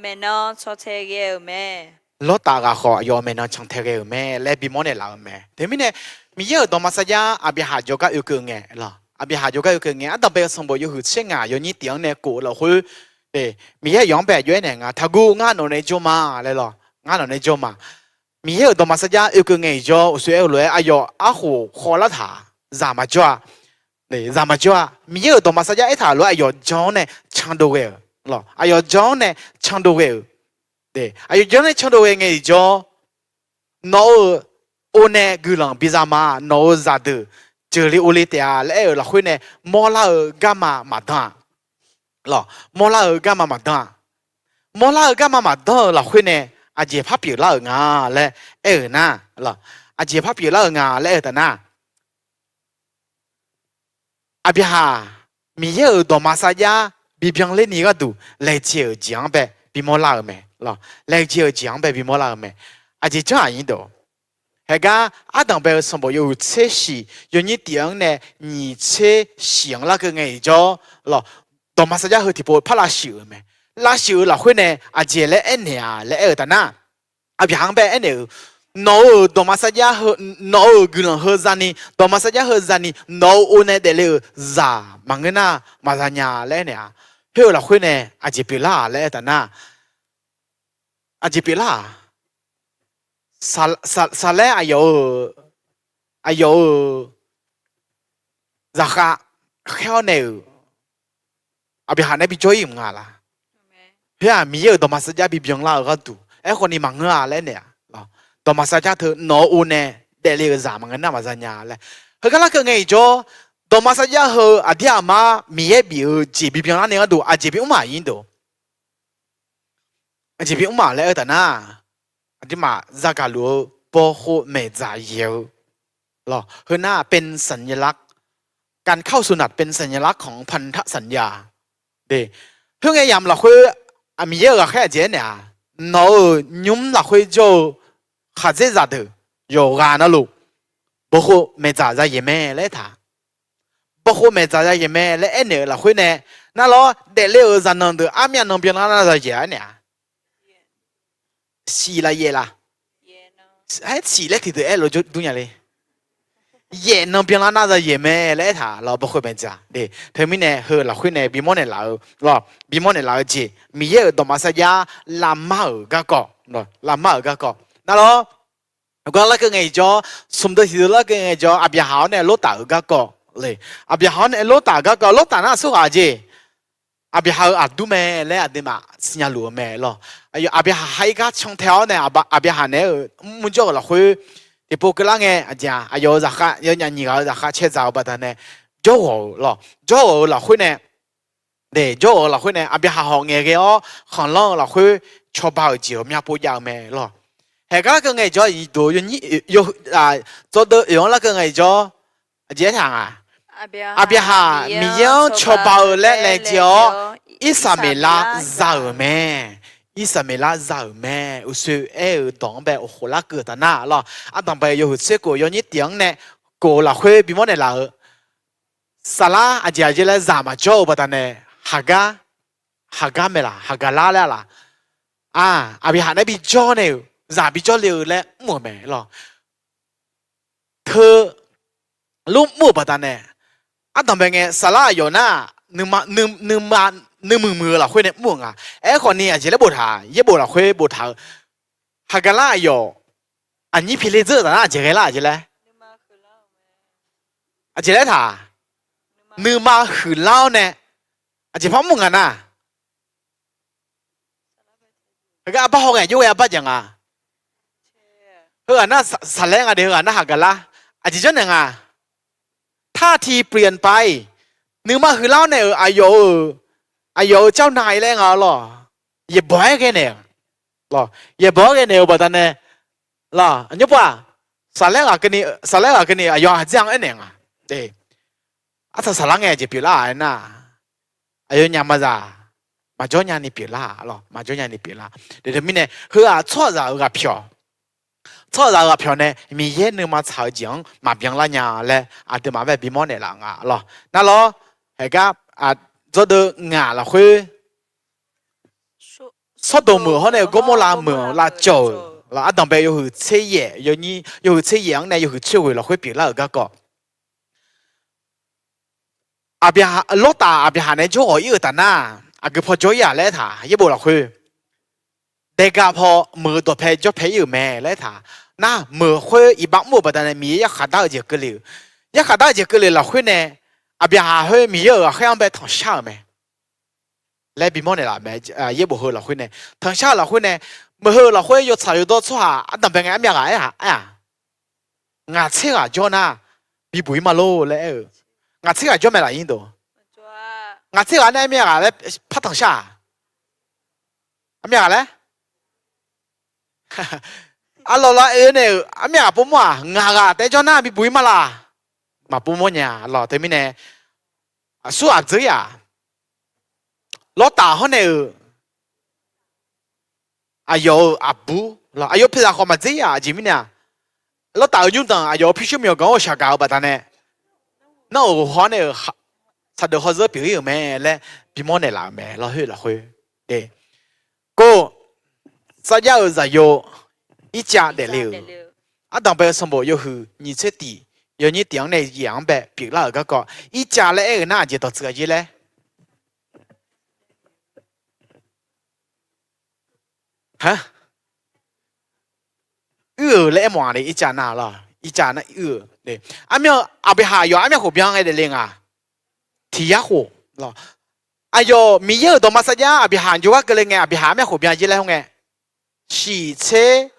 maeqnan cantae ghae-euq mae. Lawrtaf ghaq khawf aqyawf maeqnan cantae ghae-euq mae laer bimawr naeqlaf-euq mae. Teumirnae, Miqyaer-euq dawqma sarjax Aqbyaqhaq jawrgar oekeuv ngae lawq. Aqbyaqhaq jawrgar oekeuv ngae, ardanq bae-eu sanqbof yawhuiq tser ngaq yawnyir tiq-anr nae kof lafkhoer, Miqyaer aqyawf-anr bae aqjox aernaeq nga, taqguv ngar nawq nae jawr ma laer lawq. Ngar nawq nae jawr ma. Miqyaer-euq dawqma sarjax oekeuv ngae-iq jawr uqshoe aer-eu lof-aer aqyawf arkhof khawvlar taq, zaq maqjawr-a. Zaq maqjawr-a. Miqyaer-euq dawqma sarjax aertaq lof-aer aqyawf jan-anr nae candov ghae-euq lawq. Aqyawf jan-anr nae candov ghae-euq. Aqyawf jan-anr nae candov ghae ngae-iq jawr, nawq-euq or nae guiqlanq biza ma. Nawq-euq zaqdeuq jeuqle ovle taef-a laer aer-euq lafkhoer nae, mawrlar-eu garma maqdanr-a. Lawq, mawrlar-eu garma maqdanr-a. Mawrlar-eu garma maqdanr-eu lafkhoer nae, aqjeq par pyeuflar-euq nga laer aer-euq nar, aqjeq par pyeuflar-euq nga laer aer-eu taf nar, Aqbyaqhaq Miqyaer-euq dawqma sarjax bibyan lerni gharduq laejae-euq jeq-anr bae bimawr lar-euq mae. Laejae-euq jeq-anr bae bimawr lar-euq mae. Aqjeq janr aqnyir deuq Haegar ardanq bae-eu sanqbof yawhuiq tser shiq yawnyir tiq-anr nae nyiq tser shiq-anr larkeuv ngae iqjawr lawq, dawqma sarjax heu tiqpov par lavshuif-euq mae. Lavshuif-eu lafkhoer nae aqjeq laer aernaeq-a laer aer-eu taf nar, Aqbyaqhaq-anr bae aernaeq-euq, nawq-euq dawqma sarjax heu, nawq-euq guiqlanq heu zani, dawqma sarjax heu zani nawq-euq o nae daefle-euq zaq maqngeur nar maqza nya laer aernaeq-a. Khoer-eu lafkhoer nae aqjeq pyeuflar-aq laer aer taf nar, aqjeq pyeuflar-aq, saqlaer aqyawf-euq, aqyawf-euq zaqkhav khaer-awr nae-euq Aqbyaqhaq nae bijawr-ir mq nga laq? Khoer-aq Miqyaer-euq dawqma sarjax bibyan lar-eu gharduq aerkhawf ni maqngeur-a laer aernaeq-a. Dawqma sarjax teu nawq-euq o nae daefle-euq zaq maqngeur nar maqza nya laer. Heugar larkeuv ngae iqjawr, dawqma sarjax heu aqdir aqmar Miqyaer bif-eu jeq bibyan lar nae gharduq aqjeq bimr maqnyir deuq Aqjeq bimr maf laer aer-eu taf nar, aqduimaf zagaq luf-eu bawkhov maeqdzaq yaeq-eu lawq. Heu nar เป็นสัญลักษณ์ การเข้าสู่นัดเป็นสัญลักษณ์ของพันธสัญญา Khoerngae yamq lafkhoer Miqyaer-euq ghaqkhaer aqjeq aernaeq-aq, nawq-euq nymr lafkhoer jawr-eu khaqdzerzaq deuq yawqghaq navluf bawkhov maeqdzaq zayaeq mae laer aertaq. Bawkhov maeqdzaq zayaeq mae laer aernaeq-euq lafkhoer nae, narlawr daefle-euq zaqnanq deuq armyav nan byanlar nar zayaeq-a aernaeq-a. Siq laf yaeq laf? Aer siq laer tiqdeuq aer lof jawr dur nya le. Yaeq nan byanlar nar zayaeq mae laer aertaq lawq, bawkhov maeqdzaq. Teumirnae heu lafkhoer nae bimawr naeqlaf-eu lawq, bimawr naeqlaf-eu jeq Miqyaer-euq dawqma sarjax lavmar-euq garkawv, lavmar-euq garkawv. Narlawr, gar larkeuv ngae iqjawr, smq deuq tiqdeuq larkeuv ngae iqjawr, Aqbyaqhaq-awr nae Lortaf-euq garkawv le. Aqbyaqhaq-awr nae Lortaf-euq garkawv, Lortaf nar aqsurghaq jeq Aqbyaqhaq-euq aqdur mae laer aqduimaf siqnya luf-eu mae lawq. Aqbyaqhaq ha-ir gar cantae-awr nae Aqbyaqhaq naeq-aer-euq mrmur jawr-euq lafkhoer, tiqpov keuvlar ngae aqjeq-aq aqyawf-euq zaqkhav yawnyaf nyiq ghaq-euq zaqkhav caedzaq-eu baqdanae jawrghawq-euq lawq. Jawrghawq-euq lafkhoer nae, jawrghawq-euq lafkhoer nae Aqbyaqhaq hawq ngaeqghae-awr khanqlanr-eu lafkhoer cawba-euq jeq ghawqmya pov jav-eu mae lawq. Haeq gar larkeuv ngae iqjawr, iqdov yawnyir, dzawdeuv oeq-anr larkeuv ngae iqjawr, aqjeq aertaq nga, Aqbyaqhaq Miqyaer-anr cawba-eu laer laejae-awr, Irsaqmeqlav za-euq mae. Irsaqmeqlav za-euq mae. Uqshoe aer-euq dawq-anr bae awqkhof larkeuv taf nar lawq, ardanq bae yawhuiq tser khof yawnyir tiq-anr nae khof-eu lafkhoer bimawr naeqlaf-eu, saflar aqjeq aqjeq laer zaq maqjawr-eu baqdanae, Haqgar, Haqgar mae laq, Haqgaqlar laer laq? Aqbyaqhaq nae bijawr nae-euq zaq bijawr le-eu laer mr-euq mae lawq. Teu lmr mr-euq baqdanae, ardanq bae ngae saflar aqyawf nar, nuima, nuimuiq muiq-eu lafkhoer nae mr-euq nga. Aerkhawf ni aqjeq laer boftaq, yaerbof lafkhoer boftaq-eu, Haqgaqlar aqyawf aqnyir pile dzeur-eu taf nar aqjeq ghae lar aqjeq laer? Aqjeq laer taq? Nuima huiqlar-awr nae aqjeq par mr nga nar, heugar arbar haw ngae jov ghae arbar jaq nga. Heughaq nar saqlaer nga de, heughaq nar Haqgaqlar. Aqjeq jawrnaeq nga, ท่าทีเปลี่ยนไป nuima huiqlar-awr nae-euq aqyawf-euq, aqyawf-euq เจ้านาย laer nga lawq. Yaeqbawq-aer ghae naeq-eu, yaeqbawq-aer ghae naeq-eu baqdanae lawq, aqnyir-aq, saflaer ghaq keuvni, saflaer ghaq keuvni aqyawf-aq aqjeq-anr aernaeq nga. Arsaq saqlar ngae aqjeq pyeuflar-aq aernar, aqyawfnyaf maqzaq, maqjawr nyani pyeuflar-aq lawq, maqjawr nyani pyeuflar. Teumirnae heu-aq tsawrhaqzaq-euq ghaqpyawq, tsawrhaqzaq-euq ghaqpyawq nae Miqyaer nuima tsaq-eu jeq-anr maqbyan lar nya laer aqduimaf bae bimawr naeqlaf nga lawq. Narlawr, haeqgar, dzawdeuv ngaq lafkhoer Sawrdoq meuq hawr nae Gawrmawrlav meuq lavcawv-euq lawq, ardanq bae yawhuiq tser yaeq, yawhuiq tser yaeq-anr nae yawhuiq tser ghoeq lafkhoer pyeuflar-euq garkawv, Lawrtaf Aqbyaqhaq nae jawrghawq ir-euq taf nar, aqgeu paw jawr ir-aq laer aertaq, yaerbof lafkhoer daega paw meuq-eu dawqpae jawrpae ir-euq mae laer aertaq. Nar meuq khoer iqbax mr-euq baqdanae Miqyaer yarkhaq dar-eu jeq keuvle-euq, yarkhaq dar-eu jeq keuvle-euq lafkhoer nae Aqbyaqhaq khoer Miqyaer-euq ghaqkhaer-anr bae tanqshar-euq mae laer bimawr naeqlaf mae. Yaerbof heu lafkhoer nae, tanqshar-euq lafkhoer nae, meuq heu lafkhoer yawtsaq yawdawr tsawrhaq ardanq bae ngae armyav ghaq aer-aq, aer-aq, ngaq tser ghaq jawr nar bibuq ir ma lor laer aer-eu. Ngaq tser ghaq jawr mae laf ir dov? Ngaq tser ghaq nae armyav ghaq laer par tanqshar-aq, armyav ghaq laer? Arlawq lav oe nae-euq armyav ghaq povmawr-aq, ngaq ghaq taef jawr nar bibuq ir ma laf? Maqpov mawr nya lawq. Teumirnae aqsur aqdzeur-aq, Lawrtaf hawr nae-euq aqyawf-euq aqbur lawq, aqyawf pyaeqzaq khawf maqdzer-aq, aqjeq mirnae-aq, lawrtaf-euq nymrdanq aqyawf-euq pyurshuir myawqganq-anr ghawqshaq gaq-eu baqdanae, nar-euq ghawqhawr nae-euq saqdeuq hawzeur pyeuf ir-euq mae laer bimawr naeqlaf-euq mae. Lawr, khoer lafkhoer, kov, sarjax-euq zaqyo ircav daefle-euq, ardanqbae-eu sanqbof yawhuiq nyiq tser tiq yawnyir tiq-anr nae yaeq-anr bae pyeuflar-euq garkawv, ircav laer aer-euq nar aqjeq dawqtsuif-a jer laer, uir-euq laer aermawf-a le. Ircav nar, ircav nar uir-euq. Armyaq, Aqbyaqhaq yawf armyaq khof byan ngae daefle nga. Tiq yar khof, aqyawf Miqyaer-euq dawqma sarjax Aqbyaqhaq jawrgar keuvle ngae, Aqbyaqhaq armyaq khof byan jer laer hawr ngae, shiq tser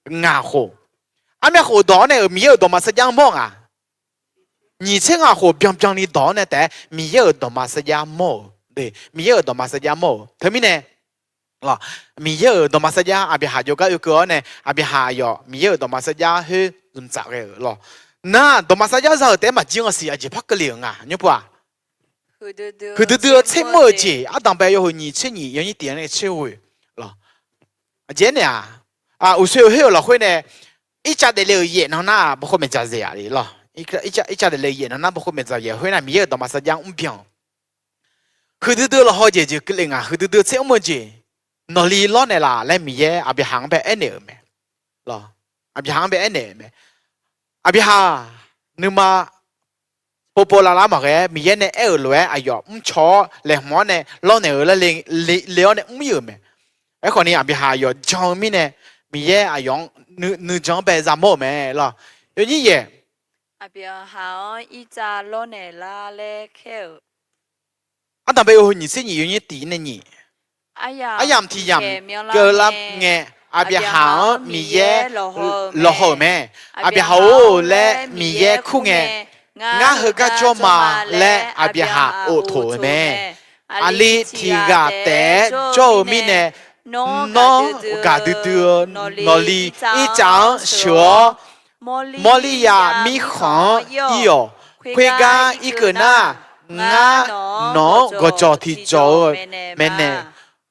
ngaq khof, armyaq khof dawq-awr nae-euq Miqyaer-euq dawqma sarjax-anr mawr-eu nga. Nyiq tser ngaq khof byanbyan ni dawq-awr nae taef-aer Miqyaer-euq dawqma sarjax mawr-euq, Miqyaer-euq dawqma sarjax mawr-euq. Teumirnae, Miqyaer-euq dawqma sarjax Aqbyaqhaq jawrgar oekeuv-awr nae, Aqbyaqhaq aqyawf Miqyaer-euq dawqma sarjax khoer zmqtsaf ghae-euq lawr. Nar dawqma sarjax za-euq taef-aer maqjir-anr siq aqjeq par keuvle-euq nga nymr pu-aq. Huiqdui dui-eu tser mr-euq jeq, ardanqbae yawhuiq nyiq tser nyiq yawnyir tiq-anr nae tser ghoe lawr. Aqjeq aernaeq-aq, uqsoe-euq khoer-euq lafkhoer nae, ircav daefle-euq yaef nan nar bawkhov maeqdzaq zaeq-a le lawr. Ircav daefle-euq yaef nan nar bawkhov maeqdzaq yaeq khoer nar Miqyaer-euq dawqma sarjax mrbyan. Huiqdui dui-eu lawqhaw jeq jeq keuvle nga, huiqdui dui-eu tser mr-eu jeq, nawqli lawrnaeq laf laer Miqyaer Aqbyaqhaq-anr bae aernaeq-euq mae. Aqbyaqhaq-anr bae aernaeq-euq mae. Aqbyaqhaq nuima povpov lavlar maqghae-aer Miqyaer nae aer-euq lof-aer aqyawf mrcaw-awr laeqhmq-awr nae lawrnaeq-eu laer le-awr nae mr ir-euq mae. Aerkhawf ni Aqbyaqhaq aqyawf jan-eu mirnae, Miqyaer aqyawf-anr nuijan-anr bae yamawr-euq mae lawr. Yawnyir yaeq, Aqbyaqhaq-anr ircav lawrnaeq lar laer khaer-euq, ardanqbae yawhuiq nyiq tser nyiq yawnyir tiq nae nyiq, aryamq tiq yamq keuvlar ngae, Aqbyaqhaq-anr Miqyaer lawqhaw-euq mae. Aqbyaqhaq-or laer Miqyaer kur ngae, ngar heugar jawr ma laer Aqbyaqhaq of toq-euq mae. Aqli tiq ghaq taef-aer jawr-eu mirnae, nawr gaqdui dui-eu nawqli ircav-anr sheuq-awr, Mawrlirya mirkhanq-anr ir-awq. Khoergar irkeuv nar, ngar nawq-anr gawqjawq tiqjawq-eu maeqnaeq,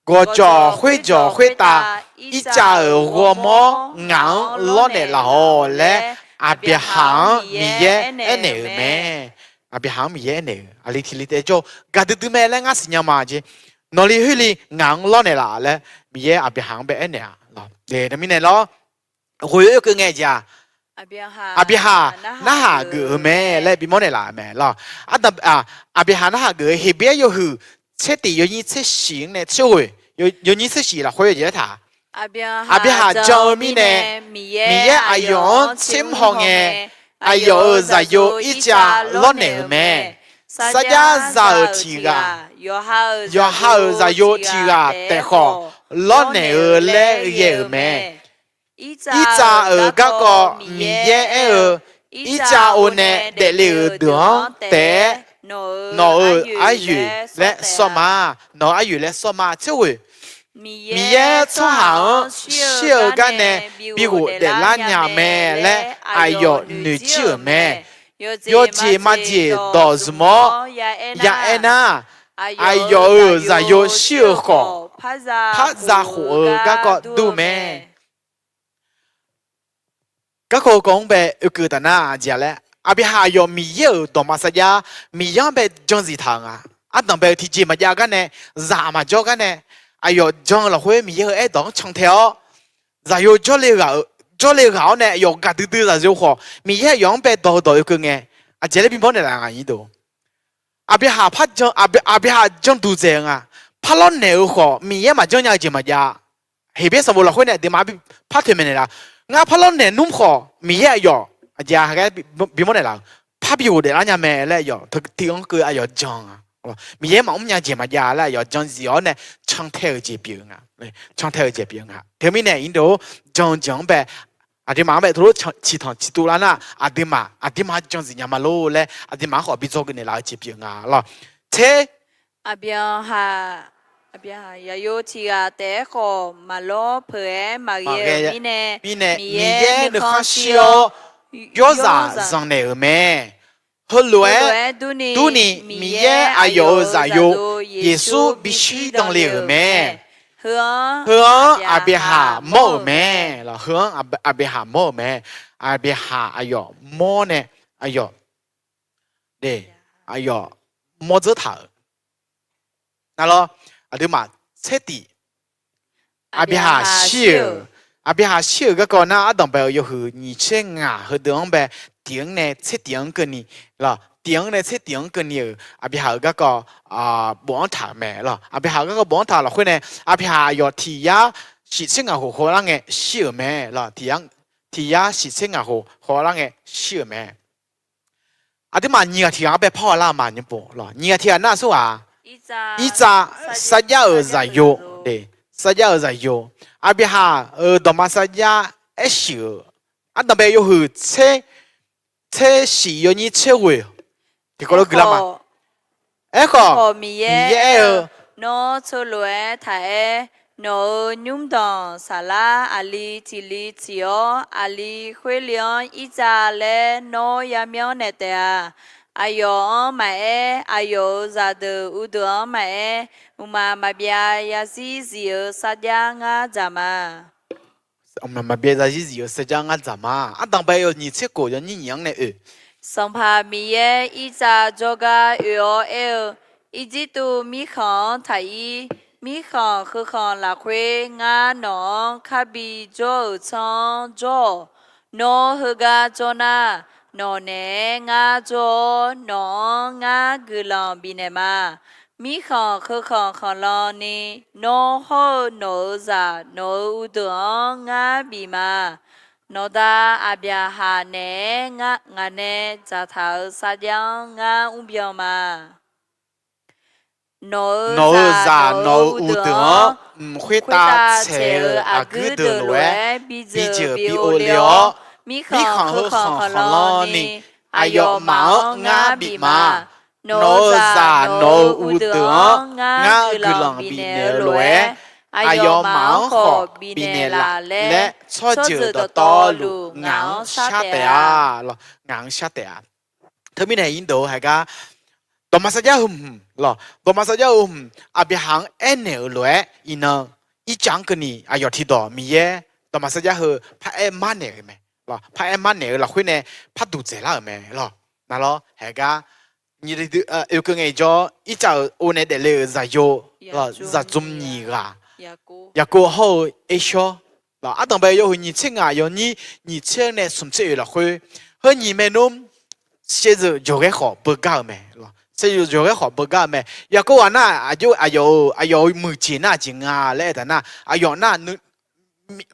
gawqjawq khoerjawq khoertav ircav-euq ghawrmawr ngaq-anr lawrnaeq laf-awq laer, Aqbyaqhaq-anr Miqyaer aernaeq-euq mae. Aqbyaqhaq-anr Miqyaer aernaeq-euq, aqli tiq li taef-aer jawr-eu gaqdui dui mae laer ngar siqnya ma jeq. Nawqli khoerli ngaq-anr lawrnaeq laf laer Miqyaer Aqbyaqhaq-anr bae aernaeq-a. Teumirnae lawr, ghoe-eu oekeuv ngae jeq-aq, Aqbyaqhaq narhaq geuf-euq mae laer bimawr naeqlaf-euq mae lawr. Aqbyaqhaq narhaq geuf-eu Heqbyaer yawhuiq tser tiq yawnyir tser shiq-anr nae tser ghoe, yawnyir tser shiq lafkhoer jeq aertaq, Aqbyaqhaq jan-eu mirnae, Miqyaer aqyawf-anr tser mr haw ngae, aqyawf-euq zaqyo ircav lawrnaeq-euq mae. Sarjax za-euq tiq ghaq, yawqha-euq zaqyo tiq ghaq taef khawf lawrnaeq-eu laer ghae-euq mae. Ircav-euq garkawv Miqyaer aer-eu, Ircav-o nae daefle-euq deuq-anr taef-aer nawq-euq aryoeq laer sawr ma. Nawq-euq aryoeq laer sawr ma. Tser ghoe, Miqyaer tsawrhaq-anr shir-eu gar nae bighof daeflar nya mae laer aqyawf noeqjir-euq mae. Yawjeq maqjeq dawq zmq-awr yaaer nar, aqyawf-euq zaqyo shir-eu khawf, par za khof-eu garkawv dur mae. Garkawv kawv-anr bae oekeuv taf nar aqjeq-a laer, Aqbyaqhaq aqyawf Miqyaer-euq dawqma sarjax, Miqyaer-anr bae jan zif taq-euq nga. Ardanqbae-eu tiqjeq maqjav gar nae, zaq maqjawr gar nae, aqyawf jan-eu lafkhoer Miqyaer-euq aerdawq-anr cantae-awr, zaqyo jawrle ghaq-awr nae aqyawf gaqdui dui zaqyo khawf Miqyaer aqyawf-anr bae dawq-eu dawq oekeuv ngae, aqjeq laer bimawr naeqlaf nga nyiq deuq. Aqbyaqhaq jan duq dzaeq-eu nga. Par lawrnaeq-eu khawf Miqyaer maqjanr nya-eu jeq maqjav. Heqbyaer sanqbof lafkhoer nae aqduimaf par toeqmaeq naeqlaf, ngar par lawrnaeq nmr khawf Miqyaer aqyawf aqjeq-a hagar bimawr naeqlaf-eu, par bighof daeflar nya mae laer aqyawf tiq-anr keuv aqyawf jan-a. Miqyaer maqmr nya jeq maqjav laer aqyawf jan zif-awr nae cantae-euq jeq pyeuf nga. Cantae-eu jeq pyeuf nga. Teumirnae aqyuif deuq-or, jan-eu jeq-anr bae aqduimaf-anr bae teulof ciqtanq ciqtuv lar nar, aqduimaf aqduimaf jan zif nya ma lor laer aqduimaf-anr khawf bi dzawgeuf naeqlaf-eu jeq pyeuf nga lawr. Ter, Aqbyaqhaq, Aqbyaqhaq zaqyo tiq ghaq taef-aer khawf maqlawr peuq-aer maqghae-eu mirnae, mirnae Miqyaer nuikhanr shir-awr yawrzaq zanqnaeq-euq mae. Heulof-aer durni Miqyaer aqyawf-euq zaqyo Yeqsur bishir danle-euq mae. Heu-anr Aqbyaqhaq mawr-euq mae. Heu-anr Aqbyaqhaq mawr-euq mae. Aqbyaqhaq aqyawf mawr nae, aqyawf, aqyawf mawr dzeur taq-euq. Nar lawr, aqduimaf tser tif Aqbyaqhaq shir-euq, Aqbyaqhaq shir-euq garkawv nar, ardanqbae-eu yawhuiq nyiq tser ngaq heudeuq-anr bae, tif-anr nae tser tif-anr keuvni, tif-anr nae tser tif-anr keuvni-euq Aqbyaqhaq-euq garkawv bof-anr taq-euq mae lawr. Aqbyaqhaq-euq garkawv bof-anr taq lafkhoer nae, Aqbyaqhaq aqyawf tiq yar shif tser ngaq khof khawvlar ngae shir-euq mae lawr. Tiq yar shif tser ngaq khof khawvlar ngae shir-euq mae. Aqduimaf nyiq ghaq tiq ghaq-anr bae parhaw lar-eu ma nymr pov lawr. Nyiq ghaq tiq ghaq nar aqsur ghaq, Irtsav sarjax-euq zaqyo, sarjax-euq zaqyo, Aqbyaqhaq-euq dawqma sarjax aer shif-euq, ardanqbae yawhuiq tser, tser shif yawnyir tser ghoeq tiqkawv lof guiqlar ma. Aerkhawf, Miqyaer aer-eu, Nawr teulof-aer taq-aer, nawq-euq nymrdanq saflar aqli tiq li tsiq-awr, aqli khoer li-anr Irtsav laer nawr yamyanr naeq taef-a. Aqyawf-anr maqaer, aqyawf-euq zaqdeuq uvdeuq-anr maqaer, mqmaq maqbyav zarzir zif-euq sarjax ngar dzaq ma. Maqbyav zarzir zif-euq sarjax ngar dzaq ma. Ardanqbae yaw nyiq tser khof yawnyir nyiq-anr nae oe, Sanqpaq Miqyaer Irtsav jawrgar oe-awr aer-eu, Irjirtuv mirkhanq-anr taq-ir. Mirkhanq heukhanq lafkhoer ngar nawq-anr karbi jawr-euq tsanr-anr jawr-awq. Nawr heugar jawr nar, nawq naeq-aer ngar jawr-awr, nawq-anr ngar guiqlanq bifnaeq ma. Mirkhanq heukhanq khanqlan ni, nawr hawr-eu nawq-euq zaq nawq-euq uvdeuq-anr ngar bif ma. Nawqda Aqbyaqhaq naeq-aer ngaq nae dzaqtaq-euq sarjax-anr ngar mrbyan ma. Nawq-euq zaq nawq-euq uvdeuq-anr mq khoertav tsaeq-eu aqguir deuq lof-aer bidzeuq bi ov le-awr, mirkhanq heukhanq khanqlan ni, aqyawfmaf-anr ngar bif ma. Nawq-euq zaq nawq-euq uvdeuq-anr ngar guiqlanq bifnaeq-eu lof-aer, aqyawfmaf-anr khawf bifnaeq laf laer tsawrjeuq dawqtawvluf ngaq-anr shar taef-a. Ngaq-anr shar taef-a. Teumirnae irdov haiq gar, dawqma sarjax heu hmq lawq, dawqma sarjax heu hmq Aqbyaqhaq-anr aernaeq-euq lof-aer iqnan, Irtsav-anr keuvni aqyawf tiqdawq Miqyaer dawqma sarjax heu paraer marnaeq-euq mae. Paraer marnaeq-eu lafkhoer nae par duqdzaeq lar-euq mae lawq. Nar lawr haiq gar, oekeuv ngaejawr, Irtsav-euq o nae daefle-euq zaqyo, zaqdzmq nyiq ghaq, Yaqkov hawr-eu Ershawr, ardanqbae yawhuiq nyiq tser ngaq yawnyir nyiq tser nae smq tser oeq lafkhoer, heu nyiq maernmr saevzeuq jawqghaer khawf beugar-euq mae. Saevzeuq jawqghaer khawf beugar-eu mae. Yaqkov ghaq nar, aqjox aqyawf-euq, aqyawf-euq muiqjeq nar aqjeq nga laer aertaq nar, aqyawf nar,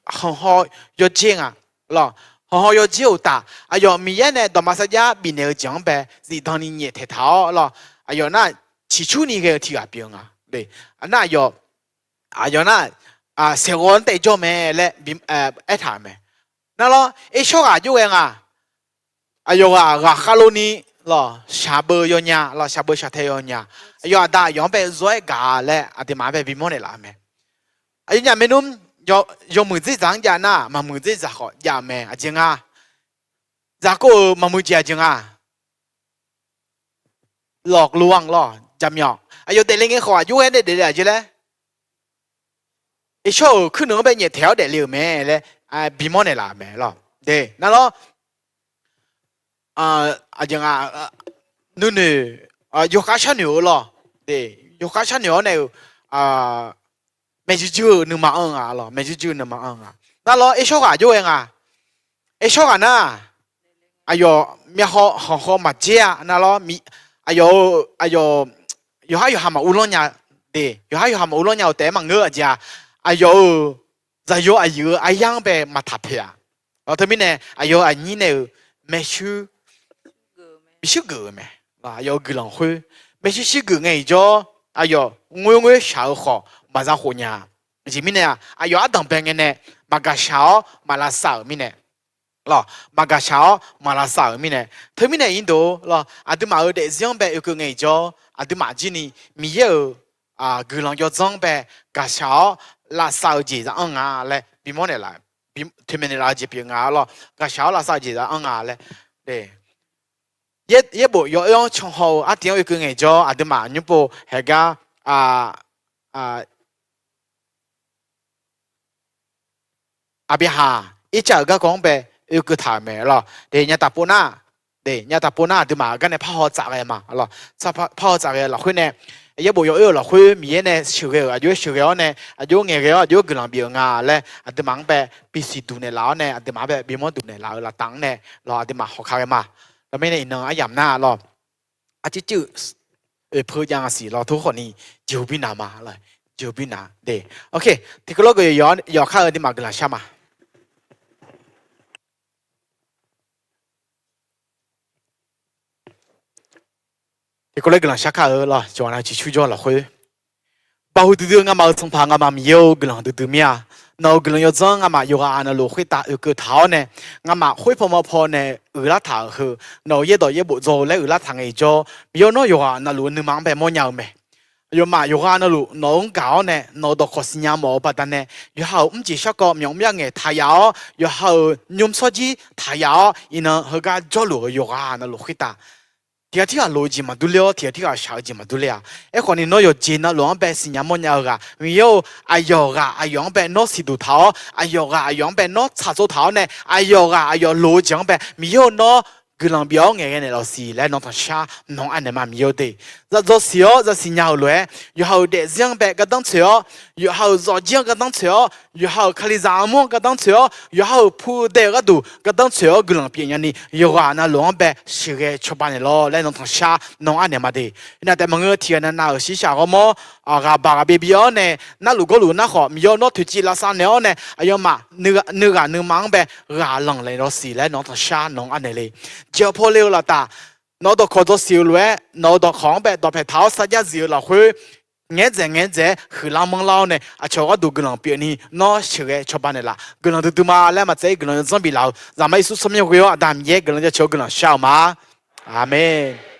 hanqhaw yawdzer nga lawq. Hanqhaw yawdzer uqtaf, aqyawf Miqyaer nae dawqma sarjax bifnaeq-eu jeq-anr bae zifdan ni nyaeftaeq taq-awr lawq. Aqyawf nar, ciqcurni ghae-eu tiq ghaq pyeuf-eu nga. Nar aqyawf, aqyawf nar, saeqghawv-anr taef jawr mae laer aertaq-euq mae. Nar lawr, Ershawr ghaq jov ghae nga. Aqyawf ghaq ghaqkhav lov ni lawq, shaqbeuv yawnya lawq, shaqbeuv shaqtae yawnya. Aqyawf aqda aqyawf-anr bae zawr-aer gaq-a laer aqduimaf-anr bae bimawr naeqlaf-eu mae. Aqyawfnyaf maernmr, yawmuiq dzerdzaq-anr jav nar, maqmuiq dzerdzaq khawf jav-eu mae, aqjeq nga. Zaqkov-euq maqmuiq jeq aqjeq nga. Lawq, lov-anr lawq, jaqmyawf aqyawf daefle ngae khawf aqjox-aer nae daefle aqjeq laer, Ershawr-euq kuirnuiq-anr bae nyaeftaeq-awr daefle-euq mae laer bimawr naeqlaf-euq mae lawq. Nar lawr, aqjeq nga, nuinoeq, yawkhav sharnoeq-eu lawq. Yawkhav sharnoeq-awr nae-euq maeqjuir juir-eu nuima anr-eu nga lawq, maeqjuir juir-eu nuima anr-eu nga. Nar lawr, Ershawr ghaq jov ghae nga. Ershawr ghaq nar, aqyawf myavhaw hanqhaw maqdzer-a nar lawr, aqyawf-euq, aqyawf, yawqhar yawqha maquvlanr nya de, yawqhar yawqha maquvlanr nya-eu taef-aer maqngeur-eu aqjeq-aq, aqyawf-euq zaqyo aqyuif-eu aryar-anr bae maqtaq pyaeq-a. Lawq, teumirnae aqyawf-euq aqnyir nae-euq maershuir, bi shuir geuf-euq mae. Aqyawf-euq guiqlanq khoer maershuir shuir geuf ngae-iq jawr, aqyawf ngoerngoer shaq-eu khawf maqza khof nya-a. Aqjeq mirnae-aq, aqyawf ardanqbae ngae nae maqgaqshaq-awr maqlavsav-euq mirnae lawq, maqgaqshaq-awr maqlavsav-euq mirnae. Teumirnae irdov lawq, aqduimaf-euq daefzir-anr bae oekeuv ngae-iq jawr, aqduimaf jir ni Miqyaer-euq guiqlanq yawdzanr bae gaqshaq-awr lavsav-eu jeq za anr nga laer bimawr naeqlaf, toeqmaeq naeqlaf-eu jeq pyeuf nga lawq. Gaqshaq-awr lavsav-eu jeq za anr nga laer, yaerbof yawoer-anr canhaw-eu artiv-anr oekeuv ngae-iq jawr, aqduimaf nymr pov haeq gar, Aqbyaqhaq Irtsav-euq garkawv-anr bae oekeuv taq-euq mae lawq. De, nyataf pov nar, de, nyataf pov nar aqduimaf gar nae parhaw tsaf ghae ma lawq. Parhaw tsaf ghae lafkhoer nae, yaerbof yawoer-euq lafkhoer Miqyaer nae sheuqghae-euq aqjox-aer sheuqghae-awr nae, aqjox ngaeqghae-awr aqjox-aer guiqlanq bif-euq nga laer aqduimaf-anr bae bisiq duq naeqlaf-awr nae aqduimaf-anr bae bimawr duq naeqlaf-euq laftav-anr nae lawq, aqduimaf hawkar ghae ma. Lawr, mirnae iqnan aryamq nar lawq, arcuiv cuiv oeqpeu jav ngaq siq lawq, tov khawfni jeqhu bir naq ma lawq, jeqhu bir naq de. Tiqkawv lawr geuf yawqkar-eu aqduimaf guiqlanq shar ma. Tiqkawv lawr guiqlanq shar kar-eu lawq, ciqcurjawr lafkhoer Baoq huiqdui dui-eu ngamaf-euq Sanqpaq, ngamaf Miqyaer-or, guiqlanq duidui mir-a. Nawq-euq guiqlanq yawdzanr ngamaf yawqghaq navluf khoertav oekeuv taq-awr nae, ngamaf khoer paw ma paw nae uiqlar taq-euq heu, nawq-euq yaerdawq yaerbof dzaw-eu laer uiqlar taq ngae-iq jawr, Miqyaer-or, nawr yawqghaq navluf-eu nuima-anr bae mawrnya-eu mae. Aqyawfmaf yawqghaq navluf nawq-anr gaq-awr nae nawq-euq dawqkawq siqnya mawf-eu baqdanae, yawqha-euq mrjeq sharkawv myawf mrya ngaeq taq yaf-awr, yawqha-euq nymr tsawrjir taq yaf-awr, iqnan heugar jawrluf-euq yawqghaq navluf khoertav tiqghaq tirghaq loq-eu jeq maqdur ler-awr, tiqghaq tirghaq shaq-eu jeq maqdur ler-a. Aerkhawfni nawr yawqjeq navluf-anr bae siqnya mawrnya-eu ghaq Miqyaer-or, aqyawf ghaq aqyawf-anr bae nawr siqduq taq-awr, aqyawf ghaq aqyawf-anr bae nawr tsaqtsov taq-awr nae, aqyawf ghaq aqyawf loq-eu jeq-anr bae Miqyaer-or, nawr guiqlanq bif-awr ngaeqghae naeqlaf-awq siq laer nawr tanqshar nawq-anr anaeq ma Miqyaer-or de. Dzaw siq-awr dzaw siqnya-euq lof-aer, yawqha-euq daefzir-anr bae gardanr tsoeq-awr, yawqha-euq zawqjir-anr gardanr tsoeq-awr, yawqha-euq kalizaq armur-anr gardanr tsoeq-awr, yawqha-euq pu dae-eu gharduq gardanr tsoeq-awr guiqlanq pyeuf nyani, yawqghaq navluf-anr bae sheuqghae cawba naeqlawr laer nawr tanqshar nawq-anr anaeq ma de. Iqnan taef maqngeur tiqghaq navnav-euq shiqshaq ghawrmawr ghaq baq ghaq byaev bi-awr nae, narluf gawrluf nar khawf, Miqyaer-or, nawr toeqciv lavsav naeq-awr nae, aqyawfmaf nuighaq nuima-anr bae ghaq lanqlaeq lawq siq laer nawq-anr tanqshar nawq-anr anaeq le. Jeq-awr paw le-eu laftav, nawq-euq dawqkawq dzaw siq-eu lof-aer nawq-euq dawqkawq-anr bae dawqpaeq taq-awr sarjax zif-eu lafkhoer, ngaeqdzaeq ngaeqdzaeq huiqlar manrlar-awr nae, aqcawq gharduq guiqlanq pyeuf ni nawr sheuqghae cawba naeqlaf. Guiqlanq duidui ma laer maqtsaev-ir guiqlanq yawdzanr biflaf-eu Zaqmar Yeqsur tsawrmyanr ghoe-awr Aqda Miqyaer guiqlanq jaceuq-awr guiqlanq shar-eu ma. Aqmeq.